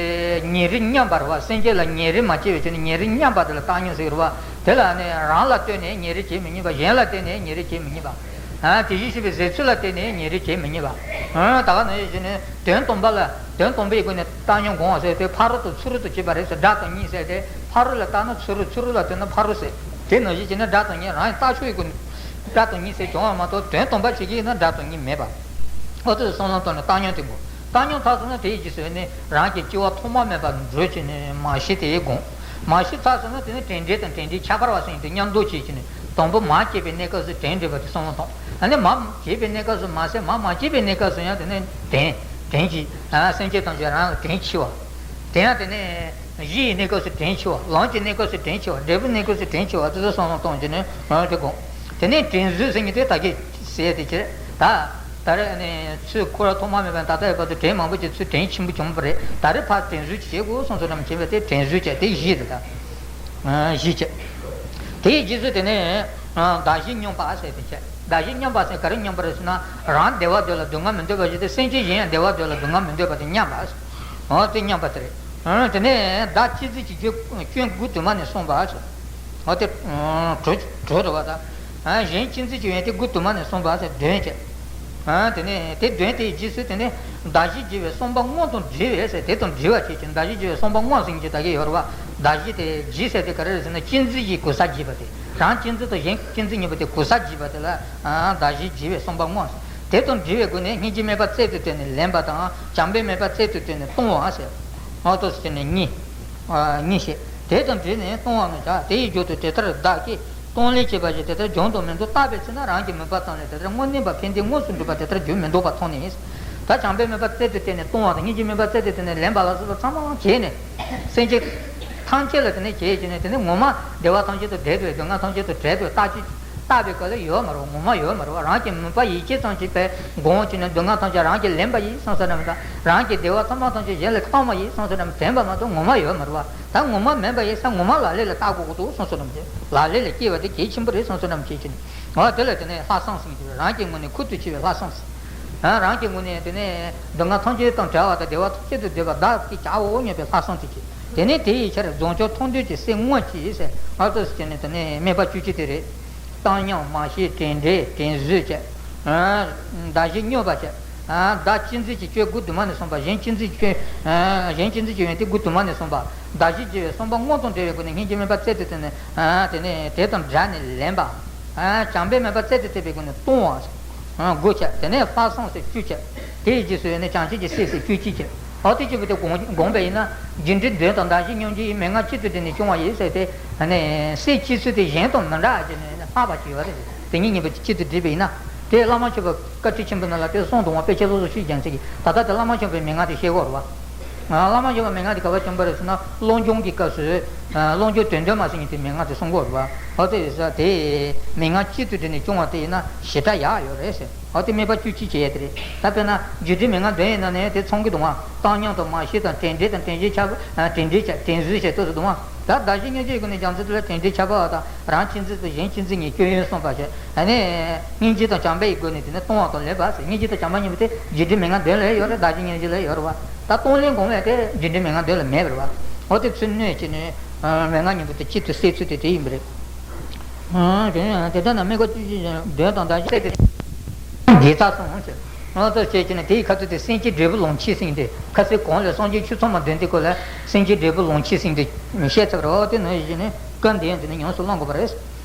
ཉེ་རིང་མཉམ་པ་རེད་བ། སེམས་ཅན་ལ་ཉེ་རིང་མ་སྐྱེ་བའི་ཆ་ནས་ཉེ་རིང་མཉམ་པ་དེ་ལ་བཏང་སྙོམས་ཟེར་གྱི་རེད་བ། དེ་ལ་ནི་རང་ལ་ལྟོས་ནས་ཉེ་རིང་བྱེད་མི་ཉན་པ། གཞན་ལ་ལྟོས་ནས་ཉེ་རིང་བྱེད་མི་ཉན་པ། དེ་བཞིན་གཤེགས་པའི་ཟེར་ཚུལ་ལ་ལྟོས་ནས་ཉེ་རིང་བྱེད་མི་ཉན་པ། ད་ག་ནང་བཞིན་ནི་དོན་དམ་པ་ལ་དོན་དམ་པའི་སྒོ་ནས་བཏང་སྙོམས་སྒོམ་ཟེར་དེ་ཕ་རོལ་ཏུ་ཚུ་རོལ་ཏུ་བྱེད་པ་རེད་ཟེར། སྒྲ་དང་གཉིས་ཟེར་དེ་ཕ་རོལ་ལ་ལྟ་ན་ཚུ་རོལ། ཚུ་རོལ་ལ་ལྟོས་ན་ཕ་རོལ་ཟེར། དེ་ནང་བཞིན་བྱས་ན་སྒྲ་དང་གཉིས་རང་ཡང་ལྟ་ཕྱོགས་ཀྱི་སྒོ་ནས་སྒྲ་དང་གཉིས་ཟེར་བྱུང་བ་མ་གཏོགས་དོན་དམ་པ་བྱེད་ཀྱི་ཡིན་ན་སྒྲ་དང་གཉིས་མེད་པ། ཨོ་ཙི་བསམ་བློ་བཏང་ནས་བཏང་སྙོམས་དེ་དགོས། བཏང་སྙོམས་ཚར་སོང་ན་དེའི་རྗེས་སུ་ནི་རང་གི་སྐྱེ་བ་ཐོག་མ་མེད་པ་འགྲོ་བྱས་ནས་མར་ཤེས་དེ་སྒོམ། མར་ཤེས་ཚར་སོང་ན་དེ་ནི་དྲན་འབྲས་དང་དྲན་འབྲེལ་ཁྱད་པར་བ་ཟེར་དེ་མཉམ་དུ་བྱེད་བྱས་ནས་དང་པོ་མ་སྐྱེས་པའི་གནས་སྐབས་སུ་དྲན་འབྲེལ་བ་དེ་བསམ་བློ་བཏང་། ཨ་ནི་མ་སྐྱེས་པའི་གནས་སྐབས་སུ་མ་ཟད་མ་མ་སྐྱེས་པའི་གནས་སྐབས་སུ་ཡང་དེ་ནི་དྲན་དྲན་གྱིས་སེམས་ཅན་ཐམས་ཅད་རང་ལ་དྲན་འཆི་བ། དེ་ཡང་དེ་ནི། གཞི་ཡི་གནས་སྐབས་སུ་དྲན་འཆི་བ། ལམ་གྱི་གནས་སྐབས་སུ་དྲན་འཆི་བ། འབྲས་བུའི་གནས་སྐབས་སུ་དྲན་འཆི་བ་དེ་ཚོ་བསམ་བློ་གཏོང་བྱས་ནས་དེ་དགོངས། དེ་ནས་དྲན་གཟོད་ཟེར་མཁན་དེ་ད་གིན་ཟེར་དེ་བྱས། ད་ད་རེས་ནས་ཚུར་འཁོར་བ་ཐོག་མ་མེད་པ་ད་ལྟ་བའི་བར་དུ་དྲན་མང་པོ་ཅིག་ཚུར་དྲན་ཆེན་པོ་བྱུང་བ་རེད། ད་རེས་ཕར་དྲན་གཟོད་ཅིག་བྱེད་དགོས་བསམ་བསམ་བྱས་པ་དེ་དྲན་གཟོད་བྱས་དེ་གཞི་རེད་ད། གཞི་བྱས། དེའི་རྗེས་སུ་དེ་ནས་གདགས་གཞི་སྙོམས་པ་ཟེར་དེ་བྱས། གདགས་གཞི་སྙོམས་པ་ཟེར་ག་རེ་སྙོམས་པ་རེད་ཟེར་ན་རང་བདེ་བ་འདོད་ལ་སྡུག་བསྔལ་མི་འདོད་པ་ཞིག་སྟེ་སེམས་ཅན་གཞན་ཡང་བདེ་བ་འདོད་ལ་སྡུག་བསྔལ་མི་འདོད་པ་དེ་སྙོམས་པ། འོ་དེ་སྙོམས་པ་དེ་རེད། དེ་ནས་བདག་གཅེས་འཛིན་གྱི་སྐྱོན་སྐྱོན་དགུ་དུ་མ་ནས་གསུངས་པ། འོ་དེ་དྲུག་དྲུག་རེད་བ་ད། གཞན་གཅེས་འཛིན་གྱི་ཡོན་ཏན་དགུ་དུ་མ་ནས་གསུངས་པ་ཟེར་བདུན་བྱས། དེ་ནས་དེ་བདུན་དེའི་རྗེས་སུ་དེ་ནས་གདགས་གཞི་བགྱི་བའི་བསམ་པ་དངོས་དང་འབྲེལ་བས་ཟེར་དེ་དང་འབྲེལ་བ་བྱེད་ཅིང་གདགས་གཞི་བགྱི་བའི་བསམ་པ་དངོས་ཟེར་གྱི་ད་གིན་ཡོད་རེད་བ། གདགས་གཞི་དེ་བགྱི་ཟེར་དེ་ག་རེ་རེད་ཟེར་ན་གཅེས་འཛིན་གྱི་གོ་ས་བགྱིས་པ་དེ། རང་གཅེས་འཛིན་དང་གཞན་གཅེས་འཛིན་གཉིས་པོ་དེ་གོ་ས་བགྱིས་པ་དེ་ལ་གདགས་གཞི་བགྱི་བའི་བསམ་པ་དངོས་ཟེར། དེ་དང་འབྲེལ་བའི་སྒོ་ནས་སྙིང་རྗེའི་དམིགས་པ་རྩལ་དུ་བཏོན་ནས་ལེན་པ་དང་བྱམས་པའི་དམིགས་པ་རྩལ་དུ་བཏོན་ནས་གཏོང་བ་ཟེར། ཨོ་ཏོ་ཟེར་ནས་གཉིས། གཉིས་ཤེས། དེ་དང་འབྲེལ་ནས་གཏོང་བ་མི་བྱ། དེ་ཡི་རྒྱུ་དུ་དེ་ལྟར་བདག་གིས་གཏོང་ལེན་བྱེད་པ་ཞིག་དེ་ལྟར་སྦྱོང་དང་མི་འདོར་བརྟག་པའི་ཚེ་ན་རང་གི་མོས་པ་ཙམ་ལས་དེ་ལྟར་དངོས་གནས་པ་ཕན་བདེ་དངོས་སུ་འགྲུབ་པ་དེ་ལྟར་རྒྱུ་མི་འདོད་པ་མཐོང་ནས། ད་བྱམས་པའི་དམིགས་པ་རྩལ་དུ་བཏོན་ནས་གཏོང་བ་དང་སྙིང་རྗེའི་དམིགས་པ་རྩལ་དུ་བཏོན་ནས་ལེན་པ་ལ་སོགས་པ་ཚང་མ་བྱས་ནས། སེམས་ཅན་ཐམས་ཅད་ལ་དེ་ནས་བྱས་བྱས་ནས་དེ་ནས་ངོ་མ་བདེ་བ་ཐམས་ཅད་དང་བྲལ་བའི་སྡུག་བསྔལ་ཐམས་ཅད་དང་བྲལ་བའི་བརྟག་ཅིང་བརྟག་པའི་སྐབས་ལ་ཡོད་མ་རེད། ངོ་མ་ཡོད་མ་རེད་བ། རང་གི་མོས་པ་ཡིད་ཆེས་ཙམ་ཞིག་པས་སྒོམ་བྱས་ནས་སྡུག་བསྔལ་ཐམས་ཅད་རང་གིས་ལེན་པ་ཡིན་བསམ་ས་ར་མི་དང་རང་གི་བདེ་བ་ཚང་མ་ཐམས་ཅད་གཞན་ལ་བཏང་བ་ཡིན་བསམ་ས་ར་མི་དྲན་པ་མ་གཏོགས་ངོ་མ་ཡོད་མ་རེད་བ། ད་ངོ་མ་མིན་པ་ཡིན་ས་ངོ་མ་ལག་ལེན་ལ་བསྟར་དགོས་ཀྱི་འདུག་བསམ་སོང་རམ་ཅེས། ལག་ལེན་ལ་སྐྱེས་པ་དེ་གལ་ཆེན་པོ་རེད་བསམ་སོང་རམ་ཅེས་བྱས་ནས། འོ་དེ་ལ་དེ་ནས་ལྷག་བསམ་ཟེར་གྱི་རང་གི་ངོས་ནས་ཁུར་དུ་ཆུད་པའི་ལྷག་བསམ་ཟེར། རང་གི་ངོས་ནས་དེ་ནས་སྡུག་བསྔལ་ཐམས་ཅད་དང་བྲལ་བ་དང་བདེ་བ་ཐམས་ཅད་དུ་འདོད་པ་བདག་གིས་བྱའོ་སྙམ་པའི་ལྷག་བསམ་དེ་བྱས། དེ་ནས་དེ་ཡི་ཕྱིར་རྫོགས་བྱང་ཐོབ་འདོད་ཀྱི་སེམས་དངོས་ཀྱིས་ཟེར། ཨ་ཏོ་ཟེར་གྱི་ནས་དེ་ནས་དམིགས་པ་བཅུ་གཅིག་དེ་རེད། བཏང་སྙོམས་མར་ཤེས་དྲན་འབྲེལ་དྲན་གཟོད་བྱས། གདགས་གཞི་སྙོམས་པ་བྱས། བདག་གཅེས་འཛིན་གྱི་སྐྱོན་དགུ་དུ་མ་ནས་གསུངས་པ། གཞན་གཅེས་འཛིན་གྱི་སྐྱོན། གཞན་གཅེས་འཛིན་གྱི་ཡོན་ཏན་དགུ་དུ་མ་ནས་གསུངས་པ། གདགས་གཞི་བགྱི་བའི་བསམ་པ་དངོས་དང་འབྲེལ་བའི་སྒོ་ནས་སྙིང་རྗེའི་དམིགས་པ་རྩལ་དུ་བཏོན་ནས། དེ་ནས་དེ་དང་སྦྲགས་ནས་ལེན་པ། བྱམས་པའི་དམིགས་པ་རྩལ་དུ་བཏོན་པའི་སྒོ་ནས་གཏོང་བ། དགུ་བྱས། དེ་ནས་ལྷག་བསམ་ཟེར་བཅུ་བྱས། དེའི་རྗེས་སུ་ཡོད་ནས་བྱང་ཆུབ་ཀྱི་སེམས་ཟེར་བཅུ་གཅིག་བྱས། འོ་དེ་གཅིག་པུ་དེ་སྒོམ་སྒོམ་པ་ཡིན་ན། རྒྱུ་འབྲས་དོན་དང་གདགས་གཞི་སྙོམས་འཇུག་ཡི་མན་ངག་གཅིག་ཏུ་བསྒྲིལ་ནས་སྐྱོང་བ་ཡིན་ཟེར་ཏེ། ཨ་ནི་སེམས་བསྐྱེད་ཚུལ་དེ་གཞན་དང་མི་འདྲ་བ་བྱས་ནས་ལྷག་པ་ཅིག་ཡོད་རེད། དེ་གཉིས་གཉིས་པོ་དེ་གཅིག་ཏུ་བསྒྲིལ་བ་ཡིན་ན། དེ་བླ་མ་མཆོད་པའི་བཀའ་ཁྲིད་ཆེན་པོ་ནང་ལ་དེ་གསུངས་འདུག་བ། དཔེ་ཆ་སོ་སོ་ཞིག་སྦྱང་ཚིག་གིས་ད་ལྟ་དེ་བླ་མ་མཆོད་པའི་མན་ངག་དེ་བཤད་དགོས་རེད་བ། བླ་མ་མཆོད་པའི་མན་ངག་དེ་ག་པར་བྱུང་བ་རེད་ཟེར་ན། བློ་སྦྱོང་གི་སྐབས་སུ། བློ་སྦྱོང་དོན་སྟོན་མ་ཟེར་མཁན་དེ་མན་ངག་དེ་གསུང་གི་ཡོད་རེད་བ། འོ་དེ་ཡིན་ཙང་དེ་མན་ངག་གཅིག་ཏུ་བསྒྲིལ་ནས་སྐྱོང་བ་དེ་ཡིན་ན་ཞེ་དྲག་ཡག་ཡོད་རེད་ཟེར། འོ་དེ་དམིགས་པ་བཅུ་གཅིག་བྱེད་ཡས་དེ་རེད། ད་དཔེར་ན་རྒྱུ་འབྲས་མན་ངག་བདུན་ཡིན་ན་ནི་དེ་ཚང་གི་འདུག་བ། བཏང་སྙོམས་དང་མར་ཤེས་དང་དྲན་འབྲེལ་དང་དྲན་གཟོད་བྱ་བ། དྲན་འབྲེལ་བྱ་དྲན་གཟོད་བྱས་ཏོག་ཙམ་འདུག་བ། ད་གདགས་གཞི་སྙོམས་འཇུག་གི་ནི་སྦྱང་ཚུལ་དེ་ལ་དྲན་འབྲེལ་ཁྱབ་པ་དང་རང་གཅེས་འཛིན་དང་གཞན་གཅེས་འཛིན་གཉིས་སྐྱོན་ཡོན་གསུངས་པ་བྱས། ཨ་ནི་སྙིང་རྗེ་དང་བྱམས་པ་ཡི་སྒོ་ནས་དེ་ནི་གཏོང་བ་དང་ལེན་པ་ཟེར། སྙིང་རྗེ་དང་བྱམས་པ་གཉིས་པོ་དེ་རྒྱུ་འབྲས་མན་ངག་བདུན་ལ་ཡོད་རེད། གདགས་གཞི་སྙོམས་འཇུག་ལ་ཡོད་རེད་བ། ད་གཏོང་ལེན་སྒོམ་ཡས་དེ་རྒྱུ་འབྲས་མན་ངག་བདུན་ལ་མེད་པ་རེད་བ། འོ་དེ་ཚུར་གནོད་བྱས་ནས་མན་ངག་གཉིས་པོ་དེ་གཅིག་ཏུ་བསྲེས་ཚུལ་དེ་དེ་ཡིན་པ་རེད། དེ་ལྟར་ན་དམིགས་པ་བཅུ་གཅིག་བདུན་དང་བདག་གཞན་དེ་དགེ་རྩ་གསུམ་ཟེར། ཨོ་ཙི་བྱས་ཀྱི་ནི་དེའི་ཁ་ཐུག་དེ་སེམས་ཅན་འབྲས་བུ་ལོངས་སྤྱོད་ཟེར་དེ། ཁ་སང་གོང་ལ་སངས་རྒྱས་ཆོས་ཚོགས་མ་བདུན་དེ་སྐོར་ལ་སེམས་ཅན་འབྲས་བུ་ལོངས་སྤྱོད་ཟེར་དེ་བཤད་ཚར་བ་རེད། ཨོ་དེ་ནང་བཞིན་ནི་སྐབས་འདི་ཡང་དེ་ནི་ཉམས་སུ་བླང་དགོས་པ་རེད།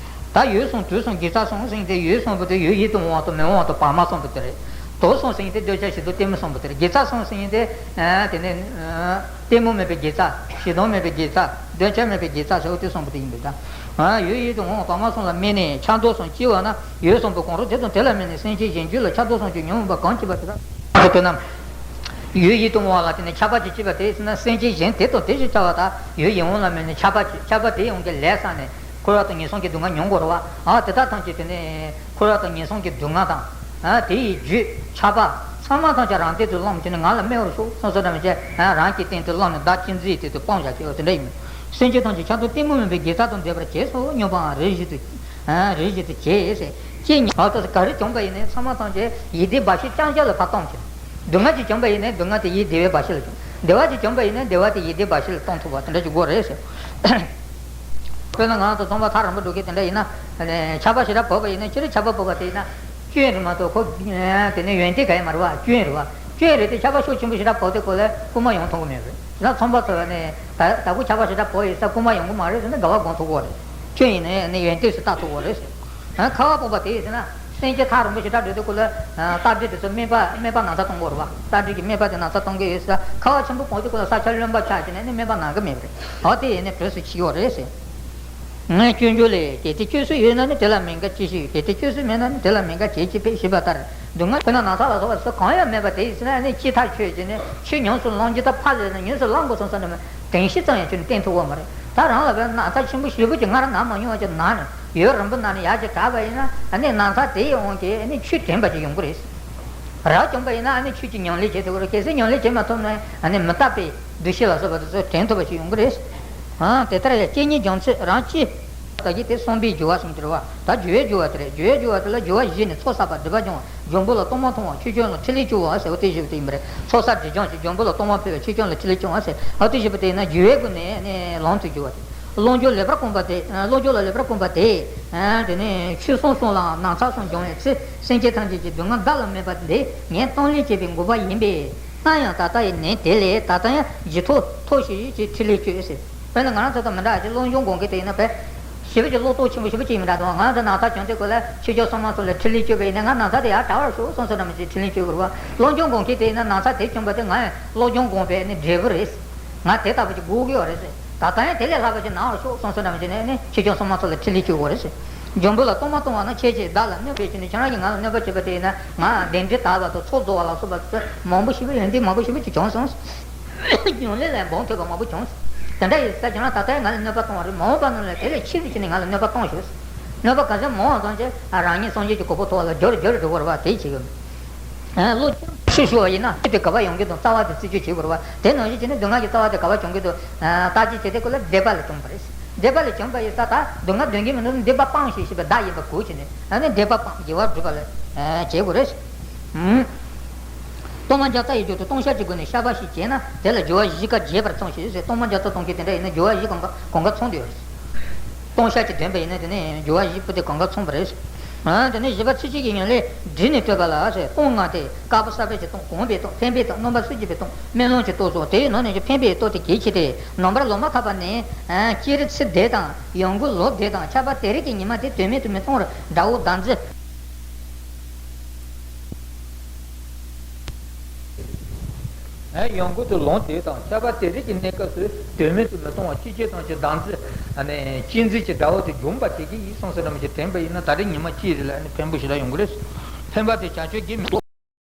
ད་ཡུལ་གསུམ་དུས་གསུམ་དགེ་རྩ་གསུམ་ཟེར་དེ་ཡུལ་གསུམ་པོ་དེ་ཡུལ་ཡིད་དུ་འོང་བ་དང་མི་འོང་བ་དང་བར་མ་གསུམ་པོ་དེ་རེད། དོ་གསུམ་ཟེར་མཁན་དེ་འདོད་ཆགས་ཞེ་སྡང་གཏི་མུག་གསུམ་པོ་དེ་རེད། དགེ་རྩ་གསུམ་ཟེར་མཁན་དེ། དེ་ནས་གཏི་མུག་མེད་པའི་དགེ་རྩ། ཞེ་སྡང་མེད་པའི་དགེ་རྩ། འདོད་ཆགས་མེད་པའི་དགེ་རྩ་ཟེར་བ་དེ་གསུམ་པོ་དེ་ཡིན་པས་ད། ཡུལ་ཡིད་དུ་འོང་བ་བག་མ་གསུམ་ལ་དམིགས་ནས་ཆགས་སྡང་གསུམ་སྐྱེ་བ་ན། ཡུལ་གསུམ་པོ་གང་རུང་དེ་དང་དེ་ལ་དམིགས་ནས་སེམས་ཅན་གཞན་རྒྱུད་ལ་ཆགས་སྡང་གསུམ་གྱི་ཉོན་མོངས་པ་གང་སྐྱེས་པ་དེ་དག་དཔེར་ན། ཡུལ་ཡིད་དུ་འོང་བ་ལ་བརྟེན་ནས་ཆགས་པ་ཅིག་སྐྱེས་པ་དེ་ཟེར་ན། སེམས་ཅན་གཞན་དེ་དང་དེ་བཞིན་བྱ་བ་དག་ཡུལ་ཡིད་འོང་ལ་དམིགས་ནས་ཆགས་པ་ཅིག་ཆགས་པ་དེ་ཡོང་གི་ལས་བསགས་ནས། འཁོར་བ་དང་ངན་སོང་གི་སྡུག་བསྔལ་མྱོང་དགོས་རེད་བ། ཨ་དེ་དག་ཐམས་ཅད་དེ་ནས་འཁོར་བ་དང་ངན་སོང་གི་སྡུག་བསྔལ་དང་། ཨ་དེ་ཡི་རྒྱུ་ཆགས་པ་ཚང་མ་ཐམས་ཅད་རང་སྟེང་དུ་བླངས་བྱས་ནས་ང་ལ་སྨད་པར་ཤོག་གསུངས་སོ་ནམ་ཞེས། ཨ་རང་གི་སྟེང་དུ་བླངས་ནས་བདག་གཅེས་འཛིན་ཡི་སྟེང་དུ་སྤང་བྱ་ཞེས་པ་དེ་འདྲ་ཡིན། སེམས་ཅན་ཐམས་ཅད་ཆགས་སྡང་གཏི་མུག་མེད་པའི་དགེ་རྩ་དང་ལྡན་པར་བྱས་སོ། སྙོམས་པའང་རེ་ཞིག་ཏུ། ཨ་རེ་ཞིག་ཏུ་བྱས་ཟེར། ཅེས་ཉིད་ཨ་ཏོ་ག་རེ་བྱུང་པ་ཡིན་ནའི་ཚང་མ་ཐམས་ཅད་ཡིད་བདེ་བར་ཤེས་རྐྱང་རྐྱང་ལ་ཕར་གཏོང་བྱེད། སྡུག་བསྔལ་ཅིག་བྱུང་པ་ཡིན་ནའི་སྡུག་བསྔལ་དེ་ཡིད་བདེ་བའི་བར་ཤེས་ལ་བྱུང་། བདེ་བ་ཅིག་བྱུང་པ་ཡིན་ནའི་བདེ་བ་དེ་ཡིད་བདེ་བར་ཤེས་ལ་གཏོང་ཐུབ་པ་དེ་འདྲ་ཅིག་དགོས་རེད་ཟེར། དཔེར་ན་ང་ཚོ་ཚོང་པ་ཐག་རིང་པོ་འགྲོ་མཁན་དེ་འདྲ་ཡིན་ན། ཆར་པ་ཞེ་དྲག་བབས་པ་ཡིན་ན། སྤྱིར་ཆར་པ་བབས་པ་དེ་ཡིན་ན་སྐྱོན་རེད་མ་གཏོགས་ཁོ་དེ་ནས་ཡོན་ཏན་ག་ཡང་མ་རེད་བ། སྐྱོན་རེད་བ། སྐྱོན་རེད་དེ་ཆར་པ་ཤུགས་ཆེན་པོ་ཞེ་དྲག་བབས་དུས་སྐབས་ལ་རྐུ་མ་ཡོང་ཐུབ་ཀྱི་མེད་རེད། ཡིན་ན་ཚོང་པ་ཚོ་ནས་ད་ད་ཁོ་ཆར་པ་ཞེ་དྲག་བབས་ཡོད་ས་རྐུ་མ་ཡོང་གི་མ་རེད་ཟེར་ནས་དགའ་བ་སྒོམ་ཐུབ་ཀྱི་རེད། སྐྱོན་ཡིན་ནའི་ནི་ཡོན་ཏན་ཞིག་བལྟ་ཐུབ་ཀྱི་རེད་ཟེར། ཁ་བ་སྤུངས་པ་དེ་ཡིན་ཟེར་ན། སེམས་ཅན་ཐག་རིང་པོ་ཞེ་དྲག་འགྲོ་དུས་སྐབས་ལ། རྟ་དྲེལ་དེ་ཚོ་སྨན་པ་སྨན་པ་ན་ཚ་གཏོང་གི་ཡོད་རེད་བ། རྟ་དྲེལ་གྱི་སྨན་པ་དེ་ན་ཚ་གཏོང་གི་ཡོད་ས། ཁ་བ་ཆེན་པོ་སྤུངས་དུས་སྐབས་ལ་ས་ཆ་རློན་པ་ཆགས་བྱས་ནས་ནི་སྨན་པ་ན་གི་མེད་པ་རེད། འོ་དེ་ཡིན་ནའི་བྲོས་སུ་ཤི་ཡོད་རེད་ཟེར། ངས་སྐྱོན་བརྗོད་ལས། གལ་ཏེ་སྐྱོན་སུ་ཡོད་ན་ནི་དེ་ལ་མི་དགའ་ཅི་ཞིག་གལ་ཏེ་སྐྱོན་སུ་མེད་ན་ནི་དེ་ལ་མི་དགའ་བྱེད་ཅེས་པས་ཞུས་པ་ལྟར། སྡུག་བསྔལ་དཔེར་ན་ན་ཚ་ལ་སོགས་པ་སུ་གང་ཡང་མེད་པ་དེ་ཡིན་ཟེར་ན་ནི་ཅི་ཐག་ཆོད་ཅིག་ནི་ཆུ་ཉམས་སུ་བླང་རྒྱུ་དང་ཕར་ལས་ནི་ཉམས་སུ་བླང་དགོས་སོང་ཟེར་ནས། དོན་ཤེས་ཙམ་ཡང་ཁྱོད་ནི་བསྟན་ཐུབ་ཀྱི་མ་རེད། ད་རང་ལ་བས་ན་ཚ་ཆེན་པོ་ཞེ་པོ་ཅིག་སྔར་ན་མ་མྱོང་བ་ཅིག་ན་ནས་ཡུན་རིང་པོ་ན་ནས་ཡར་ཅིག་དྲག་པ་ཡིན་ན། ཨ་ནི་ན་ཚ་དེའི་དབང་གིས་ཨ་ནི་ཆོས་དྲན་པ་ཅིག་ཡོང་གི་རེད། རགས་བྱུང་པ་ཡིན་ན་ཨ་ནི་ཆོས་ཀྱི་ཉམས་ལེན་བྱེད་ཐུབ་ཀྱི་རེད། གལ་སྲིད་ཉམས་ལེན་བྱེད་མ་ཐུབ་ན་ཨ་ནི་མི་རྟག་པའི་འདུ་ཤེས་ལ་སོགས་པ་དེ་ཚོ་དྲན་ཐུབ་པ་ཞིག་ཡོང་གི་རེད། ཨ་དེ་ལྟར་ཡང་སྐྱེ་གཉིས་སྦྱང་ཚུལ་རང་སྐྱེ། ད་གི་དེ་བསམ་པའི་སྦྱོར་བ་གསུམ་གྱི་རེད་བ། ད་སྦྱོར་བའི་སྦྱོར་བ་དེ་རེད། སྦྱོར་བའི་སྦྱོར་བ་དེ་ལ་སྦྱོར་བ་བཞི་ནི། ཚོགས་བསགས་པ། སྒྲིབ་པ་སྦྱང་བ། འཇོམས་པ་ལ་གཏོར་མ་གཏོང་བ། ཆོས་སྐྱོང་ལ་ཕྲིན་ལས་བསྐྱོང་བ་ཟེར་བ་དེ་བཞི་པོ་དེ་ཡིན་པ་རེད། ཚོགས་བསགས་སྒྲིབ་སྦྱང་ཞིང་། འཇོམས་པ་ལ་གཏོར་མ་ཕུལ་བ། ཆོས་སྐྱོང་ལ་ཕྲིན་ལས་བསྐྱོང་བ་ཟེར་བ་དེ་བཞི་པོ་དེ་ཡིན་ན་སྦྱོར་བའི་སྒོ་ནས་ནི་ལམ་དུ་སྦྱོར་བ་དེ། བློ་སྦྱོང་ལེགས་པར་བསྒོམས་པ་དེ། བློ་སྦྱོང་ལ་ལེགས་པར་བསྒོམས་པ་དེ། དེ་ནས་ཆོས་གསུམ་གསུམ་ལའང་ན་ཚ་གསུམ་སྦྱོང་བའི་ཚེ། སེམས་ཅན་ཐམས་ཅད་ཀྱི་སྡུག་བསྔལ་བདག་ལ་མེད་པ་འདི་ངས་གཏོང་ལེན་བྱེད་པའི་འགོག་པ་ཡིན་པས། སླར་ཡང་ད་ལྟ་ཡི་ནད་དེ་ལས་ད་ལྟ་ཡང་ལྗིད་ཐོག་ཐོག་ཞིག་ཅིག་ཕྲིན་ལས་བསྐྱོད་ཟེར། དཔེར་ན་ང་རང་ཚོ་དང་མི་འདྲ་ཅིག་བློ་སྦྱོང་སྒོམ་མཁན་དེ་ཡིན་ན་བས། ཞེ་པོ་ཅིག་བློ་རྟོག་ཆེན་པོ་ཞེ་པོ་ཅིག་མི་འདྲ་དང་། ང་རང་ཚོ་ན་ཚ་བྱུང་དུས་སྐབས་ལ་ཆོས་སྐྱོང་སྲུང་མ་སོགས་ལ་ཕྲིན་ལས་བསྐྱོད་པ་ཡིན་ན། ང་ན་ཚ་དེ་ཡར་དྲག་པར་ཤོག་གསུངས་སོ་ནམ་ཅིག་ཕྲིན་ལས་བསྐྱོད་དགོས་རེད་བ། བློ་སྦྱོང་སྒོམ་མཁན་དེ་ཡིན་ན་ན་ཚ་དེ་བྱུང་བ་དེ་ང་ཡང་བློ་སྦྱོང་སྒོམ་པའི་ནི་འབྲས་བུ་རེད། ང་དེ་ལྟ་བུ་ཅིག་དགོས་ཀྱི་ཡོད་རེད་ཟེར། ད་ལྟ་ཡང་དེ་ལས་ལྷག་པ་ཅིག་ན་བར་ཤོག་གསུངས་སོ་ནམ་ཅིག་ནས་ནི་ཆོས་སྐྱོང་སྲུང་མ་སོགས་ལ་ཕྲིན་ལས་བསྐྱོད་དགོས་རེད་ཟེར། འཇོམས་པ་ལ་གཏོར་མ་གཏོང་བ་ན། ཁྱེད་ཀྱིས་བདག་ལ་གནོད་པའི་ཕྱིར་ནི། ཁྱེད་རང་གིས་ང་ལ་གནོད་པ་བྱས་པ་དེ་ཡིན་ན། ང་གདན་འདྲེན་དག་པ་དང་ཚོགས་རྫོགས་པ་ལ་སོགས་པ་མང་པོ་ཞིག་ཡོན་ཏན་མང་པོ་ཞིག་ཅིག་བྱུང་སོང་། ཉམས་ལེན་ལ་འབུངས་ཐུབ་པ་མང་པོ་བྱུང་། དེ་འདྲ་ཡིན་ཙང་ཁྱེད་རང་ད་ལྟ་ཡང་ང་ལ་གནོད་པ་གཏོང་བ་རེད། མ་འོངས་པ་ནང་ལ་དེ་ལས་ཆེ་རུ་ཕྱིན་ནས་ང་ལ་གནོད་པ་གཏོང་ཤོག། གནོད་པ་ག་ཚོད་མང་བ་ཙམ་ཅིག་རང་ཉིད་སངས་རྒྱས་ཀྱི་གོ་འཕང་ཐོབ་པ་ལ་མགྱོགས་རུ་མགྱོགས་རུ་འགྲོ་དགོས་རེད་བ། དེ་བྱེད་དགོས། བློ་ཅུང་ཆེ་ཤོས་ཡིན་ན་ཆོས་དེ་ག་པར་ཡོང་གི་འདུག་རྩ་བ་དེ་རྩད་གཅོད་བྱེད་དགོས་རེད་བ། དེ་ནང་བཞིན་བྱས་ནས་སྡུག་བསྔལ་གྱི་རྩ་བ་དེ་ག་པར་བྱུང་གི་འདུག་བརྟག་དཔྱད་བྱེད་དུས་སྐབས་ལ་སྡིག་པ་ལས་བྱུང་བ་རེད། སྡིག་པ་ལས་བྱུང་བ་ཡིན་ཙང་ད་སྡུག་བསྔལ་འདོན་གྱི་མི་འདུག་སྡིག་པ་སྤངས་ཤིག་ཞེས་པའི་བརྡ་ཡིན་པ་གོ་བྱས་ནས། ཨ་ནི་སྡིག་པ་སྤངས་དགེ་བ་སྒྲུབ་པ་ལ་བྱེད་དགོས་རེད། གཏོར་མ་བརྒྱ་རྩ་ཡི་མཇུག་ཏུ་ལྟུང་བཤགས་ཀྱི་སྒོ་ནས་བཤགས་པ་ཞིག་བྱས་ན། དེ་ལ་སྦྱོར་བ་བཞི་ཀ་རྒྱས་པར་ཚང་ཞིང་ཟེར། གཏོར་མ་བརྒྱ་རྩ་གཏོང་མཁན་དེ་འདྲ་ཡིན་ན་སྦྱོར་བ་བཞི་གང་ག་གང་ག་ཚང་དུ་ཡོད་རེད། ལྟུང་བཤགས་ཀྱི་འདོན་པ་ཡིན་ན་དེ་ནས་སྦྱོར་བ་བཞི་པོ་དེ་གང་ག་ཚང་བ་རེད། ཨ་དེ་ནས་བཞི་པ་ཚིགས་བཅད་ཀྱི་ཡོན་ལས་བྲིས་ནས་སྤྲོས་པ་ལ་ཟེར། གཏོང་ལྔ་སྟེ། དཀར་པོ་གསར་པའི་ཕྱིར་གཏོང་། གོང་འཕེལ་གཏོང་། ཕན་པའི་གཏོང་། རྣམ་པ་གསུམ་གྱི་ཕྱིར་གཏོང་། སྨོན་ལམ་གྱི་གཏོང་སོགས། དེའི་ནང་ནས་ཀྱང་ཕན་པའི་གཏོང་དེ་གལ་ཆེ་སྟེ། ནངས་པར་ལོ་མ་འཐག་པ་ནས། ཨ་སྤྱིར་ཚེས་དེ་དང་ཡང་སྒོས་ལོ་དེ་དང་ཁྱབ་པ་དེ་རིགས་ཀྱི་ཉི་མ་དེ་དོན་མེད་དུ་མི་གཏོང་བར་དགྲ་བོ་བདག་འཛིན། ཡང་སྒོས་དུ་ལོ་དེ་དང་ཁྱབ་པ་དེ་རིགས་ཀྱི་གནས་སྐབས་སུ་དོན་མེད་དུ་མི་གཏོང་བར་གཅེས་གཅེས་དང་གཅེས་བདག་འཛིན། ཨ་ནི་གཅེས་འཛིན་གྱི་དགྲ་བོ་དེ་འཇོམས་པར་བྱེད་ཀྱི་ཡིན་གསུངས་སོ་ནམ་ཞིག་དྲན་པ་ཡིན་ན། ད་རེས་ཉི་མ་གཅིག་རེ་ལ་ཨ་ནི་ཕན་པོ་ཞེ་དྲག་ཡོང་གི་རེད། ཕན་པ་དེ་བྱ་སྤྱོད་ཀྱིས་མི་གོ།